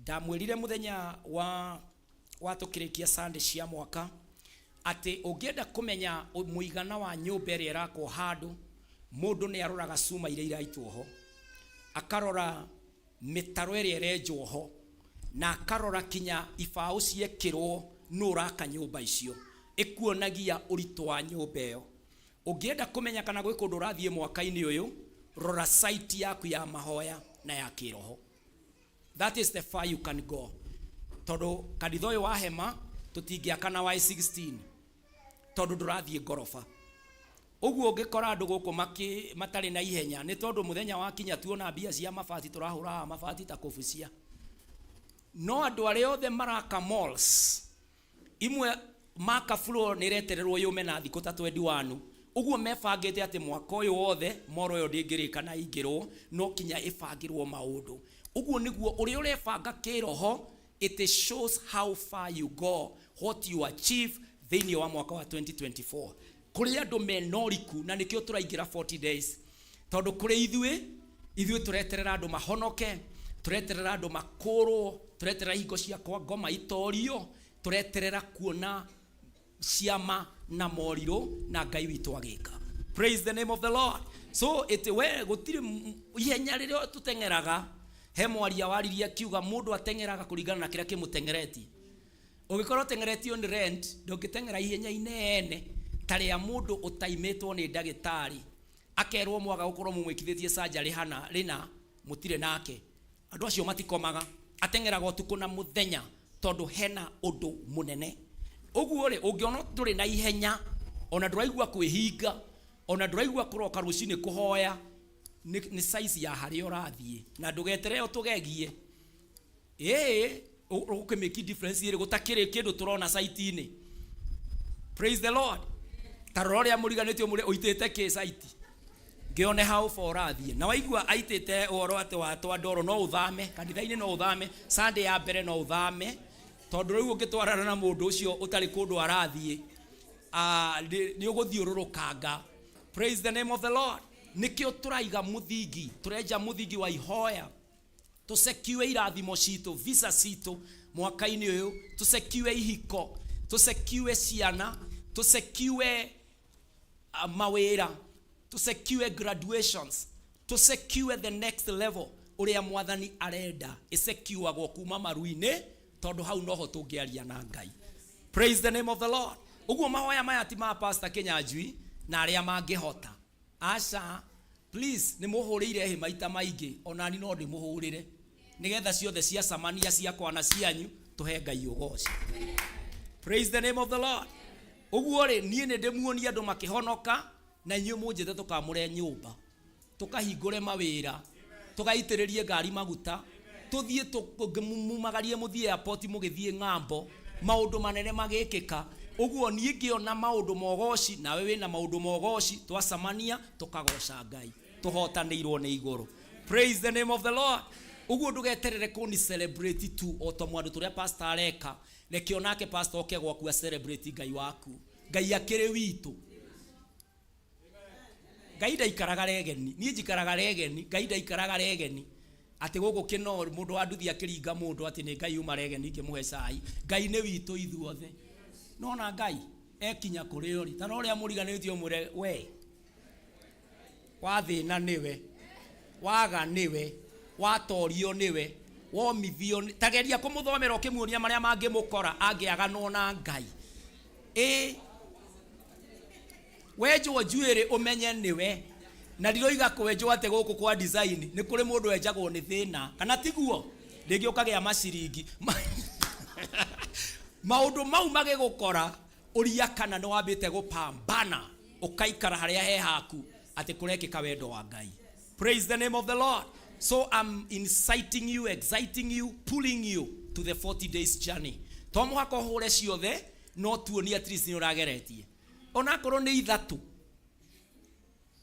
Ndamwĩrire mũthenya wa watũkĩrĩkia Sunday cia mwaka atĩ ũngĩenda kũmenya mũigana wa nyũmba ĩrĩa ĩrakwo handũ, mũndũ nĩ aroraga cuma iria iraitwo ho, akarora mĩtaro ĩrĩa ĩrenjwo ho, na akarora kinya ibaũ ciekĩrwo nũ ũraka nyũmba icio, ĩkuonagia ũritũ wa nyũmba ĩyo. Ũngĩenda kũmenya kana gwĩ kũndũ ũrathiĩ mwaka-inĩ ũyũ, rora site yaku ya mahoya na ya kĩroho. That is the far you can go. Tondũ kanitha ũyũ wa hema tũtingĩaka na Y16 tondũ ndũrathiĩ ngoroba. Ũguo ũngĩkora andũ gũkũ matarĩ na ihenya nĩ tondũ mũthenya wakinya tuona mbia cia mabati tũrahũra haha mabati ta kũbucia. No andũ arĩa othe maraka malls imwe maka floor nĩ ĩretererwo yũme na thikũ ta 21, ũguo mebangĩte atĩ mwaka ũyũ wothe mall ĩyo ndĩngĩrĩka na ĩingĩrwo, no kinya ĩbangĩrwo maũndũ. Ũguo nĩguo ũrĩa ũrebanga kĩroho, it shows how far you go, what you achieve thĩinĩ wa mwaka wa 2024. Kũrĩ andũ mena ũriku na nĩkĩo tũraingĩra 40 days, tondũ kũrĩ ithuĩ, ithuĩ tũreterera andũ mahonoke, tũreterera andũ makũrwo, tũreterera hingo cia kwa ngoma itorio, tũreterera kuona ciama na morirũ na Ngai witũ agĩka. Praise the name of the Lord. So it we gũtirĩ ihenya rĩrĩa tũteng'eraga. He mwaria waririe akiuga mũndũ ateng'eraga kũringana na kĩrĩa kĩmũteng'eretie. Ũngĩkorwo ũteng'eretio nĩ rent, ndũngĩteng'era ihenya inene ta rĩa mũndũ ũtaimĩtwo nĩ ndagĩtarĩ akerwo mwaga gũkorwo mũmwĩkithĩtie surgery hana rĩna mũtirĩ nake. Andũ acio matikomaga, ateng'eraga ũtukũ na mũthenya tondũ hena ũndũ mũnene. Ũguo rĩ, ũngĩona ndũrĩ na ihenya, ona ndũraigua kwĩhinga, ona ndũraigua kũroka rũcinĩ kũhoya, nĩ size ya harĩa ũrathiĩ, na ndũgeterere ũtũgegie. Ĩĩ, ũkĩmake difference ĩrĩ gũtakĩrĩ kĩndũ tũrona site-inĩ. Praise the Lord. Ta rora ũrĩa mũriganĩtio mũrĩ ũitĩte kĩ site, ngĩone how far ũrathiĩ. Na waigua aitĩte ũhoro atĩ watwa ndoro no ũthame kanitha-inĩ, no ũthame Sunday ya mbere, no ũthame, tondũ rĩu ũngĩtwarana na mũndũ ũcio ũtarĩ kũndũ arathiĩ, nĩ ũgũthiũrũrũkanga. Praise the name of the Lord. Nĩkĩo tũraiga mũthingi, tũrenja mũthingi wa ihoya, tũsekiwe irathimo citũ, visa citũ mwaka-inĩ ũyũ, tũsekiwe ihiko, tũsekiwe ciana, tũsekiwe mawĩra, tũsekiwe graduations, tũsekiwe the next level ũrĩa Mwathani arenda ĩsekiwagwo kuma maru-inĩ, tondũ hau noho tũngĩaria na Ngai. Praise the name of the Lord. Ũguo mahoya maya ti ma Pastor Kĩnyanjui na arĩa mangĩhota, aca. Please, nĩ mũhũrĩire hĩ maita maingĩ, onani no ndĩmũhũrĩre nĩgetha ciothe ciacamania ciakwa na cianyu tũhe Ngai ũgoci. Praise the name of the Lord. Ũguo rĩ, niĩ nĩ ndĩmuonia andũ makĩhonoka, na inyuĩ mũnjĩte tũkamũre nyũmba, tũkahingũre mawĩra, tũgaitĩrĩrie ngari maguta. Tũthiĩ mumagarie mũthiĩ airport mũgĩthiĩ ng'ambo, maũndũ manene magĩkĩka. Ũguo niĩ ngĩona maũndũ mogoci, nawe wĩna maũndũ mogoci, twacamania tũkagoca Ngai, tũhotanĩirwo nĩ igũrũ. Praise the name of the Lord. Ũguo ndũgeterere kũni celebrate tu o ta mwandũ tũrĩa pastor areka. Reke onake pastor oke gwaku a celebrate Ngai waku. Ngai akĩrĩ witũ. Ngai ndaikaraga regeni. Niĩ njikaraga regeni. Ngai ndaikaraga regeni. Atĩ gũkũ kĩno mũndũ wa nduthi akĩringa mũndũ atĩ nĩ Ngai uma regeni ngĩmũhe cai. Ngai nĩ witũ ithuothe. Nona Ngai ekinya kũrĩ ũrĩ. Ta ũrĩa mũriganĩtie ũmwĩre we wathĩna nĩwe, waga nĩwe, watorio nĩwe, womithio nĩ-. Tageria kũmũthomera ũkĩmuonia marĩa mangĩmũkora angĩaganwo na Ngai. Ĩ wenjwo njuĩrĩ ũmenye nĩwe. Na ndiroiga kwenjwo atĩ gũkũ kwa design nĩ kũrĩ mũndũ wenjagwo nĩ thĩna, kana tiguo? Rĩngĩ ũkagĩa maciringi. Maũndũ mau magĩgũkora, ũria kana nĩ wambĩte gũpambana ũkaikara harĩa he haku atĩ kũrekĩka wendo wa Ngai. Praise the name of the Lord. So I'm inciting you, exciting you, pulling you to the 40 days journey. To mũhaka ũhũre ciothe, no tuonie at least nĩ ũrageretie. Onakorwo nĩ ithatũ,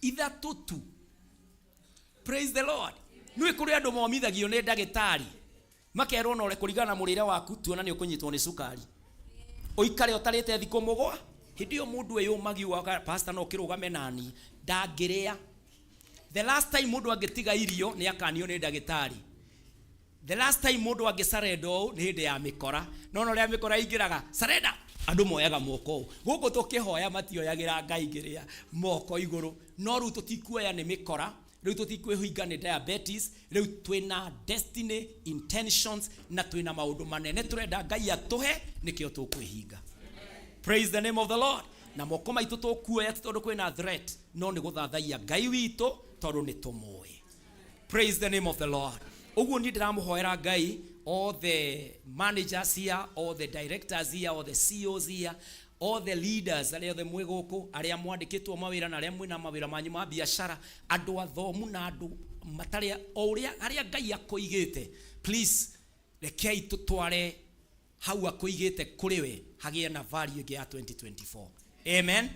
ithatũ tu. Praise the Lord. Nĩ kũrĩ andũ momithagio nĩ ndagĩtarĩ, makerwo na ũrĩa kũringana na mũrĩre waku tuona nĩ ũkũnyitwo nĩ cukari, ũikare ũtarĩte thikũ mũgwa. Hĩndĩ ĩyo mũndũ eyũmagiwa, pastor no kĩrũgame nani ndangĩrĩa. The last time mũndũ angĩtiga irio nĩ akanio nĩ ndagĩtarĩ. The last time mũndũ angĩcarenda ũũ nĩ hĩndĩ ya mĩkora. No no rĩa mĩkora ingĩraga sarenda, andũ moyaga moko ũũ. Gũkũ tũkĩhoya matioyagĩra Ngai ngĩrĩa moko igũrũ. No rĩu tũtikuoya nĩ mĩkora, rĩu tũtikwĩhinga nĩ diabetes, rĩu twĩna destiny intentions na twĩna maũndũ manene tũrenda Ngai atũhe, nĩkĩo tũkwĩhinga. Praise the name of the Lord. Na moko maitũ tũkuoya ti tondũ kwĩna threat, no nĩ gũthathaiya Ngai witũ tondũ nĩ tũmũĩ. Praise the name of the Lord. Ũguo niĩ ndĩramũhoera Ngai, all the managers here, all the directors here, all the CEOs here, all the leaders arĩa othe mwĩ gũkũ, arĩa mwandĩkĩtwo mawĩra na arĩa mwĩna mawĩra manyu ma biacara, andũ athomu na andũ matarĩ, o ũrĩa harĩa Ngai akũigĩte, please rekei tũtware hau akũigĩte kũrĩ we hagĩe na value ĩngĩ ya 2024. Amen.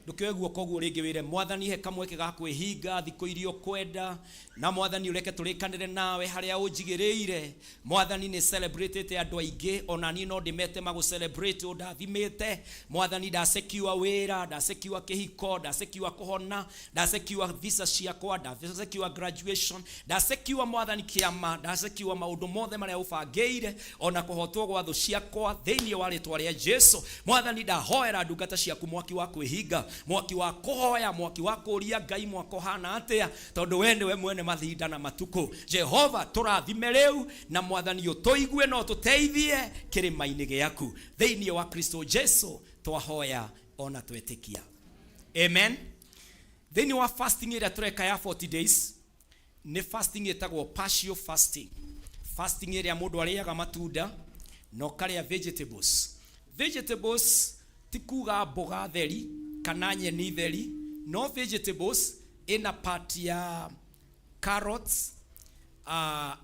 Ndũkĩoe guoko ũguo rĩngĩ wĩre Mwathani he kamweke ga kwĩhinga thikũ iria ũkwenda, na Mwathani ũreke tũrĩkanĩre nawe harĩa ũnjigĩrĩire. Mwathani nĩ celebrate andũ aingĩ, ona niĩ no ndĩmete magũ celebrate ũndathimĩte. Mwathani ndasecure wĩra, ndasecure kĩhiko, ndasecure kũhona, ndasecure visa ciakwa, ndasecure graduation, ndasecure Mwathani kĩama, ndasecure maũndũ mothe marĩa ũbangĩire, ona kũhotwo gwa thũ ciakwa thĩinĩ wa rĩtwa rĩa Jesu. Mwathani ndahoera ndungata ciaku mwaki wa kwĩhinga, mwaki wa kũhoya, mwaki wa kũũria Ngai mwaka ũhana atĩa, tondũ we nĩwe mwene mathinda na matukũ. Jehova tũrathime rĩu, na Mwathani ũtũigue na ũtũteithie kĩrĩma-inĩ gĩaku thĩinĩ wa Kristo Jesu twahoya ona twetĩkia. Amen. Thĩinĩ wa fasting ĩrĩa tũreka ya 40 days, nĩ fasting ĩtagwo partial fasting. Fasting ĩrĩa mũndũ arĩaga matunda na ũkarĩa vegetables. Vegetables ti kuga mboga theri kana nyeni theri, no vegetables ĩna part ya carrots,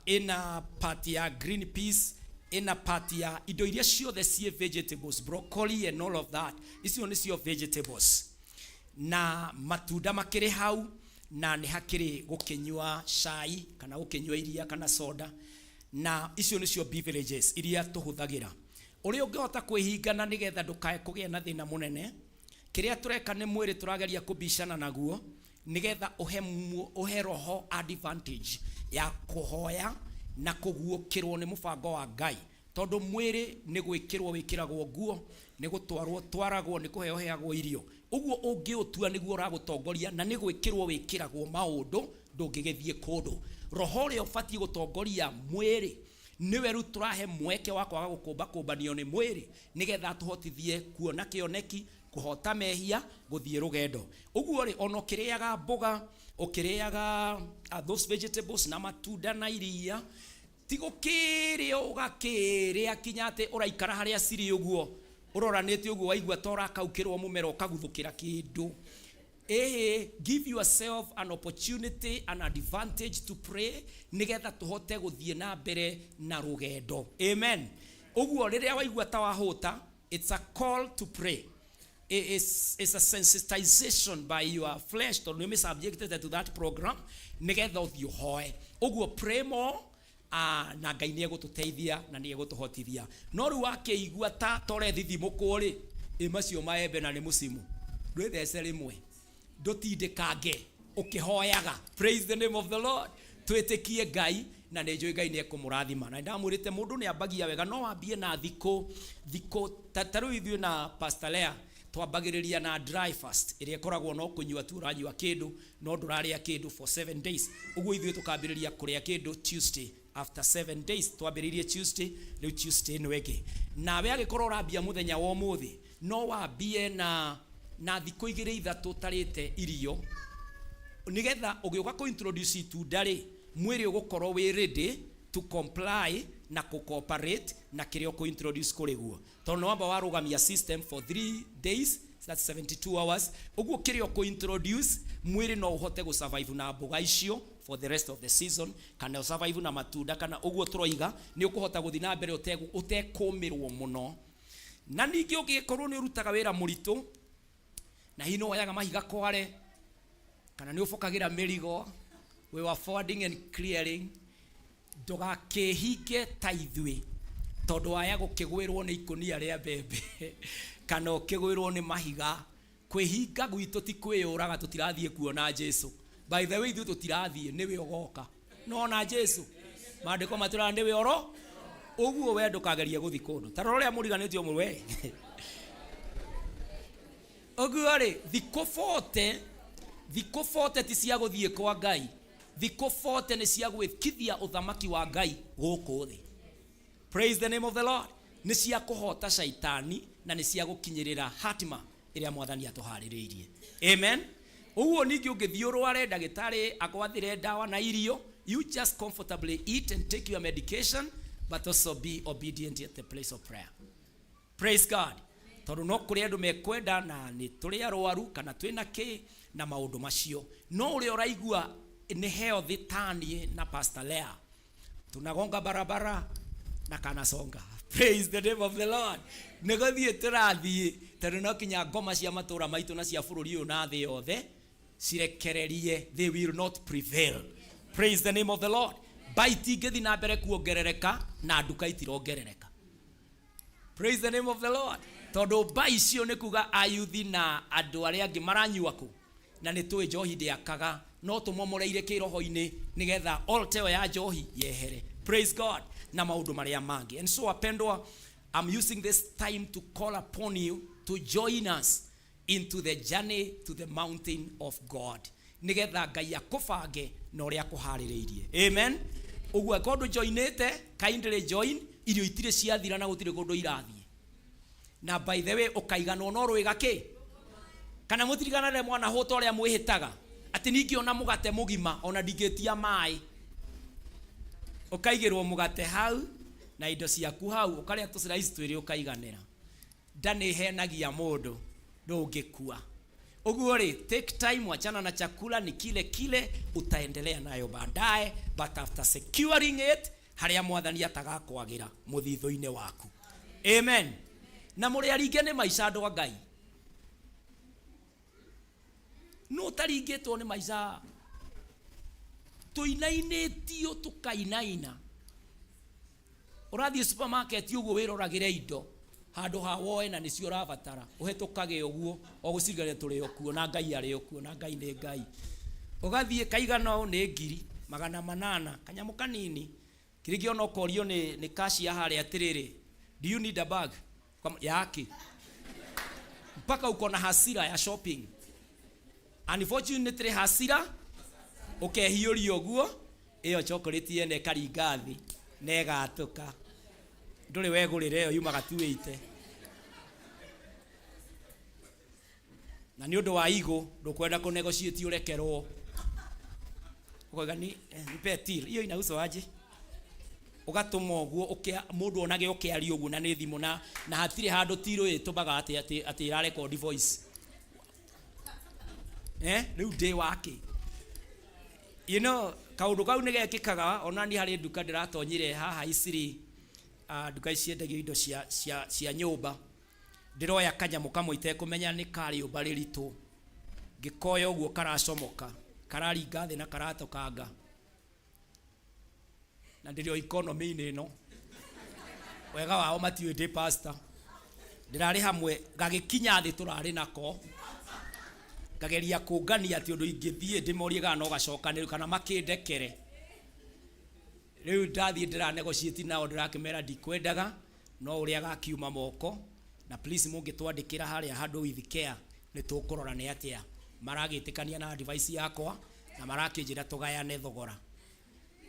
ĩna part ya green peas, ĩna part ya indo iria ciothe ciĩ vegetables, broccoli and all of that. Icio nĩcio vegetables. Na matunda makĩrĩ hau, na nĩ hakĩrĩ gũkĩnyua cai kana gũkĩnyua iria kana soda, na icio nĩcio beverages iria tũhũthagĩra. Ũrĩa ũngĩhota kwĩhinga na nĩgetha ndũkae kũgĩa na thĩna mũnene, kĩrĩa tũreka nĩ mwĩrĩ tũrageria kũbicana naguo nĩgetha ũhe roho advantage ya kũhoya na kũguũkĩrwo nĩ mũbango wa Ngai, tondũ mwĩrĩ nĩ gwĩkĩrwo wĩkĩragwo nguo, nĩ gũtwarwo twaragwo, nĩ kũheo heagwo irio. Ũguo ũngĩũtua nĩguo ũragũtongoria na nĩ gwĩkĩrwo wĩkĩragwo maũndũ, ndũngĩgĩthiĩ kũndũ. Roho ũrĩa ũbatiĩ gũtongoria mwĩrĩ nĩwe rĩu tũrahe mweke wa kwaga gũkũmbakũmbanio nĩ mwĩrĩ, nĩgetha atũhotithie kuona kĩoneki, kũhota mehia, gũthiĩ rũgendo. Ũguo rĩ, ona ũkĩrĩaga mboga, ũkĩrĩaga those vegetables na matunda na iria, ti gũkĩrĩa ũgakĩrĩa kinya atĩ ũraikara harĩa cirĩ ũguo ũroranĩte ũguo, waigua ta ũrakaukĩrwo mũmero ũkaguthũkĩra kĩndũ. Ĩhĩ, give yourself an opportunity, an advantage to pray, nĩgetha tũhote gũthiĩ na mbere na rũgendo. Amen. Ũguo rĩrĩa waigua ta wahũta, it's a call to pray. It's a sensitization by your flesh, tondũ nĩ ũmĩ-subjected to that program, nĩgetha ũthiĩ ũhoe. Ũguo pray more, na Ngai nĩ egũtũteithia na nĩ egũtũhotithia. No rĩu wakĩigua ta torethithimũkwo rĩ, ĩ macio maembe na nĩ mũcimu, ndwĩthece rĩmwe, ndũtindĩkange ũkĩhoyaga. Praise the name of the Lord. Twĩtĩkie Ngai na nĩ njũĩ Ngai nĩ ekũmũrathima. Na ndamwĩrĩte mũndũ nĩ ambagia wega, no wambie na thikũ thikũ ta rĩu ithuĩ na Pastor Lea twambagĩrĩria na dry fast, ĩrĩa ĩkoragwo no kũnyua tu ũranyua kĩndũ no ndũrarĩa kĩndũ for 7 days. Ũguo ithuĩ tũkambĩrĩria kũrĩa kĩndũ Tuesday after 7 days. Twambĩrĩirie Tuesday, rĩu Tuesday ĩno ĩngĩ. Nawe angĩkorwo ũrambia mũthenya wa ũmũthĩ, no wambie na thikũ igĩrĩ ithatũ ũtarĩte irio, nĩgetha ũgĩũka kũ introduce itunda rĩ, mwĩrĩ ũgũkorwo wĩ ready to comply na kũ cooperate na kĩrĩa ũkũ introduce kũrĩ guo, tondũ nĩ wamba warũgamia system for 3 days, that's 72 hours. Ũguo kĩrĩa ũkũ introduce, mwĩrĩ no ũhote gũ survive na mboga icio for the rest of the season, kana survive na matunda, kana ũguo tũroiga nĩ ũkũhota gũthiĩ na mbere ũtekũmĩrwo mũno. Na ningĩ ũngĩkorwo nĩ ũrutaga wĩra mũritũ, na hihi nĩ woyaga mahiga kware, kana nĩ ũbokagĩra mĩrigo, we were forwarding and clearing, ndũgakĩhinge ta ithuĩ, tondũ waya gũkĩgwĩrwo nĩ ikũnia rĩa mbembe kana ũkĩgwĩrwo nĩ mahiga. Kwĩhinga gwitũ ti kwĩyũraga, tũtirathiĩ kuona Jesu. By the way, ithuĩ tũtirathiĩ, nĩwe ũgoka. No na Jesu maandĩko matũraga nĩwe oro ũguo. We ndũkagerie gũthi kũndũ ta rora ũrĩa mũriganĩtio mũrwe ũguo rĩ. Thikũ 40, thikũ 40 ti cia gũthiĩ kwa Ngai, thikũ 40 nĩ cia gwĩkithia ũthamaki wa Ngai gũkũ thĩ. Praise the name of the Lord. Nĩ cia kũhota caitani na nĩ cia gũkinyĩrĩra hatima ĩrĩa Mwathani atũharĩrĩirie. Amen. Ũguo ningĩ ũngĩthiĩ ũrware, ndagĩtarĩ agwathĩre ndawa na irio, you just comfortably eat and take your medication, but also be obedient at the place of prayer. Praise God. Tondũ no kũrĩ andũ mekwenda na nĩ tũrĩ arwaru kana twĩna kĩ na maũndũ macio, no ũrĩa ũraigua nĩ healthy taniĩ na Pastor Lea, tunagonga barabara na kanasonga. Praise the name of the Lord. Nĩ gũthiĩ tũrathiĩ, tondũ no kinya ngoma cia matũra maitũ na cia bũrũri ũyũ na thĩ yothe cirekererie, they will not prevail. Praise the name of the Lord. Mba itingĩthiĩ na mbere kuongerereka na nduka itirongerereka. Praise the name of the Lord. Tondũ mba icio nĩ kuga ayuthi na andũ arĩa angĩ maranyua kũ, na nĩ tũĩ njohi ndĩakaga, no tũmomoreire kĩroho-inĩ nĩgetha altar ĩyo ya njohi yehere. Praise God. Na maũndũ marĩa mangĩ. And so, apendwa, I'm using this time to call upon you to join us into the journey to the mountain of God, nĩgetha Ngai akũbange na ũrĩa akũharĩrĩirie. Amen. Ũguo angĩkorwo ndũjoinĩte, kindly join. Irio itirĩ ciathira na gũtirĩ kũndũ irathiĩ. Na by the way, ũkaiganwo no rwĩga kĩ kana mũtiriganĩre mwana hũta ũrĩa mwĩhĩtaga atĩ ningĩona mũgate mũgima ona ndingĩtia maĩ. Ũkaigĩrwo mũgate hau na indo ciaku hau, ũkarĩa tũslice twĩrĩ ũkaiganĩra. Nda nĩ ĩhenagia mũndũ, ndũngĩkua. Ũguo rĩ, take time, wachana na chakula, ni kile kile utaendelea nayo baadaye, but after securing it harĩa Mwathani atagakwagĩra mũthithũ-inĩ waku. Amen. Na mũrĩ aringe nĩ maica, andũ a Ngai. No ũtaringĩtwo nĩ maica, tũinainĩtio tũkainaina. Ũrathiĩ supermarket ũguo wĩroragĩre indo handũ ha woe na nĩcio ũrabatara, ũhetũkage ũguo o gũcirigania tũrĩ o kuo na Ngai arĩ o kuo, na Ngai nĩ Ngai. Ũgathiĩ kaigana ũũ nĩ 800,000, kanyamũ kanini kĩrĩngĩ, ona ũkorio nĩ cashier harĩa atĩrĩrĩ, "Do you need a bag?" Yake mpaka uko na hasira ya shopping. Unfortunately, hasira ũkehiũria ũguo, ĩyo chocolate yene ĩkaringa thĩ na ĩgatũka. Ndũrĩ wegũrĩra, ĩyo yumaga 280, na nĩ ũndũ wa igũ ndũkwenda kũ negotiate, ũrekerwo, ũkoiga ni nipe till hiyo inauzwa aje. Ũgatũma ũguo mũndũ onage ũkĩaria ũguo na nĩ thimũ na hatirĩ handũ tirũ ĩtũmaga atĩ ĩrarekondi voice. Eh, rĩu ndĩ wake. You know, kaũndũ kau nĩ gekĩkaga ona niĩ harĩ nduka ndĩratonyire haha Isiri, nduka ici ciendagio indo cia, cia, cia nyũmba. Ndĩroya kanyamũ kamwe itekũmenya nĩ ka rĩũmba rĩritũ. Ngĩkoya ũguo karacomoka, kararinga thĩ na karatũkanga. Na ndĩrĩ o economy-inĩ ĩno. Wega wao matiũĩ ndĩ pastor. Ndĩrarĩ hamwe, gagĩkinya thĩ tũrarĩ nako. Ngageria kũngania atĩ ũndũ ingĩthiĩ ndĩmorie kana no gacokanĩrĩrio kana makĩndekere. Rĩu ndathiĩ ndĩra negotiate nao ndĩrakĩmera ndikwendaga no ũrĩa gakiuma moko na please mũngĩtwandĩkĩra harĩa handũ with care nĩ tũkũrora nĩ atĩa. Maragĩtĩkania na advice yakwa na marakĩnjĩra tũgayane thogora.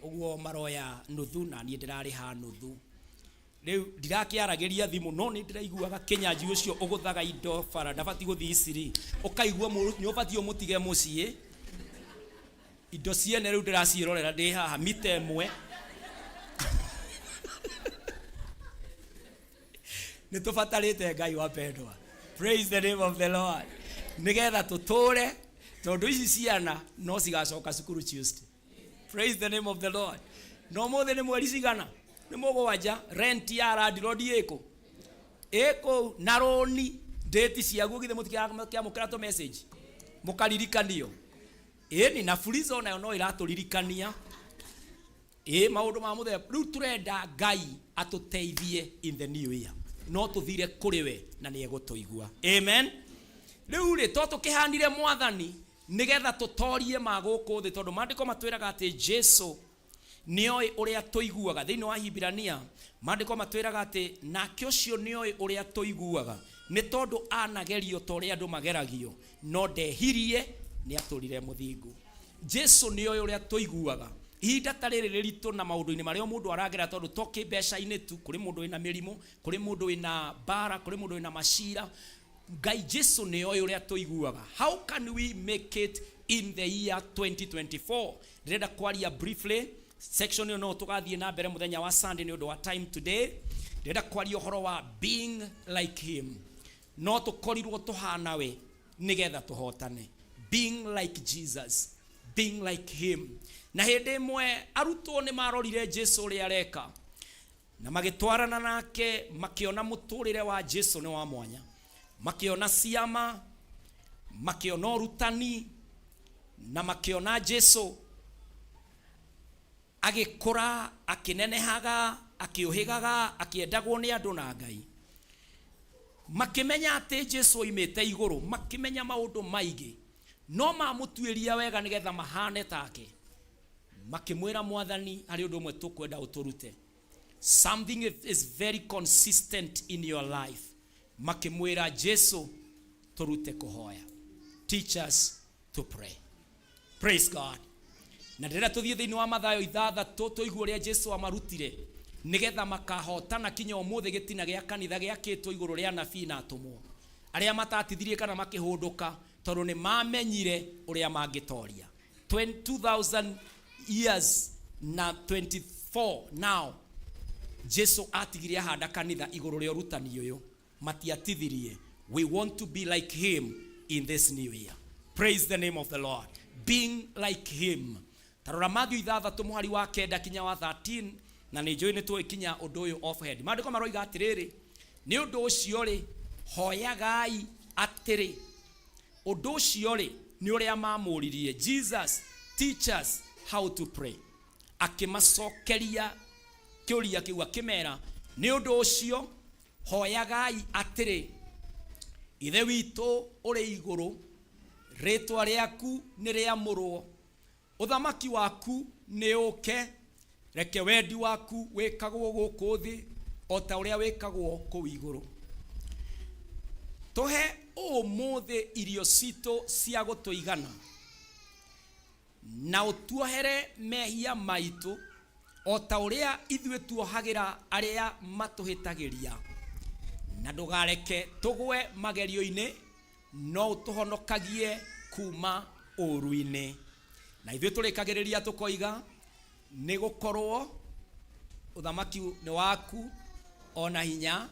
Ũguo maroya nuthu na niĩ ndĩrarĩha nuthu. Rĩu ndirakĩaragĩria thimũ no nĩ ndĩraiguaga kĩnyanjui ũcio ũgũthaga indo bara ndabatiĩ gũthiĩ Isiri. Ũkaigua nĩ ũbatiĩ ũmũtige mũciĩ. Indo ciene rĩu ndĩraciĩrorera ndĩ haha mita ĩmwe. Nĩ tũbatarĩte Ngai wapendwa. Praise the name of the Lord. Nĩgetha tũtũre tondũ ici ciana no cigacoka cukuru Tuesday. Praise the name of the Lord. No mũthĩ nĩ mweri cigana? Nĩ mũgwanja. Rent ya landlord ĩkũ? Ĩkũ na rũni date ciaguo githĩ mũtikĩamũkĩra tũ message mũkaririkanio. Ĩni na Fuliza onayo no ĩratũririkania ĩ maũndũ ma mũthemba rĩu tũrenda Ngai atũteithie in the new year no tũthire kũrĩ we na nĩ egũtũigua. Amen. Rĩu rĩ to tũkĩhanire mwathani nĩgetha tũtorie ma gũkũ thĩ tondũ maandĩko matwĩraga atĩ Jesu nĩoĩ ũrĩa tũiguaga. Thĩinĩ wa Hibirania maandĩko matwĩraga atĩ nake ũcio nĩoĩ ũrĩa tũiguaga nĩ tondũ anagerio ta ũrĩa andũ mageragio no ndehirie nĩ atũrire mũthingu. Jesu nĩoĩ ũrĩa tũiguaga. Ihinda ta rĩrĩ rĩritũ na maũndũ-inĩ marĩa mũndũ aragera tondũ to kĩmbeca-inĩ tu, kũrĩ mũndũ wĩna mĩrimũ, kũrĩ mũndũ wĩna mbara, kũrĩ mũndũ wĩna macira. Ngai Jesu nĩoĩ ũrĩa tũiguaga. How can we make it in the year 2024? Ndĩrenda kwaria briefly section ĩyo no tũgathiĩ na mbere mũthenya wa Sunday nĩ ũndũ wa time today. Ndĩrenda kwaria ũhoro wa being like him. No tũkorirwo tũhana we nĩgetha tũhotane. Being like Jesus, being like him. Na hĩndĩ ĩmwe arutwo nĩ marorire Jesu ũrĩa areka na magĩtwarana nake makĩona mũtũrĩre wa Jesu nĩ wa mwanya, makĩona ciama, makĩona ũrutani na makĩona Jesu agĩkũra, akĩnenehaga, akĩũhĩgaga, akĩendagwo nĩ andũ na Ngai. Makĩmenya atĩ Jesu oimĩte igũrũ, makĩmenya maũndũ maingĩ no mamũtuĩria wega nĩgetha mahane take. Makĩmwĩra mwathani harĩ ũndũ ũmwe tũkwenda ũtũrute. Something is very consistent in your life. Makĩmwĩra Jesu tũrute kũhoya. Teach us to pray. Praise God. Na ndĩrenda tũthiĩ thĩinĩ wa Mathayo ithathatũ tũigue ũrĩa Jesu amarutire nĩgetha makahotana kinya ũmũthĩ gĩtina gĩa kanitha gĩakĩtwo igũrũ rĩa anabii na atũmwo arĩa matatithirie kana makĩhũndũka tondũ nĩ mamenyire ũrĩa mangĩtoria. 2000 years na 24 now Jesu atigire ahanda kanitha igũrũ rĩa ũrutani ũyũ. Matiatithirie. We want to be like him in this new year. Praise the name of the Lord. Being like him. Tarora Matthew ithathatũ mũhari wa kenda kinya wa 13 na nĩ njũĩ nĩ tũĩ kinya ũndũ ũyũ off head. Maandĩko maroiga atĩrĩrĩ, nĩ ũndũ ũcio rĩ, hoyagai atĩrĩ. Ũndũ ũcio rĩ, nĩ ũrĩa mamũririe. Jesus, teach us how to pray. Akĩmacokeria kĩũria kĩu akĩmera, nĩ ũndũ ũcio hoyagai atĩrĩ, Ithe witũ ũrĩ igũrũ, rĩtwa rĩaku nĩ rĩamũrwo, ũthamaki waku nĩ ũke, reke wendi waku wĩkagwo gũkũ thĩ o ta ũrĩa wĩkagwo kũu igũrũ. Tũhe ũmũthĩ irio citũ cia gũtũigana, na ũtuohere mehia maitũ o ta ũrĩa ithuĩ tuohagĩra arĩa matũhĩtagĩria, na ndũgareke tũgwe magerio-inĩ, no ũtũhonokagie kuma ũũru-inĩ. Na ithuĩ tũrĩkagĩrĩria tũkoiga, nĩ gũkorwo ũthamaki nĩ waku, ona hinya,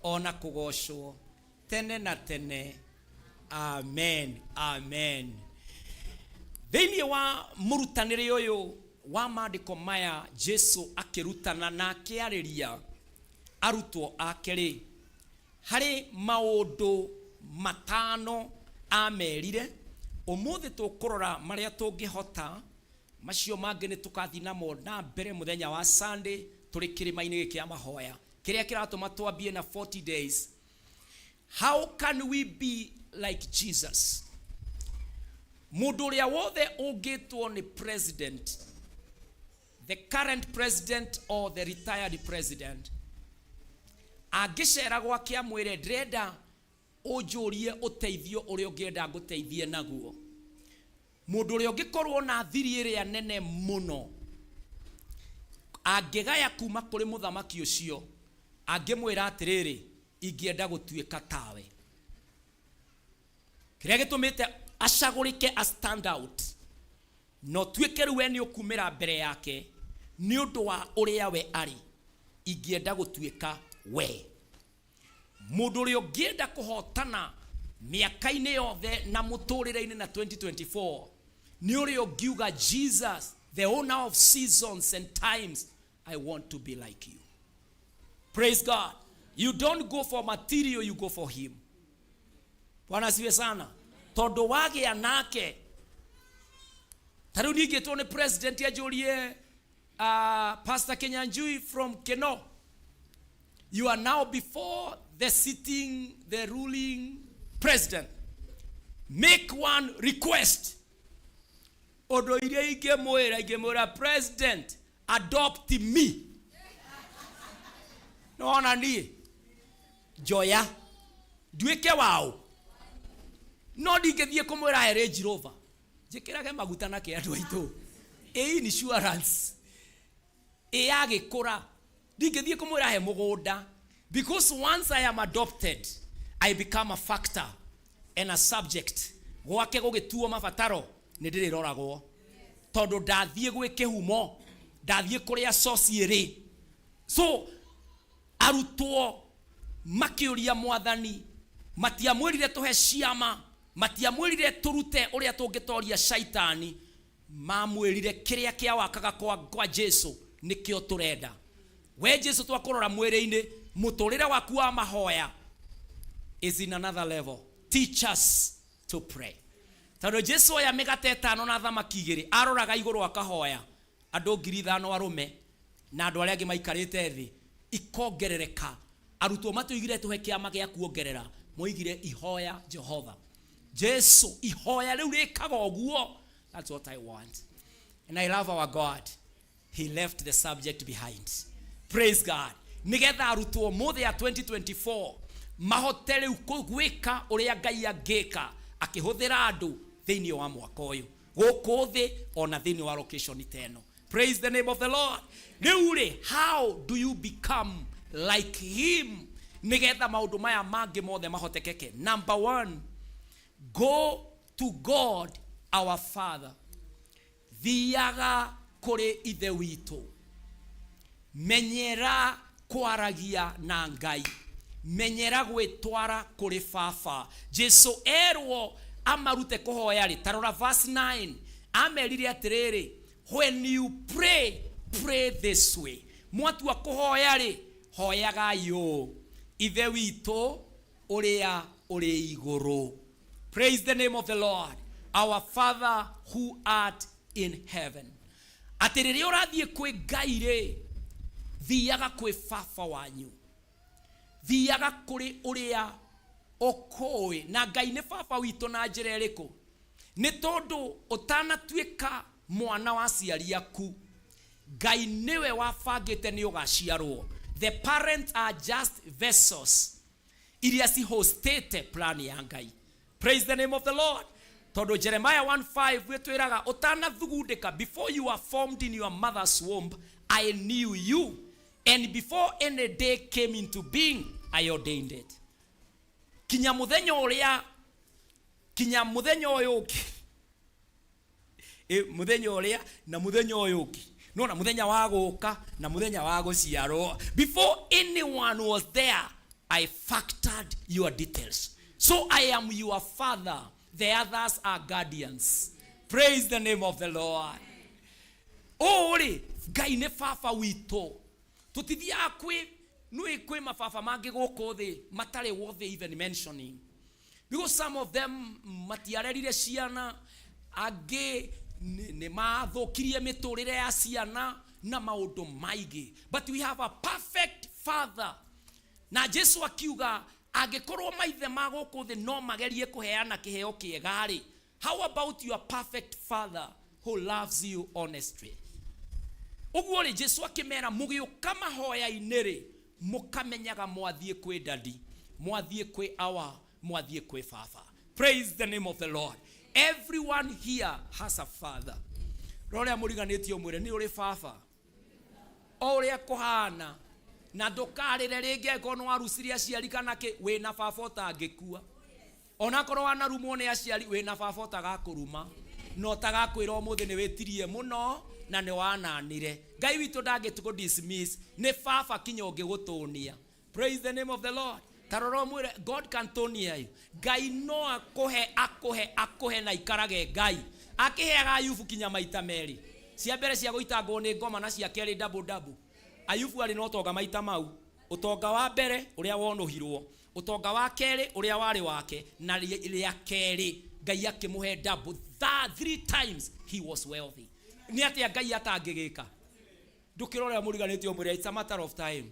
ona kũgocwo tene na tene. Amen. Amen. Thĩinĩ wa mũrutanĩre ũyũ wa maandĩko maya Jesu akĩrutana na akĩarĩria arutwo ake rĩ, harĩ maũndũ matano amerire. Ũmũthĩ tũkũrora marĩa tũngĩhota, macio mangĩ nĩ tũkathiĩ namo na mbere mũthenya wa Sunday tũrĩ kĩrĩma-inĩ gĩkĩ kĩa mahoya kĩrĩa kĩratũma twambie na 40 days. How can we be like Jesus? Mũndũ ũrĩa wothe ũngĩtwo nĩ president, the current president or the retired president, angĩcera gwake amwĩre ndĩrenda ũnjũrie ũteithio ũrĩa ũngĩenda ngũteithie naguo, mũndũ ũrĩa ũngĩkorwo na thiri ĩrĩa nene mũno angĩgaya kuma kũrĩ mũthamaki ũcio, angĩmwĩra atĩrĩrĩ, ingĩenda gũtuĩka tawe. Kĩrĩa gĩtũmĩte acagũrĩke, a stand out, na ũtuĩke rĩu we nĩ ũkumĩra mbere yake nĩ ũndũ wa ũrĩa we arĩ, ingĩenda gũtuĩka we. Mũndũ ũrĩa ũngĩenda kũhotana mĩaka-inĩ yothe na mũtũrĩre-inĩ na 2024 nĩ ũrĩa ũngiuga, Jesus, the owner of seasons and times, I want to be like you. Praise God. You don't go for material, you go for him. Bwana asifiwe sana. Tondũ wagĩa nake, ta rĩu ningĩtwo nĩ president anjũrie, Pastor Kenyanjui from Keno, you are now before the sitting, the ruling president, make one request. Ũndũ iria ingĩmwĩra, ingĩmwĩra, "President, adopt me." Nĩwona niĩ njoya nduĩke wao, no ndingĩthiĩ kũmwĩra he Range Rover njĩkĩrage maguta na kĩ andũ aitũ ĩ insurance ĩ yagĩkũra, ndingĩthiĩ kũmwĩra he mũgũnda, because once I am adopted, I become a factor and a subject. Gwake gũgĩtuo mabataro nĩ ndĩrĩroragwo, tondũ ndathiĩ gwĩ kĩhumo, ndathiĩ kũrĩa source ĩrĩ. So arutwo makĩũria Mwathani, matiamwĩrire tũhe ciama, matiamwĩrire tũrute ũrĩa tũngĩtoria shaitani, mamwĩrire kĩrĩa kĩawakaga kwa Jesu nĩkĩo tũrenda. We Jesu, twakũrora mwĩrĩ-inĩ, mũtũrĩre waku wa mahoya is in another level. Teach us to pray. Tondũ Jesu oya mĩgate 5 na thamaki 2, aroraga igũrũ akahoya, andũ 5,000 arũme na andũ arĩa angĩ maikarĩte thĩ ikongerereka. Arutwo matuigire tũhe kĩama gĩa kuongerera, moigire ihoya Jehova. Jesu, ihoya rĩu rĩkaga ũguo. That's what I want. And I love our God, he left the subject behind. Praise God. Nigetha arutwo mũthĩ ya 2024 mahote rĩu gwĩka ũrĩa Ngai angĩka akĩhũthĩra andũ thĩinĩ wa mwaka ũyũ gũkũ thĩ ona thĩinĩ wa location ta ĩno. Praise the name of the Lord. Rĩu rĩ, how do you become like him nigetha maũndũ maya mangĩ mothe mahotekeke? Number one, go to God our Father. Thiaga kũrĩ Ithe witũ. Menyera kwaragia na Ngai, menyera gwĩtwara kũrĩ Baba. Jesu erwo amarute kũhoya rĩ, tarora verse 9, amerire atĩrĩrĩ, "When you pray, pray this way." Mwatua kũhoya rĩ, hoyagai ũũ: Ithe witũ ũrĩa ũrĩ igũrũ. Praise the name of the Lord. Our Father who art in heaven. Atĩ rĩrĩa ũrathiĩ kwĩ Ngai rĩ, thiaga kwĩ Baba wanyu, thiaga kũrĩ ũrĩa ũkũĩ. Na Ngai nĩ Baba witũ na njĩra ĩrĩkũ? Nĩ tondũ ũtanatuĩka mwana wa aciari aku, Ngai nĩwe wabangĩte nĩ ũgaciarwo. The parents are just vessels iria cihostĩte plan ya Ngai. Praise the name of the Lord. Tondũ Jeremiah 1:5 wĩtwĩraga ũtanathugundĩka, "Before you were formed in your mother's womb, I knew you, and before any day came into being, I ordained it." Kinya mũthenya ũrĩa, kinya mũthenya ũyũ ũngĩ, mũthenya ũrĩa na mũthenya ũyũ ũngĩ, nona mũthenya wa gũka na mũthenya wa gũciarwo, before anyone was there, I factored your details. So I am your father, the others are guardians. Praise the name of the Lord. Ũũ rĩ, Ngai nĩ baba witũ. Tũtithiaga kwĩ nĩ kwĩ mababa mangĩ gũkũ thĩ matarĩ worth even mentioning, because some of them matiarerire ciana, angĩ nĩ mathũkirie mĩtũrĩre ya ciana na maũndũ maingĩ, but we have a perfect father. Na Jesu akiuga, angĩkorwo maithe ma gũkũ thĩ no magerie kũheana kĩheo kĩega rĩ, how about your perfect father who loves you honestly? Ũguo rĩ, Jesu akĩmera, mũgĩũka mahoya-inĩ rĩ, mũkamenyaga mwathiĩ kwĩ daddy, mwathiĩ kwĩ awa, mwathiĩ kwĩ baba. Praise the name of the Lord. Everyone here has a father. Rorĩa mũriganĩtie ũmwĩre, nĩ ũrĩ baba o ũrĩa kũhana, na ndũkarĩre rĩngĩ angĩkorwo nĩ warucirie aciari kana kĩ. Wĩna baba ũtangĩkua. Onakorwo wanarumwo nĩ aciari, wĩna baba ũtagakũruma na ũtagakwĩra ũmũthĩ nĩ wĩtirie mũno na nĩ wananire. Ngai witũ ndangĩtũkũ dismiss. Nĩ baba kinya ũngĩgũtũnia. Praise the name of the Lord. Tarora ũmwĩre, God can tũnia you. Ngai no akũhe, akũhe, akũhe na ikarage. Ngai akĩheaga Ayubu kinya maita merĩ, cia mbere cia gũitangwo nĩ ngoma na cia kerĩ double double. Ayubu arĩ na ũtonga maita mau, ũtonga wa mbere ũrĩa wonũhirwo, ũtonga wa kerĩ ũrĩa warĩ wake, na rĩa kerĩ Ngai akĩmũhe double. Three times he was wealthy. Nĩ atĩa Ngai atangĩgĩka? Ndũkĩra ũrĩa mũriganĩtie ũmwĩre, it's a matter of time.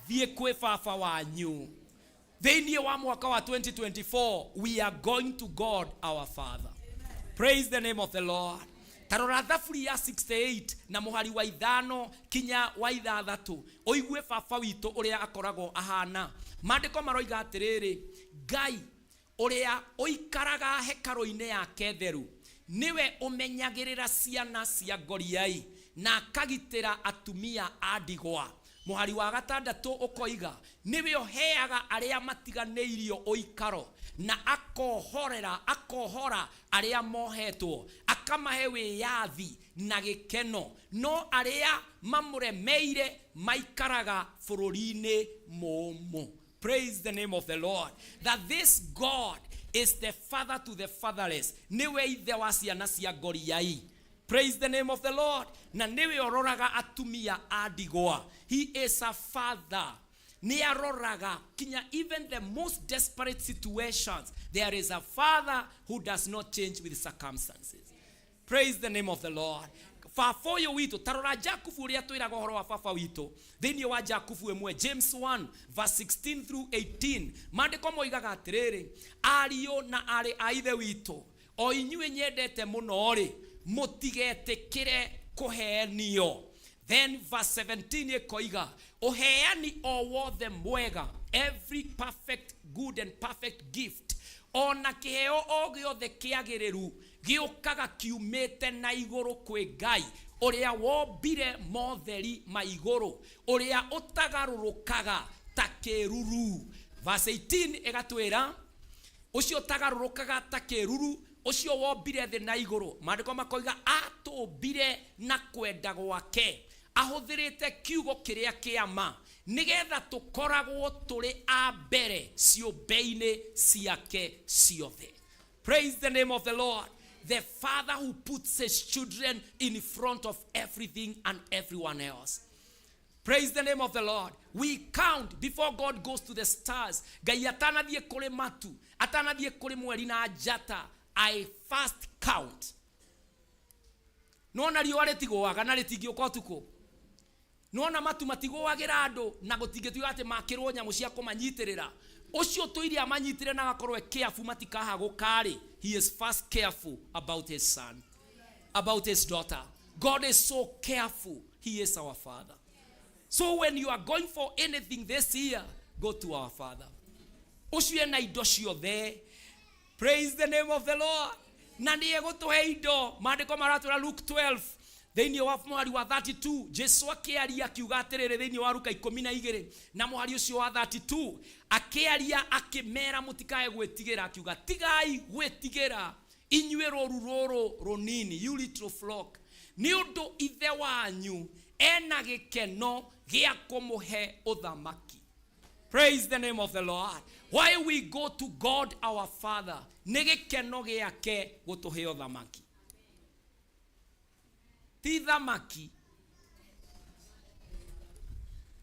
Thiĩ kwĩ baba wanyu. Thĩinĩ wa mwaka wa 2024, we are going to God our Father. Praise the name of the Lord. Tarora Thaburi ya 68 na mũhari wa 5 kinya wa 6, ũigue baba witũ ũrĩa akoragwo ahana. Maandĩko maroiga atĩrĩrĩ, Ngai ũrĩa ũikaraga hekarũ-inĩ yake theru nĩwe ũmenyagĩrĩra ciana cia ngoriai na akagitĩra atumia a ndigwa. Mũhari wa 6 ũkoiga, nĩwe ũheaga arĩa matiganĩirio ũikaro na akohorera, akohora arĩa mohetwo, akamahe wĩyathi na gĩkeno, no arĩa mamũremeire maikaraga bũrũri-inĩ mũũmũ. Praise the name of the Lord. That this God is the father to the fatherless. Nĩwe ithe wa ciana cia ngoriai. Praise the name of the Lord. Na nĩwe ũroraga atumia a ndigwa. He is a father. Nĩ aroraga kinya even the most desperate situations. There is a father who does not change with circumstances. Praise the name of the Lord. Baba ũyũ witũ, tarora Jakubu ũrĩa twĩraga ũhoro wa baba witũ thĩinĩ wa Jakubu 1, James 1 verse 16 through 18. Maandĩko moigaga atĩrĩrĩ, ariũ na arĩ a ithe witũ, o inyuĩ nyendete mũno rĩ, mũtigetĩkĩre kũhenio. Then verse 17 ĩkoiga, ũheani o wothe mwega, every perfect good and perfect gift, ona kĩheo o gĩothe kĩagĩrĩru gĩũkaga kiumĩte na igũrũ kwĩ Ngai ũrĩa wombire motheri ma igũrũ, ũrĩa ũtagarũrũkaga ta kĩruru. Verse 18 ĩgatwĩra, ũcio ũtagarũrũkaga ta kĩruru, ũcio wombire thĩ na igũrũ. Maandĩko makoiga, atũmbire na kwenda gwake ahũthĩrĩte kiugo kĩrĩa kĩa ma, nĩgetha tũkoragwo tũrĩ a mbere ciũmbe-inĩ ciake ciothe. Praise the name of the Lord. The father who puts his children in front of everything and everyone else. Praise the name of the Lord. We count before God goes to the stars. Ngai atanathiĩ kũrĩ matu, atanathiĩ kũrĩ mweri na njata, I first count. Nona riũa rĩtigũaga na rĩtingĩũka ũtukũ. Nona matu matigũagĩra andũ na gũtingĩtuĩka atĩ makĩrwo nyamũ cia kũmanyitĩrĩra. Ũcio tũire amanyitĩre na agakorwo e careful matikahagũka rĩ. He is first careful about his son, about his daughter. God is so careful. He is our father. So when you are going for anything this year, go to our father. Ũcio ena indo ciothe. Praise the name of the Lord. Na nĩ egũtũhe indo. Maandĩko maratwĩra Luke 12 thĩinĩ wa mũhari wa 32, Jesu akĩaria akiuga atĩrĩrĩ, thĩinĩ wa Luka 12 na mũhari ũcio wa 32, akĩaria akĩmera mũtikae gwĩtigĩra, akiuga, tigai gwĩtigĩra, inyuĩ rũru rũrũ rũnini, you little flock, nĩ ũndũ ithe wanyu ena gĩkeno gĩa kũmũhe ũthamaki. Praise the name of the Lord. Why we go to God our Father? Nĩ gĩkeno gĩake gũtũhe ũthamaki. Ti thamaki.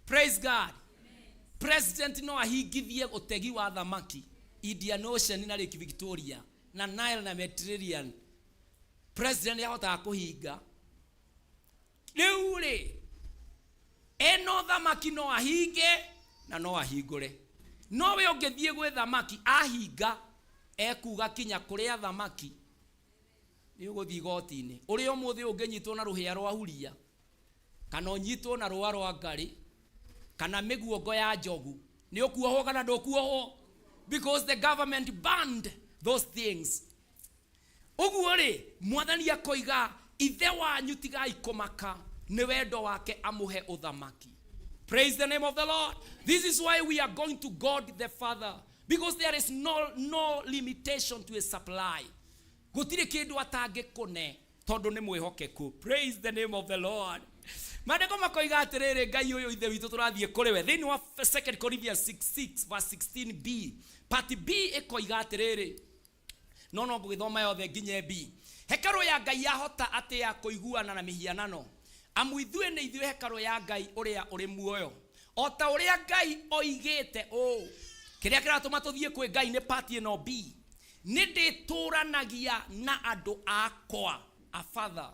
Praise God. President no ahingithie ũtegi wa thamaki Indian Ocean na Lake Victoria na Nile na Mediterranean. President nĩ ahotaga kũhinga. Rĩu rĩ, eno thamaki no ahinge na no ahingũre. No we ũngĩthiĩ gwĩ thamaki ahinga ekuga kinya kũrĩa thamaki nĩ ũgũthiĩ igoti-inĩ. Ũrĩa ũmũthĩ ũngĩnyitwo na rũhĩa rwa huria kana ũnyitwo na rũa rwa ngarĩ kana mĩguongo ya njogu nĩ ũkuohwo kana ndũkuohwo, because the government banned those things. Ũguo rĩ, mwathani akoiga ithe wanyu tigai kũmaka, nĩ wendo wake amũhe ũthamaki. Praise the name of the Lord. This is why we are going to God the Father, because there is no limitation to his supply. Gũtirĩ kĩndũ atangĩkũne tondũ nĩ mwĩhokeku. Praise the name of the Lord. Maandĩko makoiga atĩrĩrĩ, Ngai ũyũ ithe witũ tũrathiĩ kũrĩ we. Thĩinĩ wa 2 Corinthians 6:6 verse 16b, part B ĩkoiga atĩrĩrĩ, no no ngũgĩthoma yothe nginye B. Hekarũ ya Ngai yahota atĩa kũiguana na mĩhianano? Amu ithuĩ nĩ ithuĩ hekarũ ya Ngai ũrĩa ũrĩ muoyo. O ta ũrĩa Ngai oigĩte ũũ, kĩrĩa kĩratũma tũthiĩ kwĩ Ngai nĩ part ĩno B. Nĩ ndĩtũranagia na andũ akwa, a father,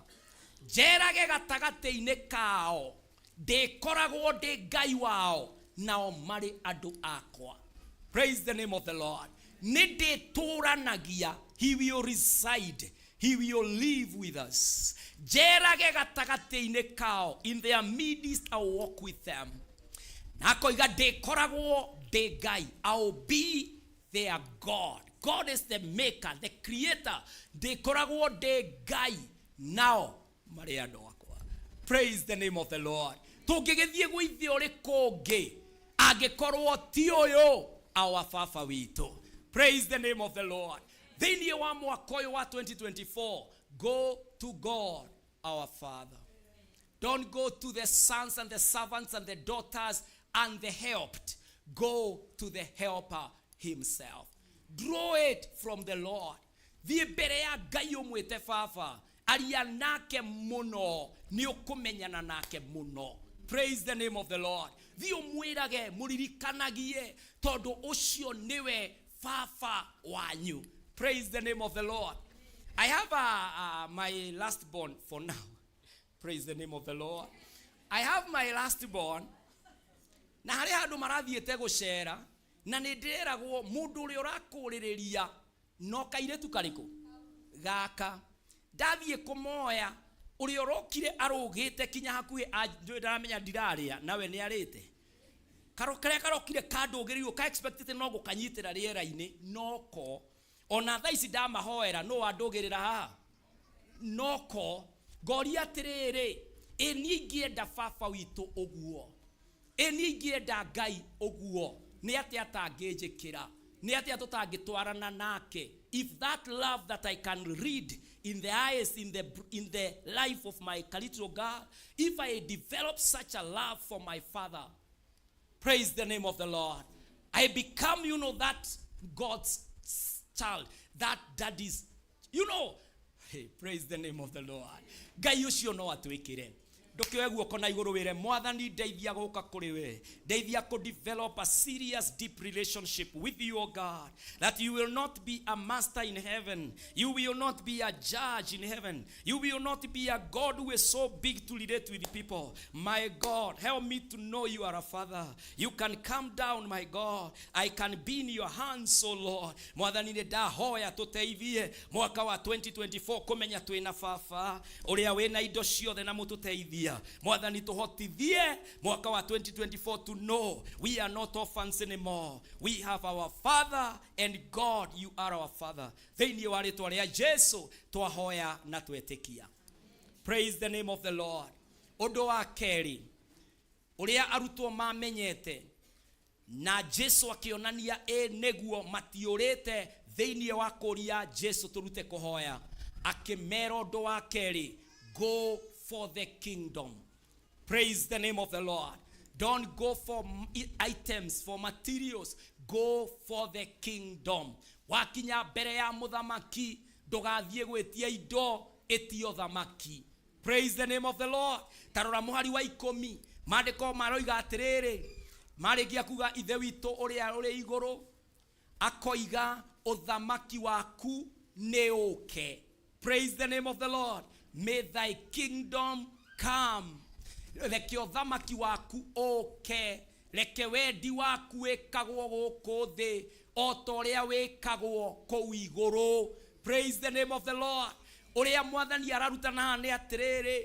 njerage gatagatĩ-inĩ kao, ndĩkoragwo ndĩ Ngai wao, nao marĩ andũ akwa. Praise the name of the Lord. Nĩ ndĩtũranagia, he will reside, he will live with us. Njerage gatagatĩ-inĩ kao, in their midst I will walk with them. Na akoiga ndĩkoragwo ndĩ Ngai, I will be their God. God is the maker, the creator. Ndĩkoragwo ndĩ Ngai, nao marĩ andũ akwa. Praise the name of the Lord. Tũngĩgĩthiĩ gwĩ ithe ũrĩkũ ũngĩ angĩkorwo ti ũyũ our baba witũ? Praise the name of the Lord. Thĩinĩ wa mwaka ũyũ wa 2024, go to God our Father. Don't go to the sons and the servants and the daughters and the helped. Go to the helper himself. Draw it from the Lord. Thiĩ mbere ya Ngai ũmwĩte baba, aria nake mũno, nĩ ũkũmenyana nake mũno. Praise the name of the Lord. Thiĩ ũmwĩrage, mũririkanagie, tondũ ũcio nĩwe baba wanyu. Praise the name of the Lord. I have my last born for now. Praise the name of the Lord. I have my last born. Na harĩ handũ marathiĩte gũcera, na nĩ ndĩreragwo mũndũ ũrĩa ũrakũrĩrĩria no kairĩtu karĩkũ gaka ndathiĩ kũmoya, ũrĩa ũrokire arũgĩte kinya hakuhĩ ndũĩ ndaramenya ndirarĩa nawe nĩ arĩte karo karĩa karokire kandũgĩrĩirwo ka expected no gũkanyitĩra rĩera-inĩ noko ona thaa ici ndamahoera no wandũgĩrĩra haha noko ngoria atĩrĩrĩ, ĩ niĩ ingĩenda baba witũ ũguo, ĩ niĩ ingĩenda Ngai ũguo, nĩ atĩa atangĩnjĩkĩra, nĩ atĩa tũtangĩtwarana nake? If that love that I can read in the eyes, in the life of my little girl, if I develop such a love for my father, praise the name of the Lord, I become, that God's child, that daddy's, Hey, praise the name of the Lord. Ngai ũcio no atwĩkĩre. Ndũkĩoe guoko na igũrũ wĩre mwathani ndeithia gũka kũrĩ we, ndeithia kũ develop a serious deep relationship with you, O God, that you will not be a master in heaven, you will not be a judge in heaven, you will not be a God who is so big to relate with people. My God, help me to know you are a father. You can come down, my God. I can be in your hands, O Lord. Mwathani nĩ ndahoya tũteithie mwaka wa 2024 kũmenya twĩna baba ũrĩa wĩna indo ciothe na mũtũteithia. Mwathani tũhotithie mwaka wa 2024 to know we are not orphans anymore. We have our Father and God, you are our Father. Thĩinĩ wa rĩtwa rĩa Jesu twahoya na twetĩkia. Praise the name of the Lord. Ũndũ wa kerĩ ũrĩa arutwo mamenyete na Jesu akĩonania ĩ nĩguo matiũrĩte thĩinĩ wa kũria Jesu tũrute kũhoya, akĩmera ũndũ wa kerĩ, go for the kingdom. Praise the name of the Lord. Don't go for items, for materials. Go for the kingdom. Wakinya mbere ya mũthamaki, ndũgathiĩ gwĩtia indo, ĩtio thamaki. Praise the name of the Lord. Tarora mũhari wa 10, maandĩko maroiga atĩrĩrĩ, marĩkia kuga Ithe witũ ũrĩa ũrĩ igũrũ, akoiga ũthamaki waku nĩ ũke. Praise the name of the Lord. May thy kingdom come. Reke ũthamaki waku ũke, reke wendi waku wĩkagwo gũkũ thĩ o ta ũrĩa wĩkagwo kũu igũrũ. Praise the name of the Lord. Ũrĩa mwathani ararutana haha nĩ atĩrĩrĩ,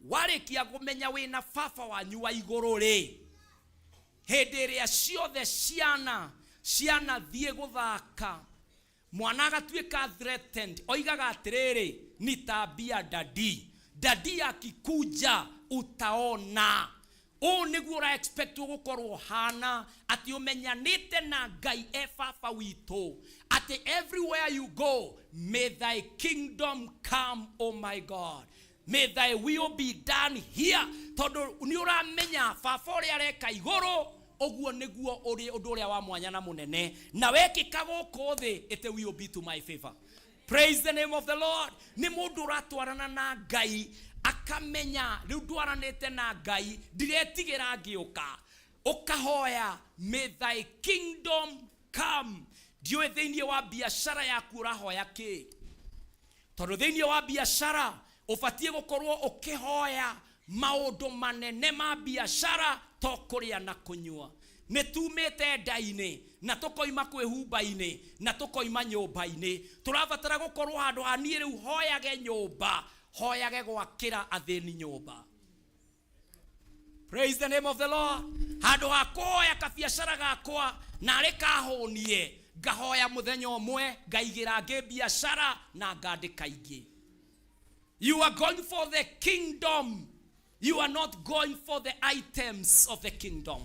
warĩkia kũmenya wĩna baba wanyu wa igũrũ rĩ, hĩndĩ ĩrĩa ciothe ciana thiĩ gũthaka, mwana agatuĩka threatened, oigaga atĩrĩrĩ, nitaambia daddy, daddy akikuja utaona. Ũũ nĩguo ũra expect gũkorwo hana, atĩ ũmenyanĩte na Ngai e baba witũ, atĩ everywhere you go, may thy kingdom come, oh my God, may thy will be done here. Tondũ nĩ ũramenya baba ũrĩa areka igũrũ, ũguo nĩguo ũrĩ ũndũ ũrĩa wa mwanya na mũnene, na wekĩka gũkũ thĩ, it will be to my favor. Praise the name of the Lord. Nĩ mũndũ ũratwarana na Ngai, akamenya rĩu ndwaranĩte na Ngai, ndiretigĩra ngĩũka. Ũkahoya, may thy kingdom come. Ndiũĩ thĩinĩ wa biacara yaku ũrahoya kĩ, tondũ thĩinĩ wa biacara ũbatiĩ gũkorwo ũkĩhoya maũndũ manene ma biacara, to kũrĩa na kũnyua. Nĩ tumĩte nda-inĩ na tũkoima kwĩhumba-inĩ na tũkoima nyũmba-inĩ, tũrabatara gũkorwo handũ ha niĩ rĩu hoyage nyũmba, hoyage gwakĩra athĩni nyũmba. Praise the name of the Lord. Handũ ha kũhoya kabiacara gakwa narĩ kahũnie, ngahoya mũthenya ũmwe ngaigĩra ngĩ biacara na ngandĩka ingĩ. You are going for the kingdom. You are not going for the items of the kingdom.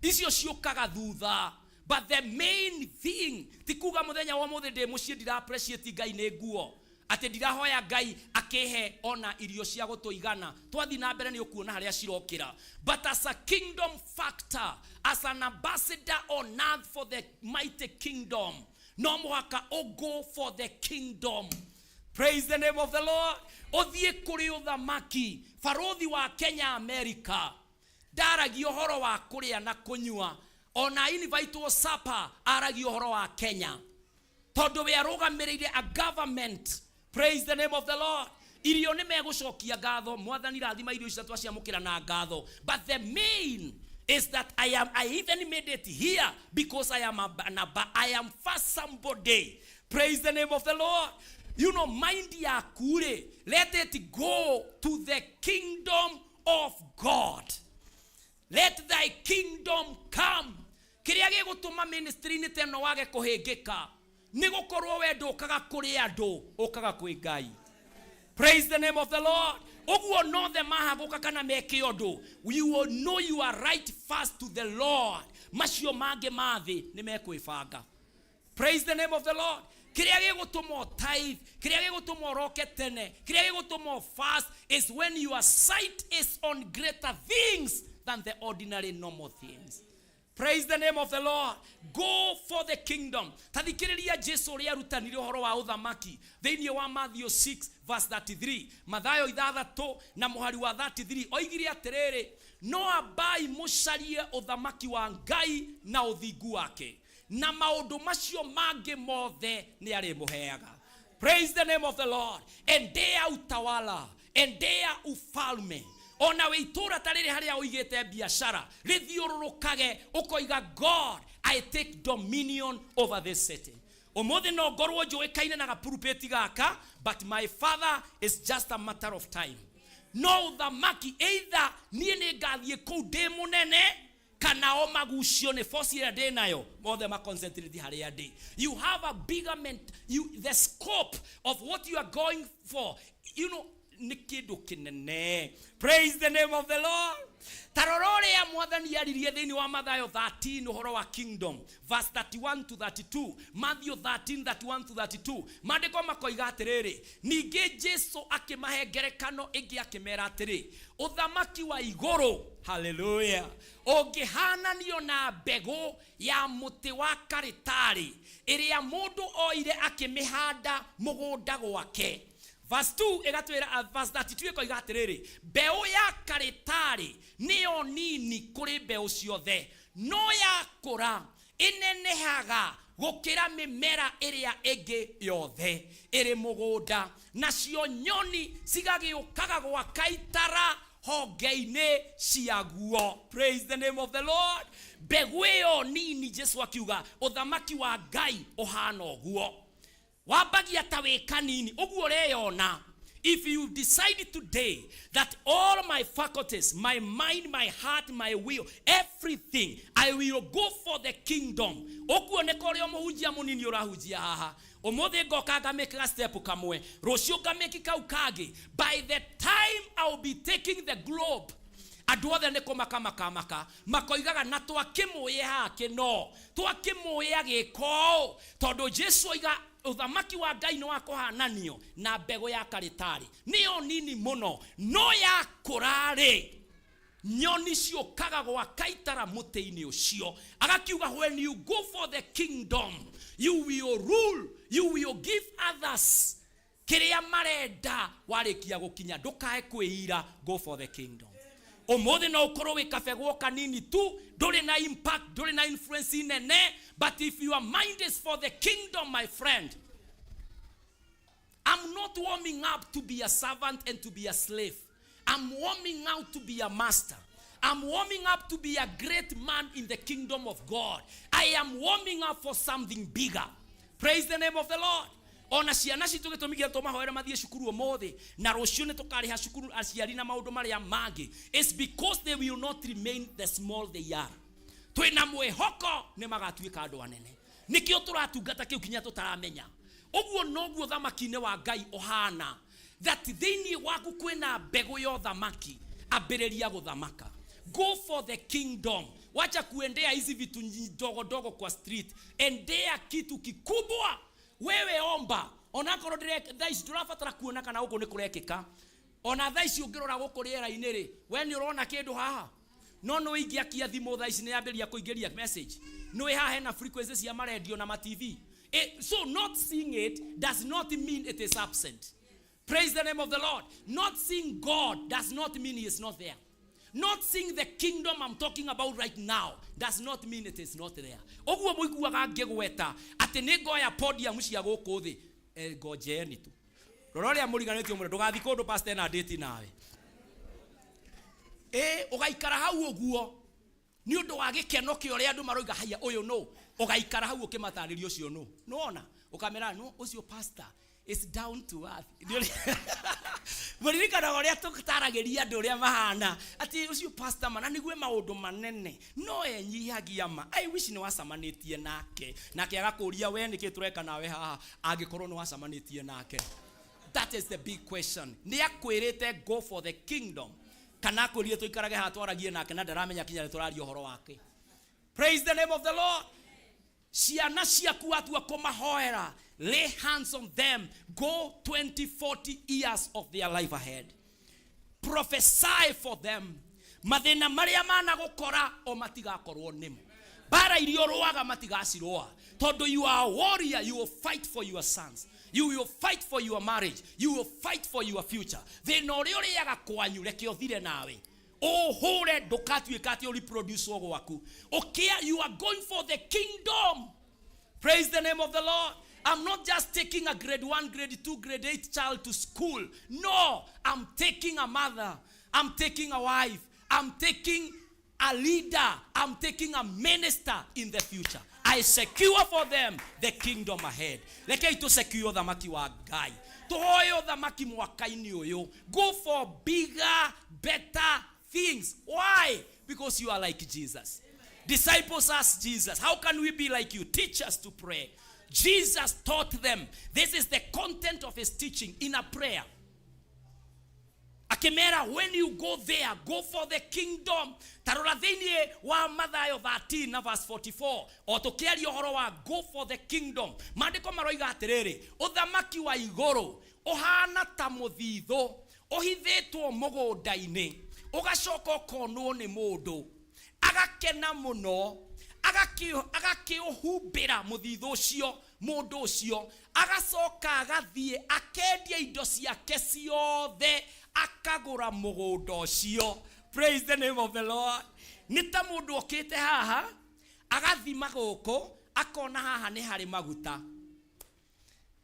Icio ciũkaga thutha. But the main thing, ti kuga mũthenya wa ũmũthĩ ndĩ mũciĩ ndira appreciate Ngai nĩ nguo, atĩ ndirahoya Ngai akĩhe ona irio cia gũtũigana. Twathiĩ na mbere nĩ ũkuona harĩa cirokĩra. But as a kingdom factor, as an ambassador on earth for the mighty kingdom, no mũhaka ũ go for the kingdom. Praise the name of the Lord. Ũthiĩ kũrĩ ũthamaki. Barũthi wa Kenya America ndaragia ũhoro wa kũrĩa na kũnyua, ona invitewo supper aragia ũhoro wa Kenya, tondũ we arũgamĩrĩire a government. Praise the name of the Lord. Irio nĩ megũcokia ngatho, mwathani rathima irio icio twaciamũkĩra na ngatho, but the main is that I even made it here because I am a, an, I am first somebody. Praise the name of the Lord. You know, mind yaku rĩ, let it go to the kingdom of God. Let thy kingdom come. Kĩrĩa gĩgũtũma ministry-inĩ ta ĩno wage kũhĩngĩka nĩ gũkorwo we ndũkaga kũrĩ andũ, ũkaga kwĩ Ngai. Praise the name of the Lord. Ũguo nothe mahagũka kana meke ũndũ, you will know you are right fast to the Lord. Macio mangĩ ma thĩ nĩ mekwĩbanga. Praise the name of the Lord. Kĩrĩa gĩgũtũma tithe, kĩrĩa gĩgũtũma ũroke tene, kĩrĩa gĩgũtũma fast is when your sight is on greater things than the ordinary normal things. Praise the name of the Lord. Go for the kingdom. Tathikĩrĩria Jesu ũrĩa arutanire ũhoro wa ũthamaki thĩinĩ wa Matthew 6 verse 33, Mathayo 6 na mũhari wa 33, oigire atĩrĩrĩ, no ambai mũcarie ũthamaki wa Ngai na ũthingu wake, na maũndũ macio mangĩ mothe nĩ arĩmũheaga. Praise the name of the Lord. Endea utawala, endea ufalme. Ona wĩ itũũra ta rĩrĩ harĩa ũigĩte biacara, rĩthiũrũrũkage ũkoiga, God, I take dominion over this city. Ũmũthĩ no ngorwo njũĩkaine na gapurupĩti gaka, but my father is just a matter of time. No ũthamaki, either niĩ nĩ ngathiĩ kũu ndĩ mũnene, kana o magucio nĩ force ĩrĩa ndĩ nayo, mothe maconcentrate harĩa ndĩ. You have a bigger ment, you, the scope of what you are going for, you know, nĩ kĩndũ kĩnene. Praise the name of the Lord. Ta rora ũrĩa Mwathani aririe thĩinĩ wa Mathayo 13 ũhoro wa kingdom, verse 31 to 32. Matthew 13, 31 to 32, maandĩko makoiga atĩrĩrĩ, ningĩ Jesu akĩmahe ngerekano ĩngĩ akĩmera atĩrĩ, ũthamaki wa igũrũ, haleluya, ũngĩhananio na mbegũ ya mũtĩ wa karĩtarĩ ĩrĩa mũndũ oire akĩmĩhanda mũgũnda gwake. Verse 2 ĩgatwĩra, verse 32 ĩkoiga atĩrĩrĩ, mbeũ ya karĩtarĩ nĩyo nini kũrĩ mbeũ ciothe, no yakũra ĩnenehaga gũkĩra mĩmera ĩrĩa ĩngĩ yothe ĩrĩ mũgũnda, nacio nyoni cigagĩũkaga gwaka itara honge-inĩ ciaguo. Praise the name of the Lord. Mbegũ ĩyo nini, Jesu akiuga ũthamaki wa Ngai ũhana ũguo, wambagia ta wĩ kanini ũguo ũreyona. If you decide today that all my faculties, my mind, my heart, my will, everything, I will go for the kingdom, ũkuoneka ũrĩa mũhunjia mũnini ũrahunjia haha ũmũthĩ, ngoka ngamĩkaga step kamwe, rũciũ ngamĩki kau kangĩ, by the time I will be taking the globe, andũ othe nĩ kũmaka makamaka, makoigaga na twakĩmũĩ haha kĩno, twakĩmũĩ agĩka ũũ, tondũ Jesu oiga ũthamaki wa Ngai nĩ wa kũhananio na mbegũ ya karĩtarĩ, nĩyo nini mũno, no yakũra-rĩ, nyoni ciũkaga gwaka itara mũtĩ-inĩ ũcio. Agakiuga, when you go for the kingdom, you will rule, you will give others kĩrĩa marenda. Warĩkia gũkinya, ndũkae kwĩira. Go for the kingdom. Ũmũthĩ no ũkorwo wĩ kabegũ kanini tu, ndũrĩ na impact, ndũrĩ na influence nene, but if your mind is for the kingdom, my friend, I'm not warming up to be a servant and to be a slave. I'm warming out to be a master. I'm warming up to be a great man in the kingdom of God. I am warming up for something bigger. Praise the name of the Lord. Ona ciana citũ, gĩtũmi gĩa tũmahoere mathiĩ cukuru ũmũthĩ na rũciũ nĩ tũkarĩha cukuru aciari na maũndũ marĩa mangĩ, is because they will not remain the small they are. Twĩna mwĩhoko nĩ magatuĩka andũ anene, nĩkĩo tũratungata kĩu kinya tũtaramenya. Ũguo noguo thamaki-inĩ wa Ngai ũhana, that thĩinĩ waku kwĩna mbegũ ya ũthamaki. Ambĩrĩria gũthamaka. Go for the kingdom. Wacha kuendea hizi vitu ndogo ndogo kwa street, endea kitu kikubwa. Wewe omba onakorwo thaa ici ndũrabatara kuona kana gũkũ nĩ kũrekĩka. Ona thaa ici ũngĩrora gũkũ rĩera-inĩ rĩ, we nĩ ũrona kĩndũ haha? No nĩ ũingĩakia thimũ thaa ici nĩ yambĩrĩria kũingĩria message. Nĩ haha hena frequency cia marendio na ma TV. So not seeing it does not mean it is absent. Praise the name of the Lord. Not seeing God does not mean he is not there. Not seeing the kingdom I'm talking about right now does not mean it is not there. Ũguo mũiguaga ngĩgweta atĩ nĩ ngoya podium cia gũkũ thĩ, ngojeni tu. Rora ũrĩa mũriganĩtio mũno, ndũgathiĩ kũndũ, pastor ena date nawe. Ũgaikara hau ũguo nĩ ũndũ wa gĩkeno kĩa ũrĩa andũ maroiga, haya, ũyũ nũ? Ũgaikara hau ũkĩmatarĩria ũcio nũ. Nĩwona ũkamera no ũcio pastor is down to earth. Mũririkanaga ũrĩa tũtaragĩria andũ ũrĩa mahana, atĩ ũcio pastor mana nĩgue maũndũ manene no enyihagia ma. I wish nĩ wacamanĩtie nake, nake agakũria, we nĩkĩ tũreka nawe haha? Angĩkorwo nĩ wacamanĩtie nake, that is the big question. Nĩ akwĩrĩte go for the kingdom, kana akwĩrire tũikarage haha twaragie nake na ndaramenya kinya nĩ tũraria ũhoro wake? Praise the name of the Lord. Ciana ciaku watua kũmahoera, lay hands on them, go 20 40 years of their life ahead, prophesy for them. Mathĩna marĩa managũkora o matigakorwo nĩmo, mbara iria ũrũaga matigacirũa, tondũ you are a warrior. You will fight for your sons, you will fight for your marriage, you will fight for your future. Thĩna ũrĩa ũrĩaga kwanyu, reke ũthire nawe, ũhũre, ndũkatuĩka atĩ ũreproduce gwaku. Ũkĩa, you are going for the kingdom. Praise the name of the Lord. I'm not just taking a grade 1, grade 2, grade 8 child to school. No, I'm taking a mother. I'm taking a wife. I'm taking a leader. I'm taking a minister in the future. I secure for them the kingdom ahead. Rekei tũ secure thamaki wa Ngai. Tũhoe ũthamaki mwaka-inĩ ũyũ. Go for bigger, better things. Why? Because you are like Jesus. Disciples asked Jesus, "How can we be like you? Teach us to pray." Jesus taught them. This is the content of his teaching in a prayer. Akĩmera, when you go there, go for the kingdom. Tarora thĩinĩ wa Mathayo 13 na verse 44, o tũkĩaria ũhoro wa go for the kingdom, maandĩko maroiga atĩrĩrĩ, ũthamaki wa igũrũ ũhana ta mũthithũ ũhithĩtwo mũgũnda-inĩ, ũgacoka ũkonwo nĩ mũndũ, agakena mũno, agakĩũhumbĩra mũthithũ ũcio. Mũndũ ũcio agacoka agathiĩ akendia indo ciake ciothe, akagũra mũgũnda ũcio. Praise the name of the Lord. Nĩ ta mũndũ okĩte haha, agathima gũkũ, akona haha nĩ harĩ maguta,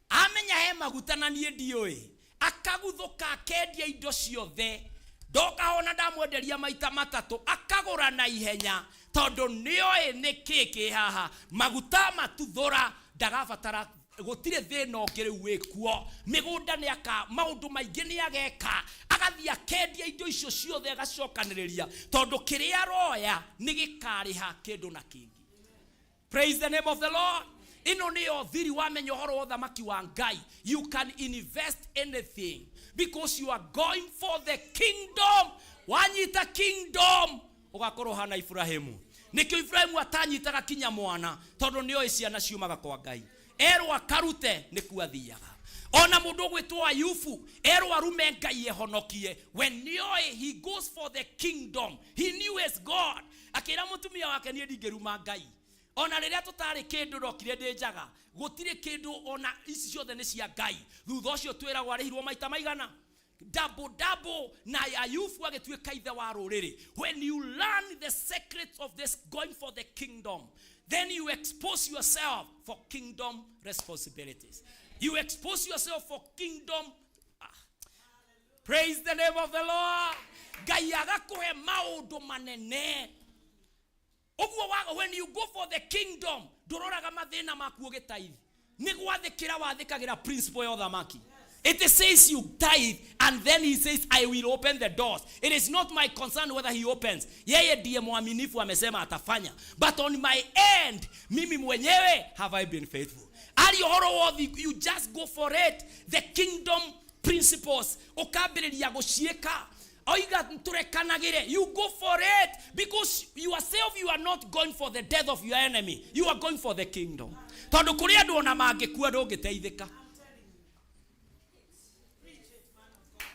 amenya he maguta na niĩ ndiũĩ, akaguthũka, akendia indo ciothe, ndoka hona ndamwenderia maita matatũ, akagũra na ihenya tondũ nĩoĩ nĩ kĩ kĩ haha. Maguta matuthũra, ndagabatara, gũtirĩ thĩna ũngĩ rĩu wĩkuo. Mĩgũnda nĩ aka, maũndũ maingĩ nĩ ageka, agathiĩ akendia indo icio ciothe, agacokanĩrĩria, tondũ kĩrĩa aroya nĩ gĩkarĩha kĩndũ na kĩngĩ. Praise the name of the Lord. Ĩno nĩyo thiri. Wamenya ũhoro wa ũthamaki wa Ngai, you can invest anything because you are going for the kingdom. Wanyita kingdom, ũgakorwo hana Ibrahimu. Nĩkĩo Ibrahimu atanyitaga kinya mwana, tondũ nĩoĩ ciana ciumaga kwa Ngai. Erwo akarute, nĩkuo athiaga. Ona mũndũ ũgwĩtwo Ayubu, erwo arume Ngai ehonokie, we nĩoĩ he goes for the kingdom. He knew his God. Akĩra mũtumia wake, niĩ ndingĩruma Ngai ona rĩrĩa tũtarĩ kĩndũ, ndokire ndĩ njaga, gũtirĩ kĩndũ, ona ici ciothe nĩ cia Ngai. Thutha ũcio twĩragwo arĩhirwo maita maigana, double double, na Ayubu agĩtuĩka ithe wa rũrĩrĩ. When you learn the secrets of this going for the kingdom, then you expose yourself for kingdom responsibilities. You expose yourself for kingdom. Ah. Praise the name of the Lord. Ngai agakũhe maũndũ manene ũguo wa. When you go for the kingdom, ndũroraga mathĩna maku ũgĩtithe, nĩ gwathĩkĩra wathĩkagĩra principle ya ũthamaki. It says you tithe, and then he says, "I will open the doors." It is not my concern whether he opens. Yeye ndiye mwaminifu, amesema atafanya. But on my end, mimi mwenyewe, have I been faithful? Ari ũhoro wothe, you just go for it. The kingdom principles, ũkambĩrĩria gũciĩka. Oiga tũrekanagĩre, you go for it because yourself, you are not going for the death of your enemy. You are going for the kingdom. Tondũ kũrĩ andũ ona mangĩkua ndũngĩteithĩka.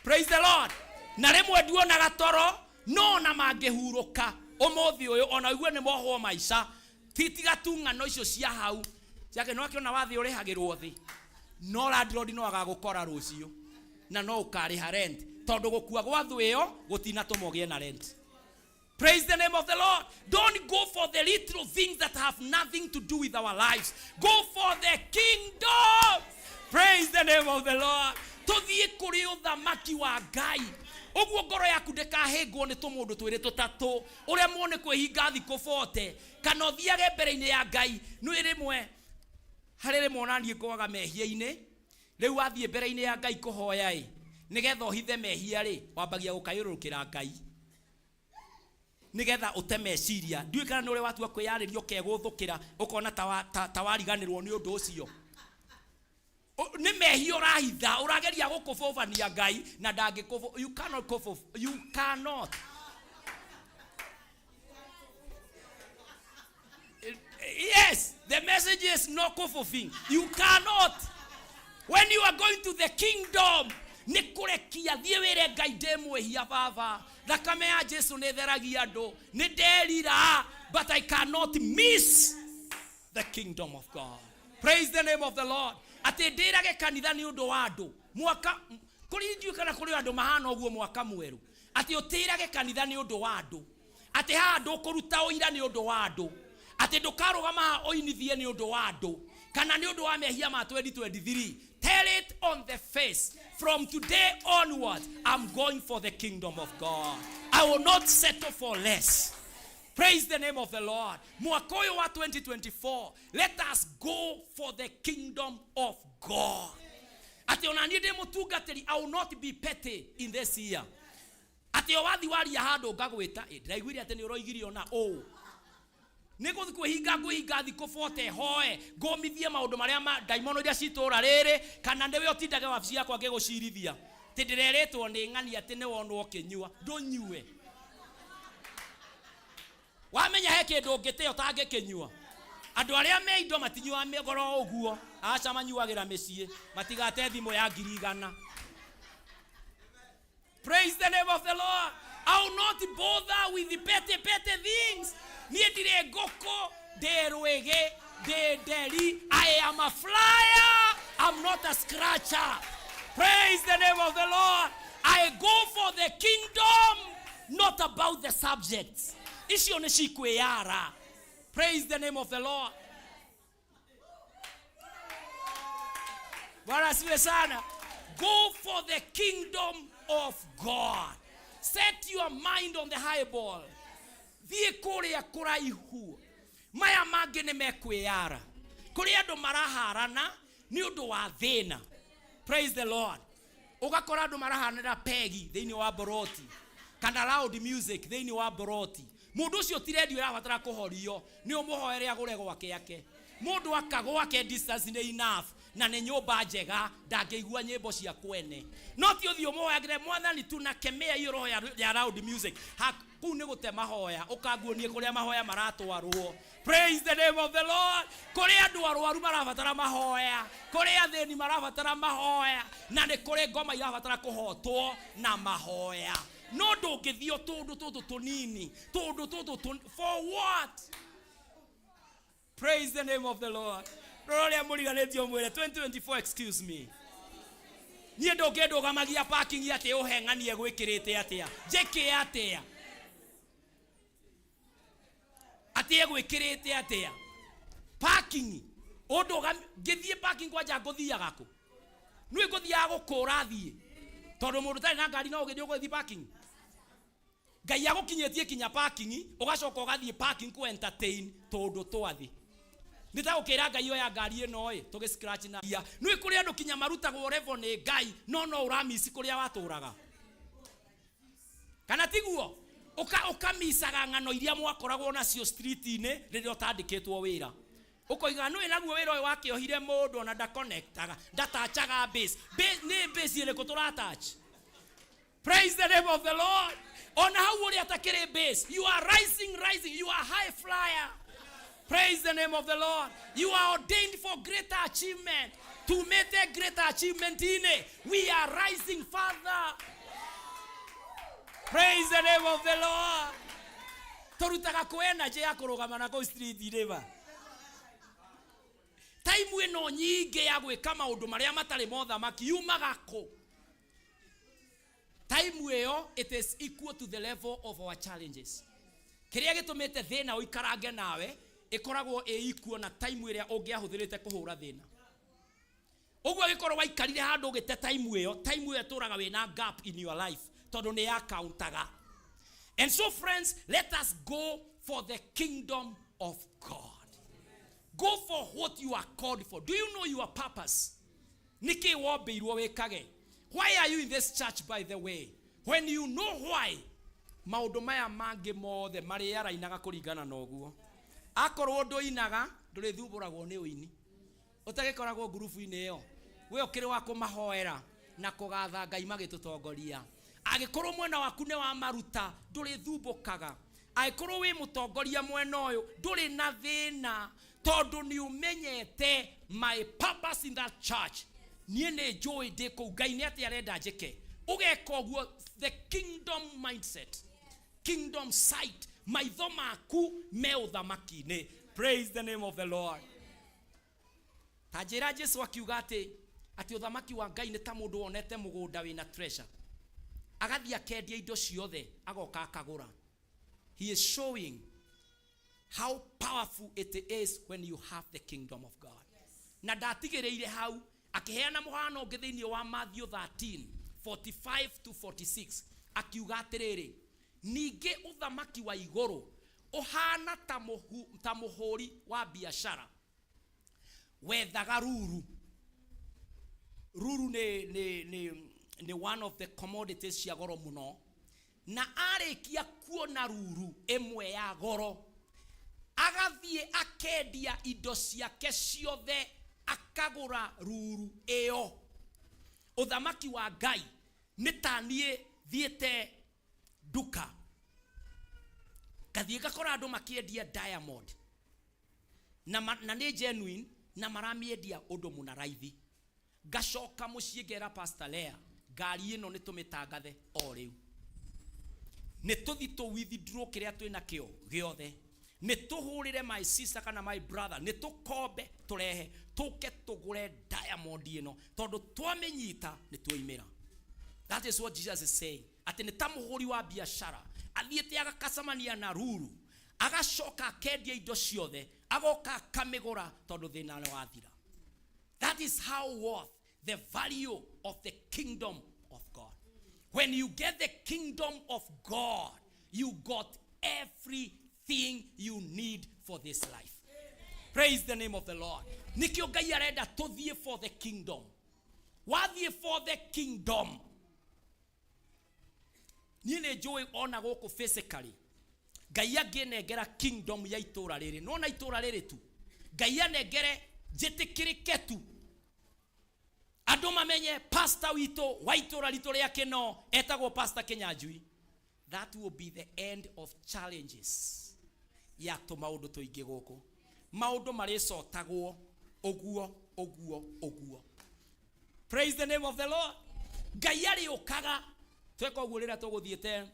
Praise the Lord. Na rĩmwe nduonaga toro, no ona mangĩhurũka ũmũthĩ ũyũ, ona igue nĩ mohwo maica, ti tiga tu ng'ano icio cia hau ciake, no akĩona wathĩ ũrĩhagĩrwo thĩ, no landlord no agagũkora rũciũ na no ũkarĩha rent, tondũ gũkua gwa thũ ĩyo gũtinatũma ũgĩe na rent. Praise the name of the Lord. Don't go for the little things that have nothing to do with our lives. Go for the kingdom. Praise the name of the Lord. Tuthiĩ kũrĩ ũthamaki wa Ngai. Ũguo ngoro yaku ndĩkahĩngwo nĩ tũmũndũ twĩrĩ tũtatũ ũrĩa muone kwĩhinga thikũ 40 kana ũthiage mbere-inĩ ya Ngai. Nĩ rĩmwe harĩ rĩmwe ona niĩ ngwaga mehia-inĩ. Rĩu wathiĩ mbere-inĩ ya Ngai kũhoya ĩ, nĩgetha ũhithe mehia rĩ, wambagia gũkayũrũrũkĩra Ngai nigetha ũte meciria. Ndiũĩ kana nĩ ũrĩa watua kwĩyarĩria, ũkegũthũkĩra, ũkona ta wariganĩrwo nĩ ũndũ ũcio. Nĩ mehia ũrahitha, ũrageria gũkũbũbania Ngai na ndangĩkũbũ. You cannot kũbũ, you cannot. Yes, the message is no kũbũbing. You cannot. When you are going to the kingdom, nĩ kũrekia thiĩ wĩre Ngai, ndĩ mwĩhia baba, thakame ya Jesu nĩ theragia andũ, nĩ nderira, but I cannot miss the kingdom of God. Praise the name of the Lord. Atĩ ndĩrage kanitha nĩ ũndũ wa andũ mwaka kũrĩ, ndiũĩ kana kũrĩ andũ mahana ũguo mwaka mwerũ, atĩ ũtĩrage kanitha nĩ ũndũ wa andũ, atĩ haha ndũkũruta ũira nĩ ũndũ wa andũ, atĩ ndũkarũgama haha ũinithie nĩ ũndũ wa andũ kana nĩ ũndũ wa mehia ma 2023. Tell it on the face, from today onwards, I'm going for the kingdom of God. I will not settle for less. Praise the name of the Lord. Mwaka ũyũ wa 2024, let us go for the kingdom of God. Atĩ ona niĩ ndĩ mũtungatĩri, I will not be petty in this year. Atĩ o wathi waria handũ ngagwĩta, "Ĩ, ndĩraiguire atĩ nĩ ũroigire ona ũũ." Nĩ gũthiĩ kwĩhinga, ngwĩhinga thikũ 40, hoe, ngũmithie maũndũ marĩa ma ndaimono iria citũra rĩrĩ, kana nĩwe ũtindage wabici yakwa ngĩgũcirithia. Atä ndä rerä two nä ng'ani atä nä wonwo å kä nyua ndå nyue wamenya he kä ndå ngä tä å tangä nyua andå arä a me indo matinyuaga mä goro å guo aca manyuagä ra mä ciä matigate thimå ya ngiri igana. Praise the name of the Lord. I will not bother with the petty, petty things. Niĩ ndirĩ ngũkũ, ndĩ rwĩgĩ, ndĩ nderi. I am a flyer. I'm not a scratcher. Praise the name of the Lord. I go for the kingdom, not about the subjects. Icio nĩ cikwĩyara. Praise the name of the Lord. Bwana asifiwe sana. Go for the kingdom of God. Set your mind on the high ball. Thiĩ kũrĩa kũraihu. Maya mangĩ nĩ mekwĩyara. Kũrĩ andũ maraharana nĩ ũndũ wa thĩna. Praise the Lord. Ũgakora andũ marahanĩra pegi thĩinĩ wa boroti kana loud music thĩinĩ wa boroti. Mũndũ ũcio ti redio ĩrabatara kũhorio, nĩ ũmũhoere agũre gwake ake. Mũndũ aka gwake distance nĩ enough na nĩ nyũmba njega ndangĩigua nyĩmbo cia kwene. No ti ũthiĩ ũmũhoyagĩre mwathani tunakemea hiyo roho ya loud music. Ha, kũu nĩ gũte mahoya ũkanguonie kũrĩa mahoya maratwarwo. Praise the name of the Lord. Kũrĩ andũ arwaru marabatara mahoya, kũrĩ athĩni marabatara mahoya, na nĩ kũrĩ ngoma irabatara kũhotwo na mahoya. No ndũngĩthiĩ o tũndũ tũtũ tũnini, tũndũ tũtũ for what? Praise the name of the Lord. Rora ũrĩa mũriganĩtio mwĩre 2024 excuse me. Niĩ ndũngĩndũgamagia parking atĩ ũheng'anie gwĩkĩrĩte atĩa. Njĩke atĩa? Atĩ egwĩkĩrĩte atĩa? Parking. Ũndũgam ngĩthiĩ parking kwanja ngũthiaga kũ? Nĩ ngũthiaga gũkũra thiĩ. Tondũ mũndũ ũtarĩ na ngari no ũgĩthiĩ ũgũthiĩ parking. Ngai agũkinyĩtie kinya parking, ũgacoka ũgathiĩ parking ku entertain tũndũ twathi. Nĩ ta gũkĩra Ngai oya ngari ĩno ĩ, tũgĩ scratch na ia. Nĩ kũrĩ andũ kinya marutagwo level nĩ Ngai, no no ũramici kũrĩa watũraga. Kana tiguo? Ũkamicaga ng'ano iria mwakoragwo nacio street-inĩ rĩrĩa ũtandĩkĩtwo wĩra. Ũkoiga nĩ naguo wĩra ũyũ wakĩohire mũndũ ona ndaconnectaga, ndatachaga base. Base nĩ base ĩrĩkũ tũratouch? Praise the name of the Lord. Ona hau ũrĩa atakĩrĩ base. You are rising, rising. You are high flyer. Praise the name of the Lord. You are ordained for greater achievement. To make a greater achievement in it. We are rising further. Praise the name of the Lord. Tũrutaga kũ energy ya kũrũgama na kũu street-inĩ ba. Time ĩno nyingĩ ya gwĩka maũndũ marĩa matarĩ mothamaki yumaga kũ? Time ĩyo it is equal to the level of our challenges. Kĩrĩa gĩtũmĩte thĩna ũikarange nawe ĩkoragwo ĩ equal na time ĩrĩa ũngĩahũthĩrĩte kũhũra thĩna. Ũguo gĩkorwo waikarire handũ ũgĩte time ĩyo, time ĩyo ĩtũraga wĩna gap in your life tondũ nĩ yakauntaga. And so friends, let us go for the kingdom of God. Go for what you are called for. Do you know your purpose? Nĩkĩ wombĩirwo wĩkage? Why are you in this church, by the way? When you know why, maũndũ maya mangĩ mothe marĩa arainaga kũringana na ũguo. Akorwo ndũinaga, ndũrĩthumbũragwo nĩ ũini. Ũtagĩkoragwo ngurubu-inĩ ĩyo. We ũkĩrĩ wa kũmahoera na kũgatha Ngai magĩtũtongoria. Angĩkorwo mwena waku nĩ wa maruta, ndũrĩthumbũkaga. Angĩkorwo wĩ mũtongoria mwena ũyũ, ndũrĩ na thĩna tondũ nĩ ũmenyete my purpose in that church. Niĩ nĩ njũĩ ndĩ kũu, Ngai nĩ atĩa arenda njĩke. Ũgeka ũguo, the kingdom mindset, kingdom sight, maitho maku me ũthamaki-inĩ. Praise the name of the Lord. Ta njĩra Jesu akiuga atĩ ũthamaki wa Ngai nĩ ta mũndũ wonete mũgũnda wĩna treasure. Agathiĩ akendia indo ciothe, agoka akagũra. He is showing how powerful it is when you have the kingdom of God. Na ndatigĩrĩire hau, akĩheana mũhano ũngĩ thĩinĩ wa Matthew 13:45 to 46, akiuga atĩrĩrĩ, ningĩ ũthamaki wa igũrũ ũhana ta mũhũri wa biacara wethaga ruru. Ruru nĩ one of the commodities cia goro mũno. Na arĩkia kuona ruru ĩmwe ya goro, agathiĩ akendia indo ciake ciothe akagũra ruru ĩyo. Ũthamaki wa Ngai Nĩ ta niĩ thiĩte nduka ngathiĩ ngakora andũ makĩendia diamond na, ma, na nĩ genuine na maramĩendia ũndũ mũna raithi. Ngacoka mũciĩ ngera Pastor Lea, ngari ĩno nĩ tũmĩtangathe o rĩu, nĩ tũthi tũ withdraw kĩrĩa twĩ nakĩo gĩothe, nĩ tũhũrĩre my sister kana my brother, nĩ tũkombe tũrehe tũke tũgũre diamond ĩno, tondũ twamĩnyita nĩ twoimĩra. That is what Jesus is saying, atĩ nĩ ta mũhũri wa biacara athiĩte agakacemania na ruru, agacoka akendia indo ciothe, agoka akamĩgũra tondũ thĩna nĩ wathira. That is how worth the value of the kingdom of God. When you get the kingdom of God, you got everything you need for this life. Praise the name of the Lord. Nikio Ngai arenda tuthiĩ for the kingdom. Wathiĩ for the kingdom, niĩ nĩ njũĩ ona gũkũ physically Ngai angĩnengera kingdom ya itũra rĩrĩ, nona itũra rĩrĩ tu Ngai anengere njĩtĩkĩrĩke tu, andũ mamenye pastor witũ wa itũra ritũ rĩa Kĩno etagwo Pastor Kĩnyanjui, that will be the end of challenges ya tũmaũndũ tũingĩ gũkũ. Maũndũ marĩcotagwo ũguo ũguo ũguo. Praise the name of the Lord. Ngai arĩũkaga tweka ũguo. Rĩrĩa tũgũthiĩte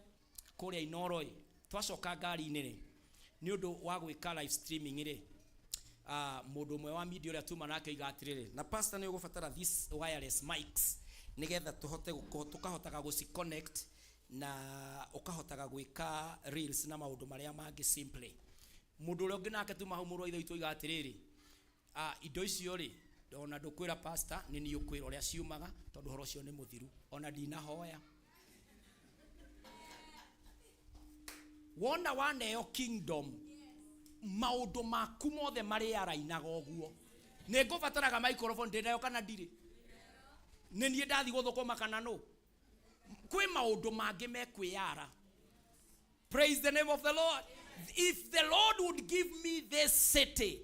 kũrĩa Inoro ĩ, twacoka ngari-inĩ rĩ, nĩ ũndũ wa gwĩka live streaming rĩ, mũndũ ũmwe wa media ũrĩa tuma nake oiga atĩrĩrĩ, na pastor nĩ ũgũbatara this wireless mics nĩgetha tũhote gũkorwo tũkahotaga gũci connect na ũkahotaga gwĩka reels na maũndũ marĩa mangĩ simply. Mũndũ ũrĩa ũngĩ nake tuma hau, mũrũ wa ithe witũ, oiga atĩrĩrĩ, indo icio rĩ, ona ndũkwĩra pastor, nĩ niĩ ũkwĩra ũrĩa ciumaga, tondũ ũhoro ũcio nĩ mũthiru, ona ndinahoya. Wona waneo kingdom, maũndũ maku mothe marĩarainaga ũguo. Nĩ ngũbataraga microphone ndĩnayo kana ndirĩ? Nĩ niĩ ndathi gũthũkũma kana nũ? Kwĩ maũndũ mangĩ mekwĩyara. Praise the name of the Lord. If the Lord would give me this city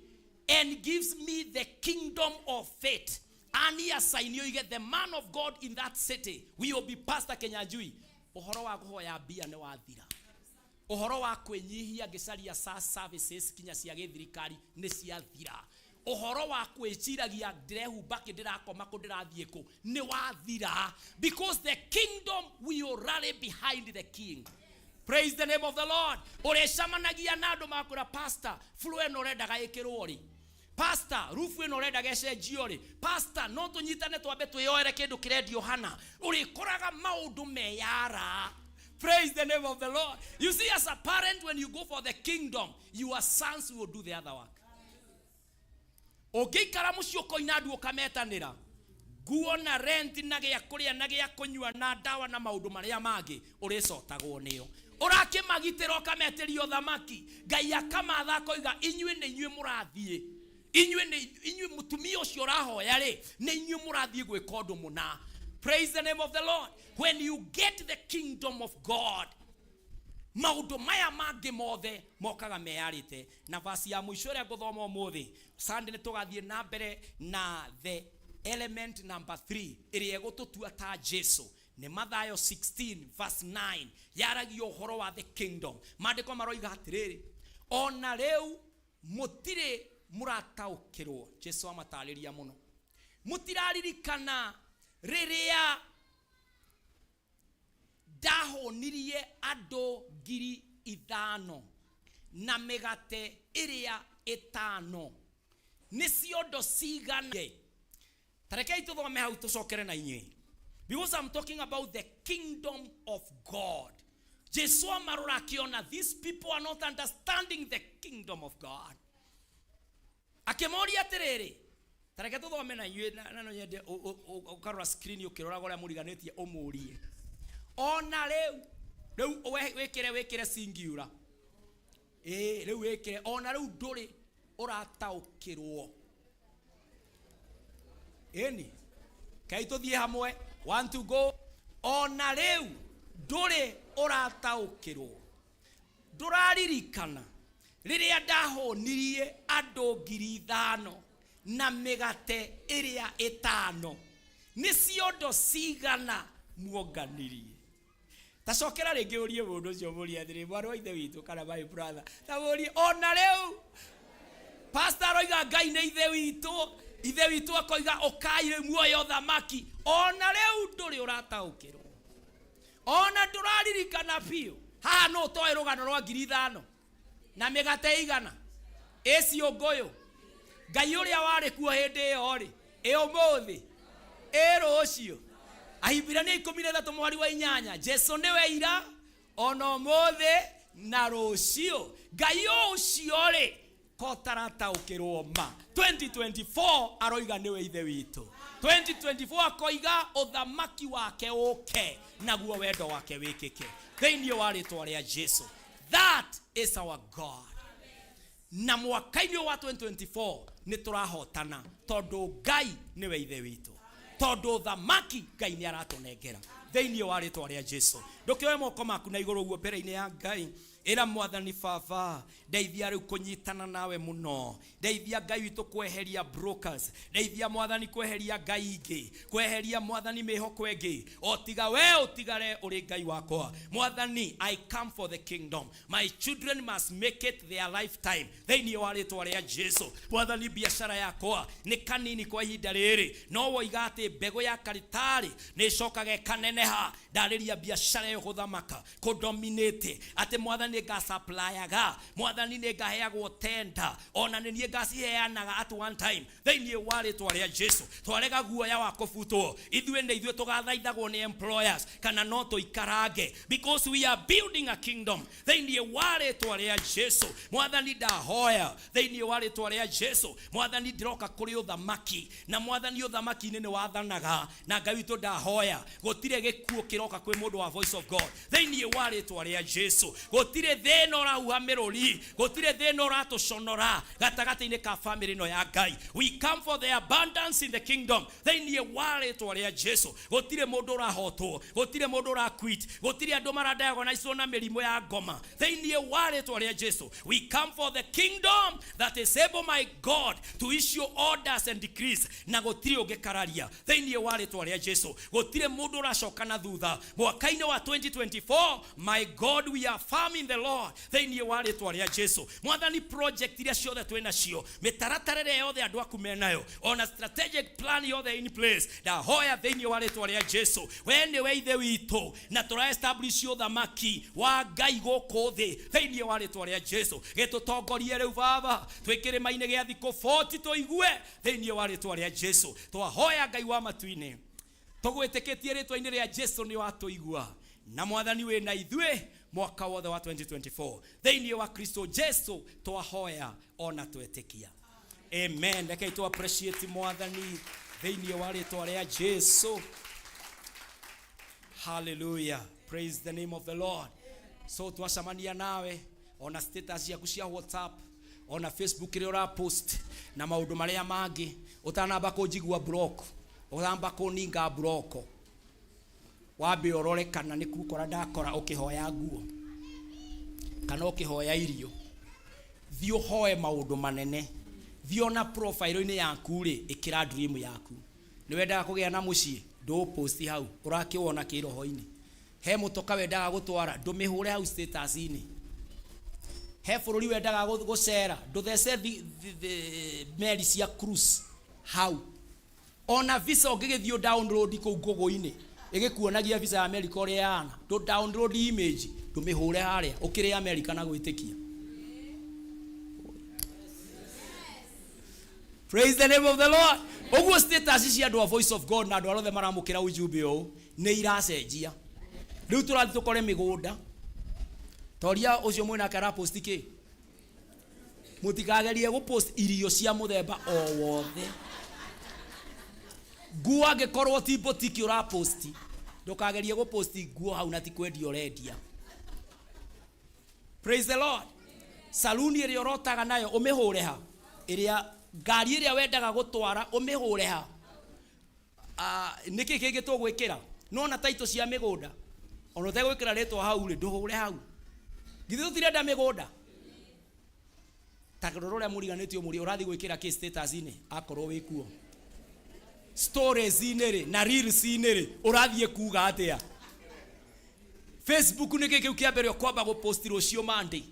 and gives me the kingdom of faith, ani assign you get the man of God in that city will be Pastor Kenyanjui, ũhoro wa kũhoya mbia nĩ wathira. Ũhoro wa kwĩnyihia ngĩcaria sa services kinya cia gĩthirikari nĩ ciathira. Ũhoro wa kwĩciragia ndĩrehumba kĩ, ndĩrakoma kũ, ndĩrathiĩ kũ, nĩ wathira, because the kingdom will rally behind the king. Praise the name of the Lord. Ũrĩcemanagia na andũ makwĩra, "Pastor, floor ĩno ũrendaga ĩkĩrwo rĩ? Pastor, roof ĩno ũrendaga ĩcenjio rĩ? Pastor, no tũnyitane twambe twĩyoere kĩndũ kĩrendio hana?" Ũrĩkoraga maũndũ meyara. Praise the name of the Lord. You see, as a parent, when you go for the kingdom, your sons will do the other work. Ũngĩikara mũciĩ ũkoina andũ ũkametanĩra nguo na rent na gĩa kũrĩa na gĩa kũnyua na ndawa na maũndũ marĩa mangĩ, ũrĩcotagwo nĩo. Ũrakĩmagitĩra ũkametĩria ũthamaki, Ngai akamatha akoiga, "Inyuĩ nĩ inyuĩ mũrathiĩ, inyuĩ nĩ inyuĩ mũtumia ũcio ũrahoya rĩ, nĩ inyuĩ mũrathiĩ gwĩka ũndũ mũna." Praise the name of the Lord. When you get the kingdom of God, maũndũ maya mangĩ mothe mokaga meyarĩte. Na vasi ya mũico ĩrĩa ngũthoma ũmũthĩ, Sunday nĩ tũgathiĩ na mbere na the element number 3 ĩrĩa ĩgũtũtua ta Jesu, nĩ Mathayo 16 verse 9. Yaragia ũhoro wa the kingdom. Maandĩko maroiga atĩrĩrĩ, "Ona rĩu mũtirĩ mũrataũkĩrwo?" Jesu amatarĩria mũno, "Mũtiraririkana rĩrĩa ndahũnirie andũ 5,000 na mĩgate ĩrĩa ĩtano, nĩ ciondo cigana?" Tarekei tũthome hau tũcokere na inyuĩ, because I'm talking about the kingdom of God. Jesu amarora akĩona these people are not understanding the kingdom of God, akĩmoria atĩrĩrĩ. Tareke tũthome na inyuĩ, na no nyende ũkarora screen ũkĩroraga ũrĩa mũriganĩtie ũmũrie. Ona rĩu rĩu wĩkĩre singular, ĩĩ, rĩu wĩkĩre, "Ona rĩu ndũrĩ ũrataũkĩrwo?" Ĩni kai tũthiĩ hamwe. One to go. "Ona rĩu ndũrĩ ũrataũkĩrwo? Ndũraririkana rĩrĩa ndahũnirie andũ 5,000 na mĩgate ĩrĩa ĩtano, nĩ ciondo cigana Muonganirie. Tacokera rĩngĩ ũrie mũndũ ũcio, mũrie atĩrĩ, mwarĩ wa ithe witũ kana my brother, ta mũrie ona rĩu pastor aroiga Ngai nĩ ithe witũ, ithe witũ akoiga ũkai rĩu muoye ũthamaki, ona rĩu ndũrĩ ũrataũkĩrwo, ona ndũraririkana biũ. Haha nũ ũtoĩ rũgano rwa 5,000 na mĩgate 100 ĩciũngũyũ? Ngai ũrĩa warĩ kuo hĩndĩ ĩyo rĩ, ĩ ũmũthĩ, ĩ rũciũ. Ahibirania 13 mũhari wa 8, Jesu nĩwe ira ona ũmũthĩ na rũciũ. Ngai ũcio rĩ, ko tarataũkĩrwo ma 2024 aroiga nĩwe ithe witũ, 2024 akoiga ũthamaki wake ũke naguo wendo wake wĩkĩke thĩinĩ wa rĩtwa rĩa Jesu. That is our God. Na mwaka-inĩ wa 2024 nĩ tũrahotana tondũ Ngai nĩwe ithe witũ, tondũ thamaki Ngai nĩ aratũnengera thĩinĩ wa rĩtwa rĩa Jesu. Ndũkĩoe moko maku na igũrũ ũguo mbere-inĩ ya Ngai, ĩra Mwathani, Baba, ndeithia rĩu kũnyitana nawe mũno, ndeithia Ngai witũ kweheria brokers, ndeithia Mwathani kweheria ngai ingĩ, kweheria Mwathani mĩhoko ĩngĩ o tiga we, ũtigare ũrĩ Ngai wakwa. Mwathani, I come for the kingdom. My children must make it their lifetime thĩinĩ wa rĩtwa rĩa Jesu. Mwathani, biacara yakwa nĩ kanini kwa ihinda rĩrĩ, no woiga atĩ mbegũ ya karitarĩ nĩ ĩcokaga ĩkaneneha. Ndarĩria biacara ĩyo gũthamaka, kũdominate, atĩ Mwathani nĩ ngasupplyyaga, Mwathani nĩ ngaheagwo tenda, ona nĩ niĩ ngaciheanaga at one time thĩinĩ wa rĩtwa rĩa Jesu. Twarega guoya wa kũbutwo, ithuĩ nĩ ithuĩ tũgathaithagwo nĩ employers kana no tũikarange, because we are building a kingdom thĩinĩ wa rĩtwa rĩa Jesu. Mwathani, ndahoya thĩinĩ wa rĩtwa rĩa Jesu. Mwathani, ndĩroka kũrĩ ũthamaki, na Mwathani, ũthamaki-inĩ nĩ wathanaga na Ngai witũ. Ndahoya gũtirĩ gĩkuũ kĩroka kwĩ mũndũ wa Voice of God thĩinĩ wa rĩtwa rĩa Jesu. Gũtirĩ thĩna ũrahuha mĩrũri, gũtirĩ thĩna ũratũconora gatagatĩ-inĩ ka famĩlĩ ĩno ya Ngai. We come for the abundance in the kingdom thĩinĩ wa rĩtwa rĩa Jesu. Gũtirĩ mũndũ ũrahotwo, gũtirĩ mũndũ ũraquit, gũtirĩ andũ maradiagnoswo na mĩrimũ ya ngoma thĩinĩ wa rĩtwa rĩa Jesu. We come for the kingdom that is able, my God, to issue orders and decrees, na gũtirĩ ũngĩkararia thĩinĩ wa rĩtwa rĩa Jesu. Gũtirĩ mũndũ ũracoka na thutha mwaka-inĩ wa 2024. My God, we are firm in the Lord thĩinĩ wa rĩtwa rĩa Jesu. Mwathani, project iria ciothe twĩ nacio, mĩtaratara ĩrĩa yothe andũ aku menayo, ona strategic plan yothe in place, ndahoya thĩinĩ wa rĩtwa rĩa Jesu, we nĩwe ithe witũ na tũra establish ũthamaki wa Ngai gũkũ thĩ thĩinĩ wa rĩtwa rĩa Jesu. Gĩtũtongorie rĩu, Baba, twĩ kĩrĩma-inĩ gĩa thikũ 40, tũigue thĩinĩ wa rĩtwa rĩa Jesu. Twahoya, Ngai wa matu-inĩ, tũgwĩtĩkĩtie rĩtwa-inĩ rĩa Jesu nĩ watũigua, na Mwathani wĩ na ithuĩ mwaka wothe wa 2024. Thĩinĩ wa Kristo Jesu twahoya ona twetĩkia, amen. Rekei tu appreciate Mwathani thĩinĩ wa rĩtwa rĩa Jesu. Hallelujah, praise the name of the Lord. So twacemania nawe, ona status ciaku cia WhatsApp, ona Facebook ĩrĩa ũrapost na maũndũ marĩa mangĩ, ũtanamba kũnjigua block, ũtamba kũninga block, wambe ũrore kana nĩ kũkora ndakora ũkĩhoya nguo kana ũkĩhoya irio. Thiĩ ũhoe maũndũ manene. Thiĩ ona profile-inĩ yaku rĩ, ĩkĩra dream yaku. Nĩ wendaga kũgĩa na mũciĩ, ndũũposti hau, ũrakĩwona kĩroho-inĩ. He mũtoka wendaga gũtwara, ndũmĩhũre hau status-inĩ. He bũrũri wendaga gũcera, ndũthece meri cia cruise hau. Ona visa ũngĩgĩthiĩ download kũu ngũgũ-inĩ ĩgĩkuonagia visa ya America ũrĩa yana, ndũ download image, ndũmĩhũre harĩa ũkĩrĩ America na gwĩtĩkia. Praise the name of the Lord. Ũguo status cia andũ a Voice of God na andũ arĩa othe maramũkĩra ujumbe ũũ nĩ iracenjia. Rĩu tũrathiĩ tũkore mĩgũnda toria ũcio mwĩnake araposti kĩ. Mũtikagerie gũpost irio cia mũthemba o wothe, nguo. Angĩkorwo ti boutique ũraposti, ndũkagerie gũposti nguo hau na ti kwendia ũrendia. Praise the Lord. Saluni ĩrĩa ũrotaga nayo, ũmĩhũre ha. Ĩrĩa ngari ĩrĩa wendaga gũtwara, ũmĩhũre ha. Nĩkĩ kĩngĩ tũgwĩkĩra? Nona taito cia mĩgũnda, ona ũtegwĩkĩra rĩtwa hau rĩ, ndũhũre hau. Githĩ tũtirenda mĩgũnda? Ta rora ũrĩa mũriganĩtio mũrĩ, ũrathiĩ gwĩkĩra kĩ status-inĩ akorwo wĩ kuo? Stories-inĩ rĩ na reels-inĩ rĩ, ũrathiĩ kuga atĩa? Facebook nĩ kĩ kĩu kĩa mbere ũkwamba gũpost rũciũ Monday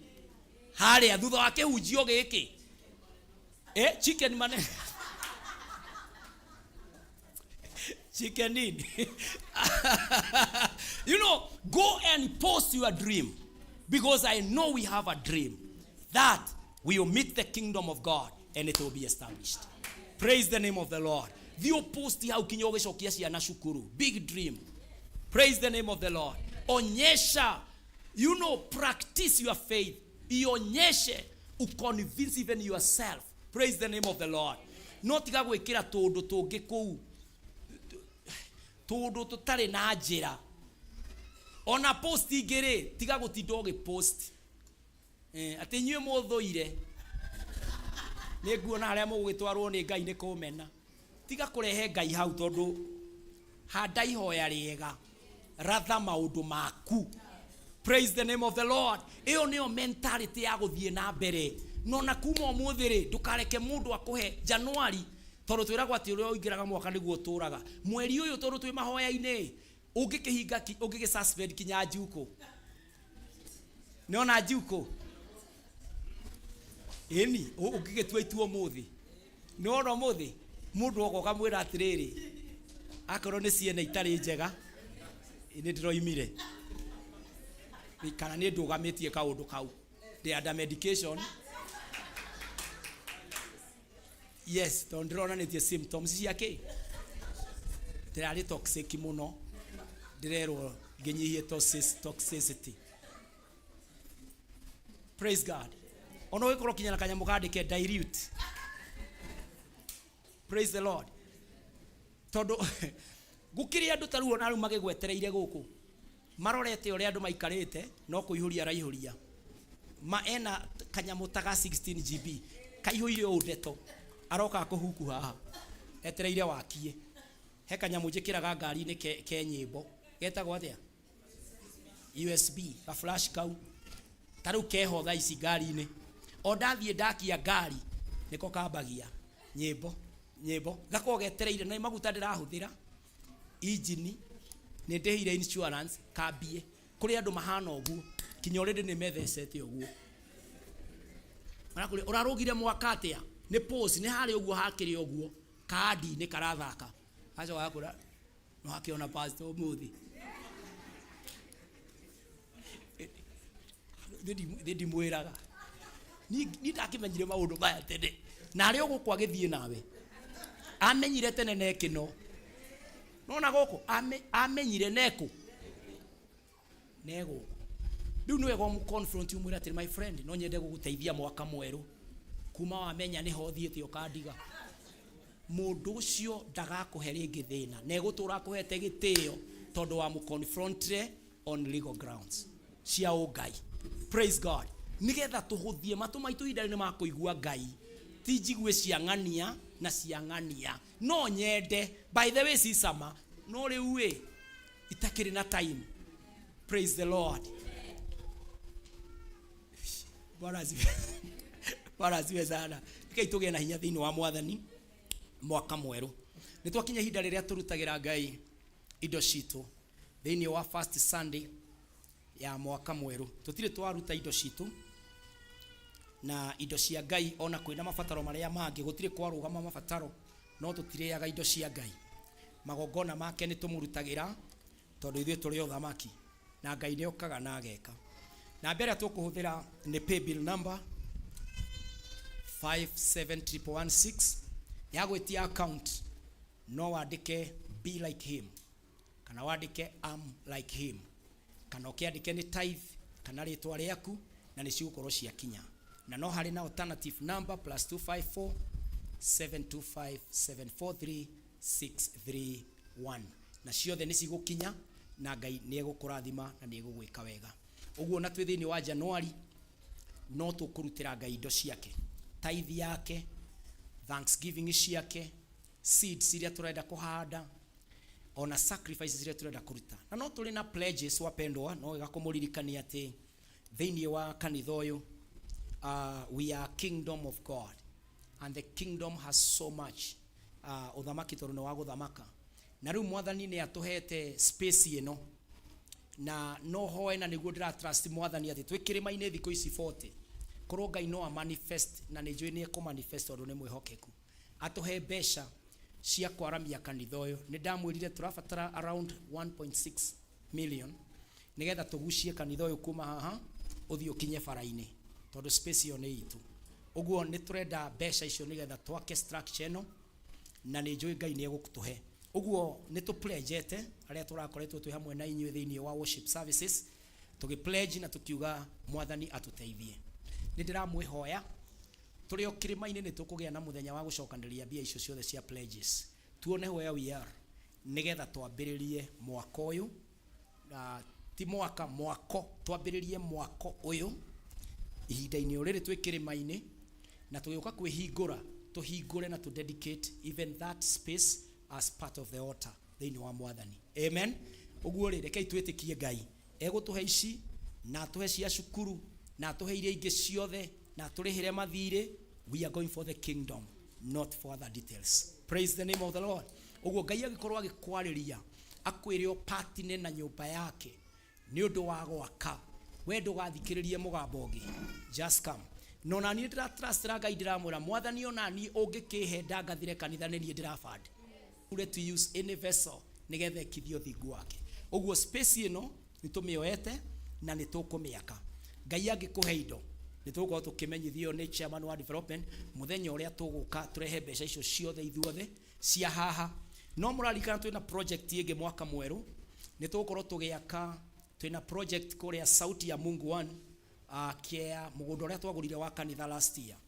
harĩa thutha wa kĩhunjio gĩkĩ? Chicken mane chicken in. Go and post your dream, because I know we have a dream that we will meet the kingdom of God and it will be established. Praise the name of the Lord. Thiĩ ũpost hau kinya ũgĩcokia ciana cukuru. Big dream. Praise the name of the Lord. Onyesha, practice your faith. Ionyeshe, uconvince even yourself. Praise the name of the Lord. No tiga gwĩkĩra tũndũ tũngĩ kũu, tũndũ tũtarĩ na njĩra. Ona post ingĩ rĩ, tiga gũtinda ũgĩpost. Atĩ inyuĩ mũthũire nĩ nguona harĩa mũgũgĩtwarwo nĩ Ngai nĩ kũmena. Tiga kũrehe Ngai hau, tondũ handa ihoya rĩega, ratha maũndũ maku. Praise the name of the Lord. Ĩyo nĩyo mentality ya gũthiĩ na mbere. No na kuma ũmũthĩ rĩ, ndũkareke mũndũ akũhe January, tondũ twĩragwo atĩ ũrĩa ũingĩraga mwaka nĩguo ũtũraga. Mweri ũyũ tondũ twĩ mahoya-inĩ, ũngĩkĩhinga ũngĩgĩ suspend kinya njukũ. Nĩona njukũ? Ĩni, ũngĩgĩtua itua ũmũthĩ. Nĩwona ũmũthĩ mũndũ oka ũkamwĩra atĩrĩrĩ, akorwo nĩ ciene itarĩ njega, nĩ ndĩroimire. Kana nĩ ndũgamĩtie kaũndũ kau. They under medication. Yes, tondũ ndĩronanĩtie symptoms cia kĩ? Ndĩrarĩ toxic mũno. Ndĩrerwo ngĩnyihie toxicity. Praise God. Ona ũgĩkorwo kinya na kanyamũ kandĩke dilute. Praise the Lord. Tondũ gũkĩrĩ andũ ta rĩu ona rĩu magĩgwetereire gũkũ, marorete ũrĩa andũ maikarĩte, no kũihũria araihũria. Ma ena kanyamũ ta ga 16 GB kaihũire ũũ ndeto, aroka kũhuku haha etereire wakie. He kanyamũ njĩkĩraga ngari-inĩ ke nyĩmbo getagwo atĩa? USB, ga flash kau ta rĩu keho thaa ici ngari-inĩ. O ndathiĩ ndakia ngari nĩko kambagia nyĩmbo, nyĩmbo gakorwo getereire, na nĩ maguta ndĩrahũthĩra, injini nĩ ndĩhire insurance kambie. Kũrĩ andũ mahana ũguo kinya already nĩ methecete ũguo. Marakũria ũrarũgire mwaka atĩa? Nĩ pause, nĩ harĩa ũguo hakĩrĩ ũguo kandi-inĩ karathaka. Gacoka gakũra no hakĩona pastor ũmũthĩ. Nĩ ndimwĩraga niĩ ndakĩmenyire maũndũ maya tene, na arĩa ũgũkũ agĩthiĩ nawe amenyire tene nekĩno. Nona gũkũ amenyire nekũ negũkũ. Rĩu nĩ wega ũmũ confront, ũmwĩre atĩrĩ, my friend, no nyende gũgũteithia mwaka mwerũ, kuma wamenya nĩho ũthiĩte ũkandiga. Mũndũ ũcio ndagakũhe rĩngĩ thĩna, na egũtũra akũhete gĩtĩo tondũ wa mũconfrontire on legal grounds cia ũngai. Praise God. Nĩgetha tũhũthie matũ maitũ ihinda rĩrĩ ma kũigua Ngai, ti njigue cia ng'ania na cia ng'ania. No nyende, by the way, ci cama, no rĩu ĩ itakĩrĩ na time. Praise the Lord. Bwana asifiwe. Bwana asifiwe sana. Rekei tũgĩe na hinya thĩinĩ wa Mwathani mwaka mwerũ. Nĩ twakinya ihinda rĩrĩa tũrutagĩra Ngai indo citũ thĩinĩ wa first Sunday ya mwaka mwerũ. Tũtirĩ twaruta indo citũ na indo cia Ngai, ona kwĩna mabataro marĩa mangĩ, gũtirĩ kwarũgama mabataro, no tũtirĩaga indo cia Ngai. Magongona make nĩ tũmũrutagĩra tondũ ithuĩ tũrĩ ũthamaki na Ngai nĩ okaga na ageka. Na mbere tũkũhũthĩra nĩ paybill number 5716 ya gwĩtia account. No wandĩke "Be like him", kana wandĩke "Am like him", kana ũkĩandĩke nĩ tithe kana rĩtwa rĩaku, na nĩ cigũkorwo ciakinya. Na no harĩ na alternative number, +254 725 743 631, na ciothe nĩ cigũkinya na Ngai nĩ egũkũrathima na nĩ egũgwĩka wega. Ũguo na twĩ thĩinĩ wa January no tũkũrutĩra Ngai indo ciake, tithe yake, thanksgiving ciake, seeds iria tũrenda kũhanda, ona sacrifices iria tũrenda kũruta. Na no tũrĩ na pledges, wapendwa. No wega kũmũririkania atĩ thĩinĩ wa kanitha ũyũ, we are kingdom of God, and the kingdom has so much. Ũthamaki tondũ nĩ wa gũthamaka. Na rĩu Mwathani nĩ atũhete space ĩno, na no hoe na nĩguo ndĩra trust Mwathani atĩ twĩ kĩrĩma-inĩ thikũ ici 40, korwo Ngai no a manifest, na nĩ njũĩ nĩ ekũ manifest tondũ nĩ mwĩhokeku, atũhe mbeca cia kwaramia kanitha ũyũ. Nĩ ndamwĩrire tũrabatara around 1.6 million nĩgetha tũgucie kanitha ũyũ kuma haha ũthiĩ ũkinye bara-inĩ, tondũ space ĩyo nĩ itũ. Ũguo nĩ tũrenda mbeca icio nĩgetha twake structure ĩno, na nĩ njũĩ Ngai nĩ egũtũhe. Ũguo nĩ tũpledgete arĩa tũrakoretwo twĩ hamwe na inyuĩ thĩinĩ wa worship services, tũgĩ pledge na tũkiuga Mwathani atũteithie. Nĩ ndĩramwĩhoya tũrĩ o kĩrĩma-inĩ nĩ tũkũgĩa na mũthenya wa gũcokanĩrĩria mbia icio ciothe cia pledges, tuone where we are, nĩgetha twambĩrĩrie mwaka ũyũ, na ti mwaka, mwako, twambĩrĩrie mwako ũyũ ihinda-inĩ o rĩrĩ twĩ kĩrĩma-inĩ, na tũgĩũka kwĩhingũra tũhingũre na tũ dedicate even that space as part of the altar thĩinĩ wa Mwathani. Amen. Ũguo rĩ, rekei twĩtĩkie Ngai egũtũhe ici, na atũhe cia cukuru, na atũhe iria ingĩ ciothe, na atũrĩhĩre mathirĩ. We are going for the kingdom, not for other details. Praise the name of the Lord. Ũguo Ngai agĩkorwo agĩkwarĩria akwĩre ũpatine na nyũmba yake nĩ ũndũ wa gwaka, we ndũgathikĩrĩrie mũgambo ũngĩ, just come. No na niĩ ndĩra trust Ngai, ndĩramwĩra Mwathani, ona niĩ ũngĩkĩhe ndangathire kanitha, nĩ niĩ ndĩraband ure to use any vessel nĩgetha ĩkithie ũthingu wake. Ũguo space ĩno nĩ tũmĩoete na nĩ tũkũmĩaka. Ngai angĩkũhe indo, nĩ tũgũkorwo tũkĩmenyithio nĩ chairman wa development mũthenya ũrĩa tũgũka tũrehe mbeca icio ciothe ithuothe cia haha. No mũraririkana twĩna project ĩngĩ mwaka mwerũ, nĩ tũgũkorwo tũgĩaka, twĩna project kũrĩa Sauti ya Mungu 1, kĩa mũgũnda ũrĩa twagũrire wa kanitha last year.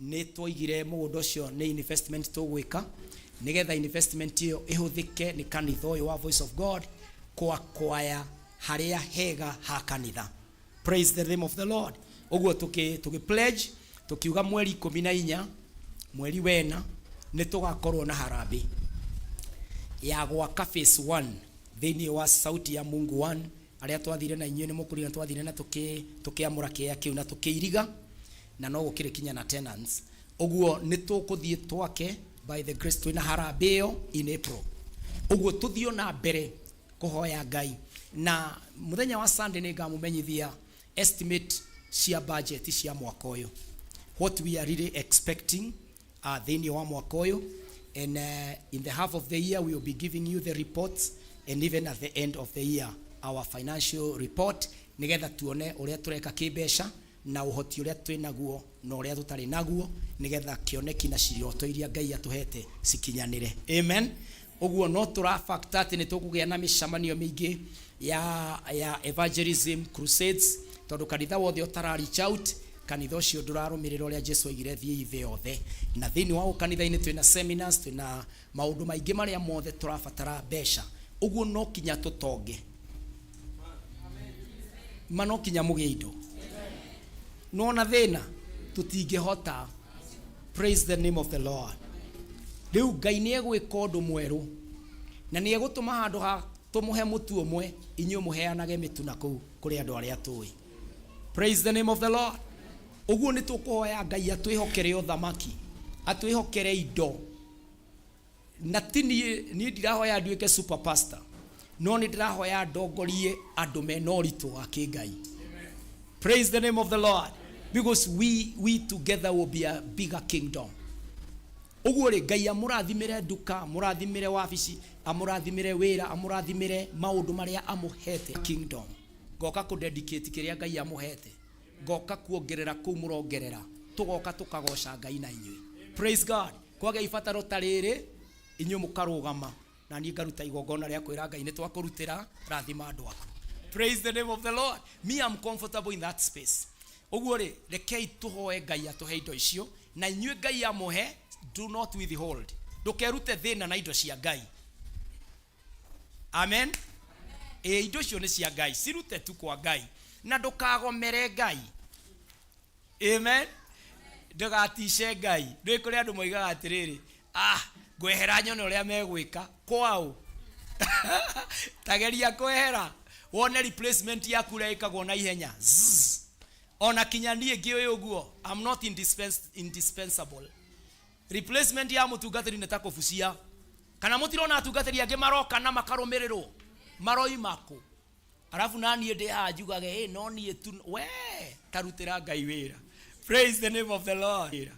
Nĩ twoigire mũgũnda ũcio nĩ investment tũgwĩka, nĩgetha investment ĩyo ĩhũthĩke nĩ kanitha ũyũ wa Voice of God kwakwaya harĩa hega ha kanitha. Praise the name of the Lord. Ũguo tũkĩ pledge tukiuga mweri 14 mweri wena nĩ tũgakorwo na harambĩ ya gwaka phase 1 thĩinĩ wa Sauti ya Mungu 1. Arĩa twathire na inyuĩ nĩ mũkũrira, twathire na tũkĩamũra kĩea kĩu na tũkĩiriga, na no gũkĩrĩ kinya na tenants. Ũguo nĩ tũkũthiĩ twake by the grace, twĩna harambĩ ĩyo in April. Ũguo tũthiĩ na mbere kũhoya Ngai, na mũthenya wa Sunday nĩ ngamũmenyithia estimate cia budget cia mwaka ũyũ, what we are really expecting thĩinĩ wa mwaka ũyũ. And in the half of the year we will be giving you the reports, and even at the end of the year our financial report, nigetha tuone ũrĩa tũreka kĩmbeca na ũhoti ũrĩa twĩ naguo na ũrĩa tũtarĩ naguo, nigetha kĩoneki na ciroto iria Ngai atũhete cikinyanĩre. Amen. Ũguo no tũra factor atĩ nĩ tũkũgĩa na mĩcemanio mĩingĩ ya evangelism crusades, tondũ kanitha wothe ũtara reach out, kanitha ũcio ndũrarũmĩrĩra ũrĩa Jesu oigire, thiĩ thĩ yothe. Na thĩinĩ wa kanitha-inĩ twĩna seminars, twĩna maũndũ maingĩ marĩa mothe tũrabatara mbeca. Ũguo no kinya tũtonge ma, no kinya mũgĩe indo, nona thĩna tũtingĩhota. Praise the name of the Lord. Rĩu Ngai nĩ egwĩka ũndũ mwerũ, na nĩ egũtũma handũ ha tũmũhe mũtu ũmwe, inyuĩ mũheanage mĩtu na kũu kũrĩ andũ arĩa tũĩ. Praise the name of the Lord. Ũguo nĩ tũkũhoya Ngai atwĩhokere ũthamaki, atwĩhokere indo. Na ti niĩ, niĩ ndirahoya nduĩke super pastor, no nĩ ndĩrahoya ndongorie andũ mena ũritũ wa kĩngai. Praise the name of the Lord. Because we together will be a bigger kingdom. Ũguo rĩ, Ngai amũrathimĩre nduka, amũrathimĩre wabici, amũrathimĩre wĩra, amũrathimĩre maũndũ marĩa amũhete kingdom. Ngoka kũ dedicate kĩrĩa Ngai amũhete, ngoka kuongerera kũu mũrongerera, tũgoka tũkagoca Ngai na inyuĩ. Praise God. Kwagĩa ibataro ta rĩrĩ, inyuĩ mũkarũgama na niĩ ngaruta igongona rĩa kwĩra Ngai nĩ twakũrutĩra, rathima andũ aku. Praise the name of the Lord. Me, I'm comfortable in that space. Ũguo rĩ, rekei tũhoe Ngai atũhe indo icio, na inyuĩ Ngai amũhe, do not withhold. Ndũkerute thĩna na indo cia Ngai. Amen. Ĩ indo icio nĩ cia Ngai, cirute tu kwa Ngai na ndũkagomere Ngai. Amen. Ndũgatice Ngai. Ndũĩ kũrĩ andũ moigaga atĩrĩrĩ, ah, ngwehera nyone ũrĩa megwĩka kwaũ. Tageria kwehera wone replacement yaku ũrĩa ĩkagwo na ihenya. Zzz. Ona kinya niĩ ngĩũĩ ũguo, I'm not indispensable. Replacement ya mũtungatĩri nĩ ta kũbucia. Kana mũtirona atungatĩri angĩ maroka na makarũmĩrĩrwo maroima kũ? Arabu na niĩ ndĩ haha njugage, "Ĩ, no niĩ tu we tarutĩra Ngai wĩra." Praise the name of the Lord.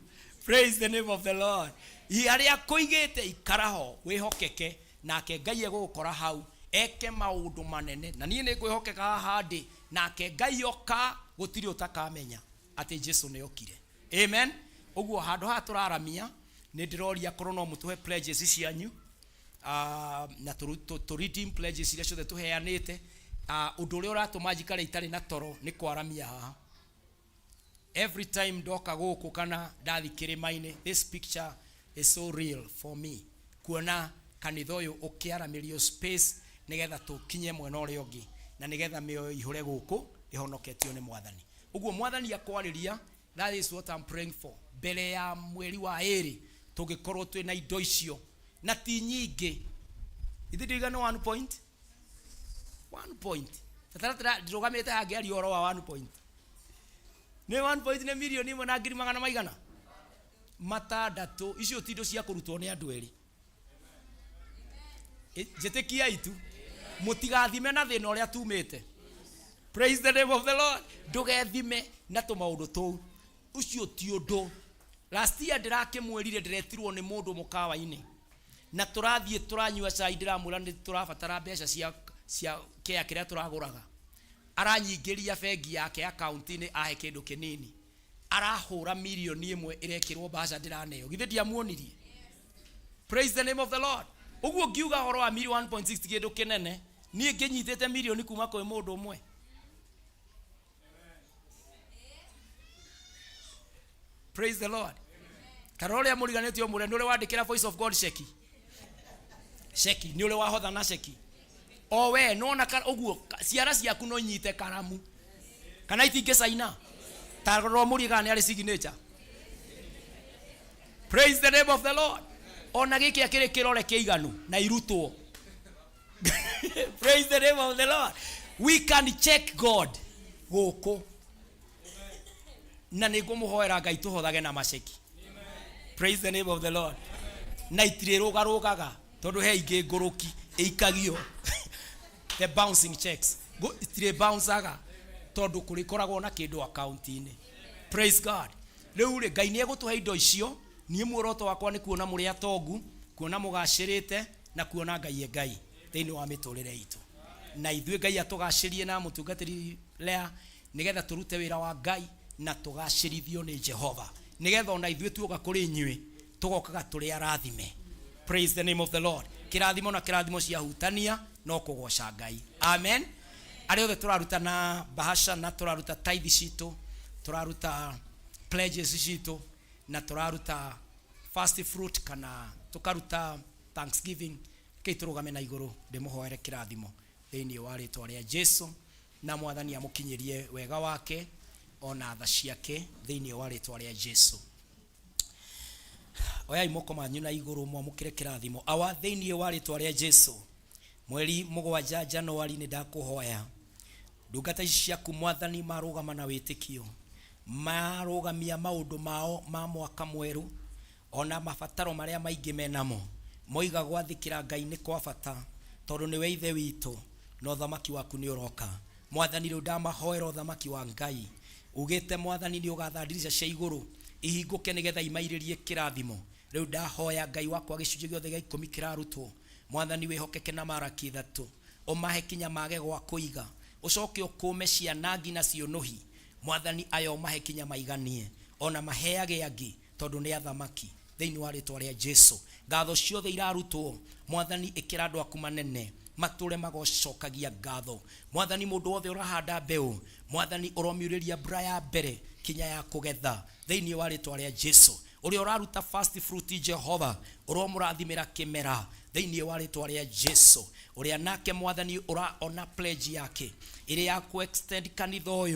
Praise the name of the Lord. Harĩa kũigĩte ikara ho wĩhokeke, nake Ngai egũgũkora hau eke maũndũ manene. Na niĩ nĩ ngwĩhokeka haha ndĩ, nake Ngai oka gũtirĩ ũtakamenya atĩ Jesu nĩ okire. Amen. Ũguo handũ haha tũraramia nĩ ndĩroria korwo no mũtũhe pledges cianyu, na tũ redeem pledges iria ciothe tũheanĩte. Ũndũ ũrĩa ũratũma njikare itarĩ na toro nĩ kwaramia haha. Every time ndoka gũkũ kana ndathi kĩrĩma-inĩ, this picture is so real for me. Kuona kanitha ũyũ ũkĩaramĩrio space nĩgetha tũkinye mwena ũrĩa ũngĩ, na nĩgetha mĩoyo ihũre gũkũ ĩhonoketio nĩ Mwathani. Ũguo Mwathani akwarĩria, that is what I'm praying for. Mbere ya mweri wa ĩrĩ tũngĩkorwo twĩna indo icio, na ti nyingĩ. Ithuĩ ndĩiga nĩ 1 point? 1 point. Tataratara ndĩrũgamĩte haha ngĩaria ũhoro wa 1 point. Nĩ 1 point nĩ mirioni ĩmwe na ngiri magana maigana matandatũ. Icio ti indo cia kũrutwo nĩ andũ erĩ. Njĩtĩkiai tu, mũtigathime na thĩna ũrĩa tumĩte. Praise the name of the Lord. Ndũgethime na tũmaũndũ tũu, ũcio ti ũndũ. Last year ndĩrakĩmwĩrire ndĩretirwo nĩ mũndũ mũkawa-inĩ, na tũrathiĩ tũranyua cai, ndĩramwĩra nĩ tũrabatara mbeca cia kĩa kĩrĩa tũragũraga. Aranyingĩria bengi yake akaunti-inĩ ahe kĩndũ kĩnini, arahũra mirioni ĩmwe ĩrekĩrwo mbaca ndĩraneo. Githĩ ndiamuonirie? Praise the name of the Lord. Ũguo ngiuga ũhoro wa mirioni 1.6 ti kĩndũ kĩnene, niĩ ngĩnyitĩte mirioni kuma kwĩ mũndũ ũmwe. Praise the Lord. Ta rora ũrĩa mũriganĩtie ũmũre, nĩ ũrĩ wandĩkĩra Voice of God ceki? Ceki, nĩ ũrĩ wahotha na ceki? O we, nĩwona ũguo, ciara ciaku no inyite karamu. Kana itingĩcaina? Ta rora ũmũrie kana nĩ arĩ signature. Praise the name of the Lord. Ona gĩkĩ akĩrĩ kĩrore kĩiganu na irutwo. Praise the name of the Lord. We can check God gũkũ. Na nĩ ngũmũhoera Ngai tũhothage na maceki. Praise the name of the Lord. Na itirĩrũgarũgaga tondũ he ingĩ ngũrũki ĩikagio. The bouncing checks. Itirĩ bounceaga tondũ kũrĩkoragwo na kĩndũ account-inĩ. Praise God. Rĩu rĩ, Ngai nĩ egũtũhe indo icio. Niĩ muoroto wakwa nĩ kuona mũrĩ atongu, kuona mũgacĩrĩte, na kuona Ngai e Ngai thĩinĩ wa mĩtũrĩre itũ. Na ithuĩ Ngai atũgacĩrie na mũtungatĩri Lea, nĩgetha tũrute wĩra wa Ngai na tũgacĩrithio nĩ Jehova, nĩgetha ona ithuĩ tuoka kũrĩ inyuĩ tũgokaga tũrĩ arathime. Praise the name of the Lord. Kĩrathimo na kĩrathimo ciahutania no kũgoca Ngai. Amen. Arĩa othe tũraruta na bahasha na tũraruta tithe citũ, tũraruta pledges citũ, na tũraruta first fruit kana tũkaruta thanksgiving, kei tũrũgame na igũrũ ndĩmũhoere kĩrathimo thĩinĩ wa rĩtwa rĩa Jesu, na Mwathani amũkinyĩrie wega wake ona tha ciake thĩinĩ wa rĩtwa rĩa Jesu. Oyai moko manyu na igũrũ mwamũkĩre kĩrathimo. Awa, thĩinĩ wa rĩtwa rĩa Jesu, mweri mũgwanja Januari nĩ ndakũhoya ndungata ici ciaku Mwathani marũgama na wĩtĩkio, marũgamia maũndũ mao ma mwaka mwerũ ona mabataro marĩa maingĩ menamo, moiga gwathĩkĩra Ngai nĩ kwa bata tondũ nĩwe ithe witũ na ũthamaki waku nĩ ũroka. Mwathani, rĩu ndamahoera ũthamaki wa Ngai ugĩte Mwathani nĩ ũgatha ndirica cia igũrũ ihingũke nĩgetha imairĩrie kĩrathimo. Rĩu ndahoya Ngai wakwa gĩcunjĩ gĩothe gĩa ikũmi kĩrarutwo, Mwathani wĩhokeke na maraki ithatũ, ũmahe kinya mage gwa kũiga, ũcoke ũkũme ciana nginya ciũnũhi. Mwathani aya ũmahe kinya maiganie, ona maheage angĩ tondũ nĩ athamaki thĩinĩ wa rĩtwa rĩa Jesu. Ngatho ciothe irarutwo Mwathani, ĩkĩra andũ aku manene matũre magocokagia ngatho. Mwathani, mũndũ wothe ũrahanda mbeũ, Mwathani ũromiurĩria mbura ya mbere kinya ya kũgetha thĩinĩ wa rĩtwa rĩa Jesu. Ũrĩa ũraruta first fruit, Jehova ũromũrathimĩra kĩmera thĩinĩ wa rĩtwa rĩa Jesu. Ũrĩa nake Mwathani ũraona pledge yake ĩrĩ ya ku extend kanitha ũyũ.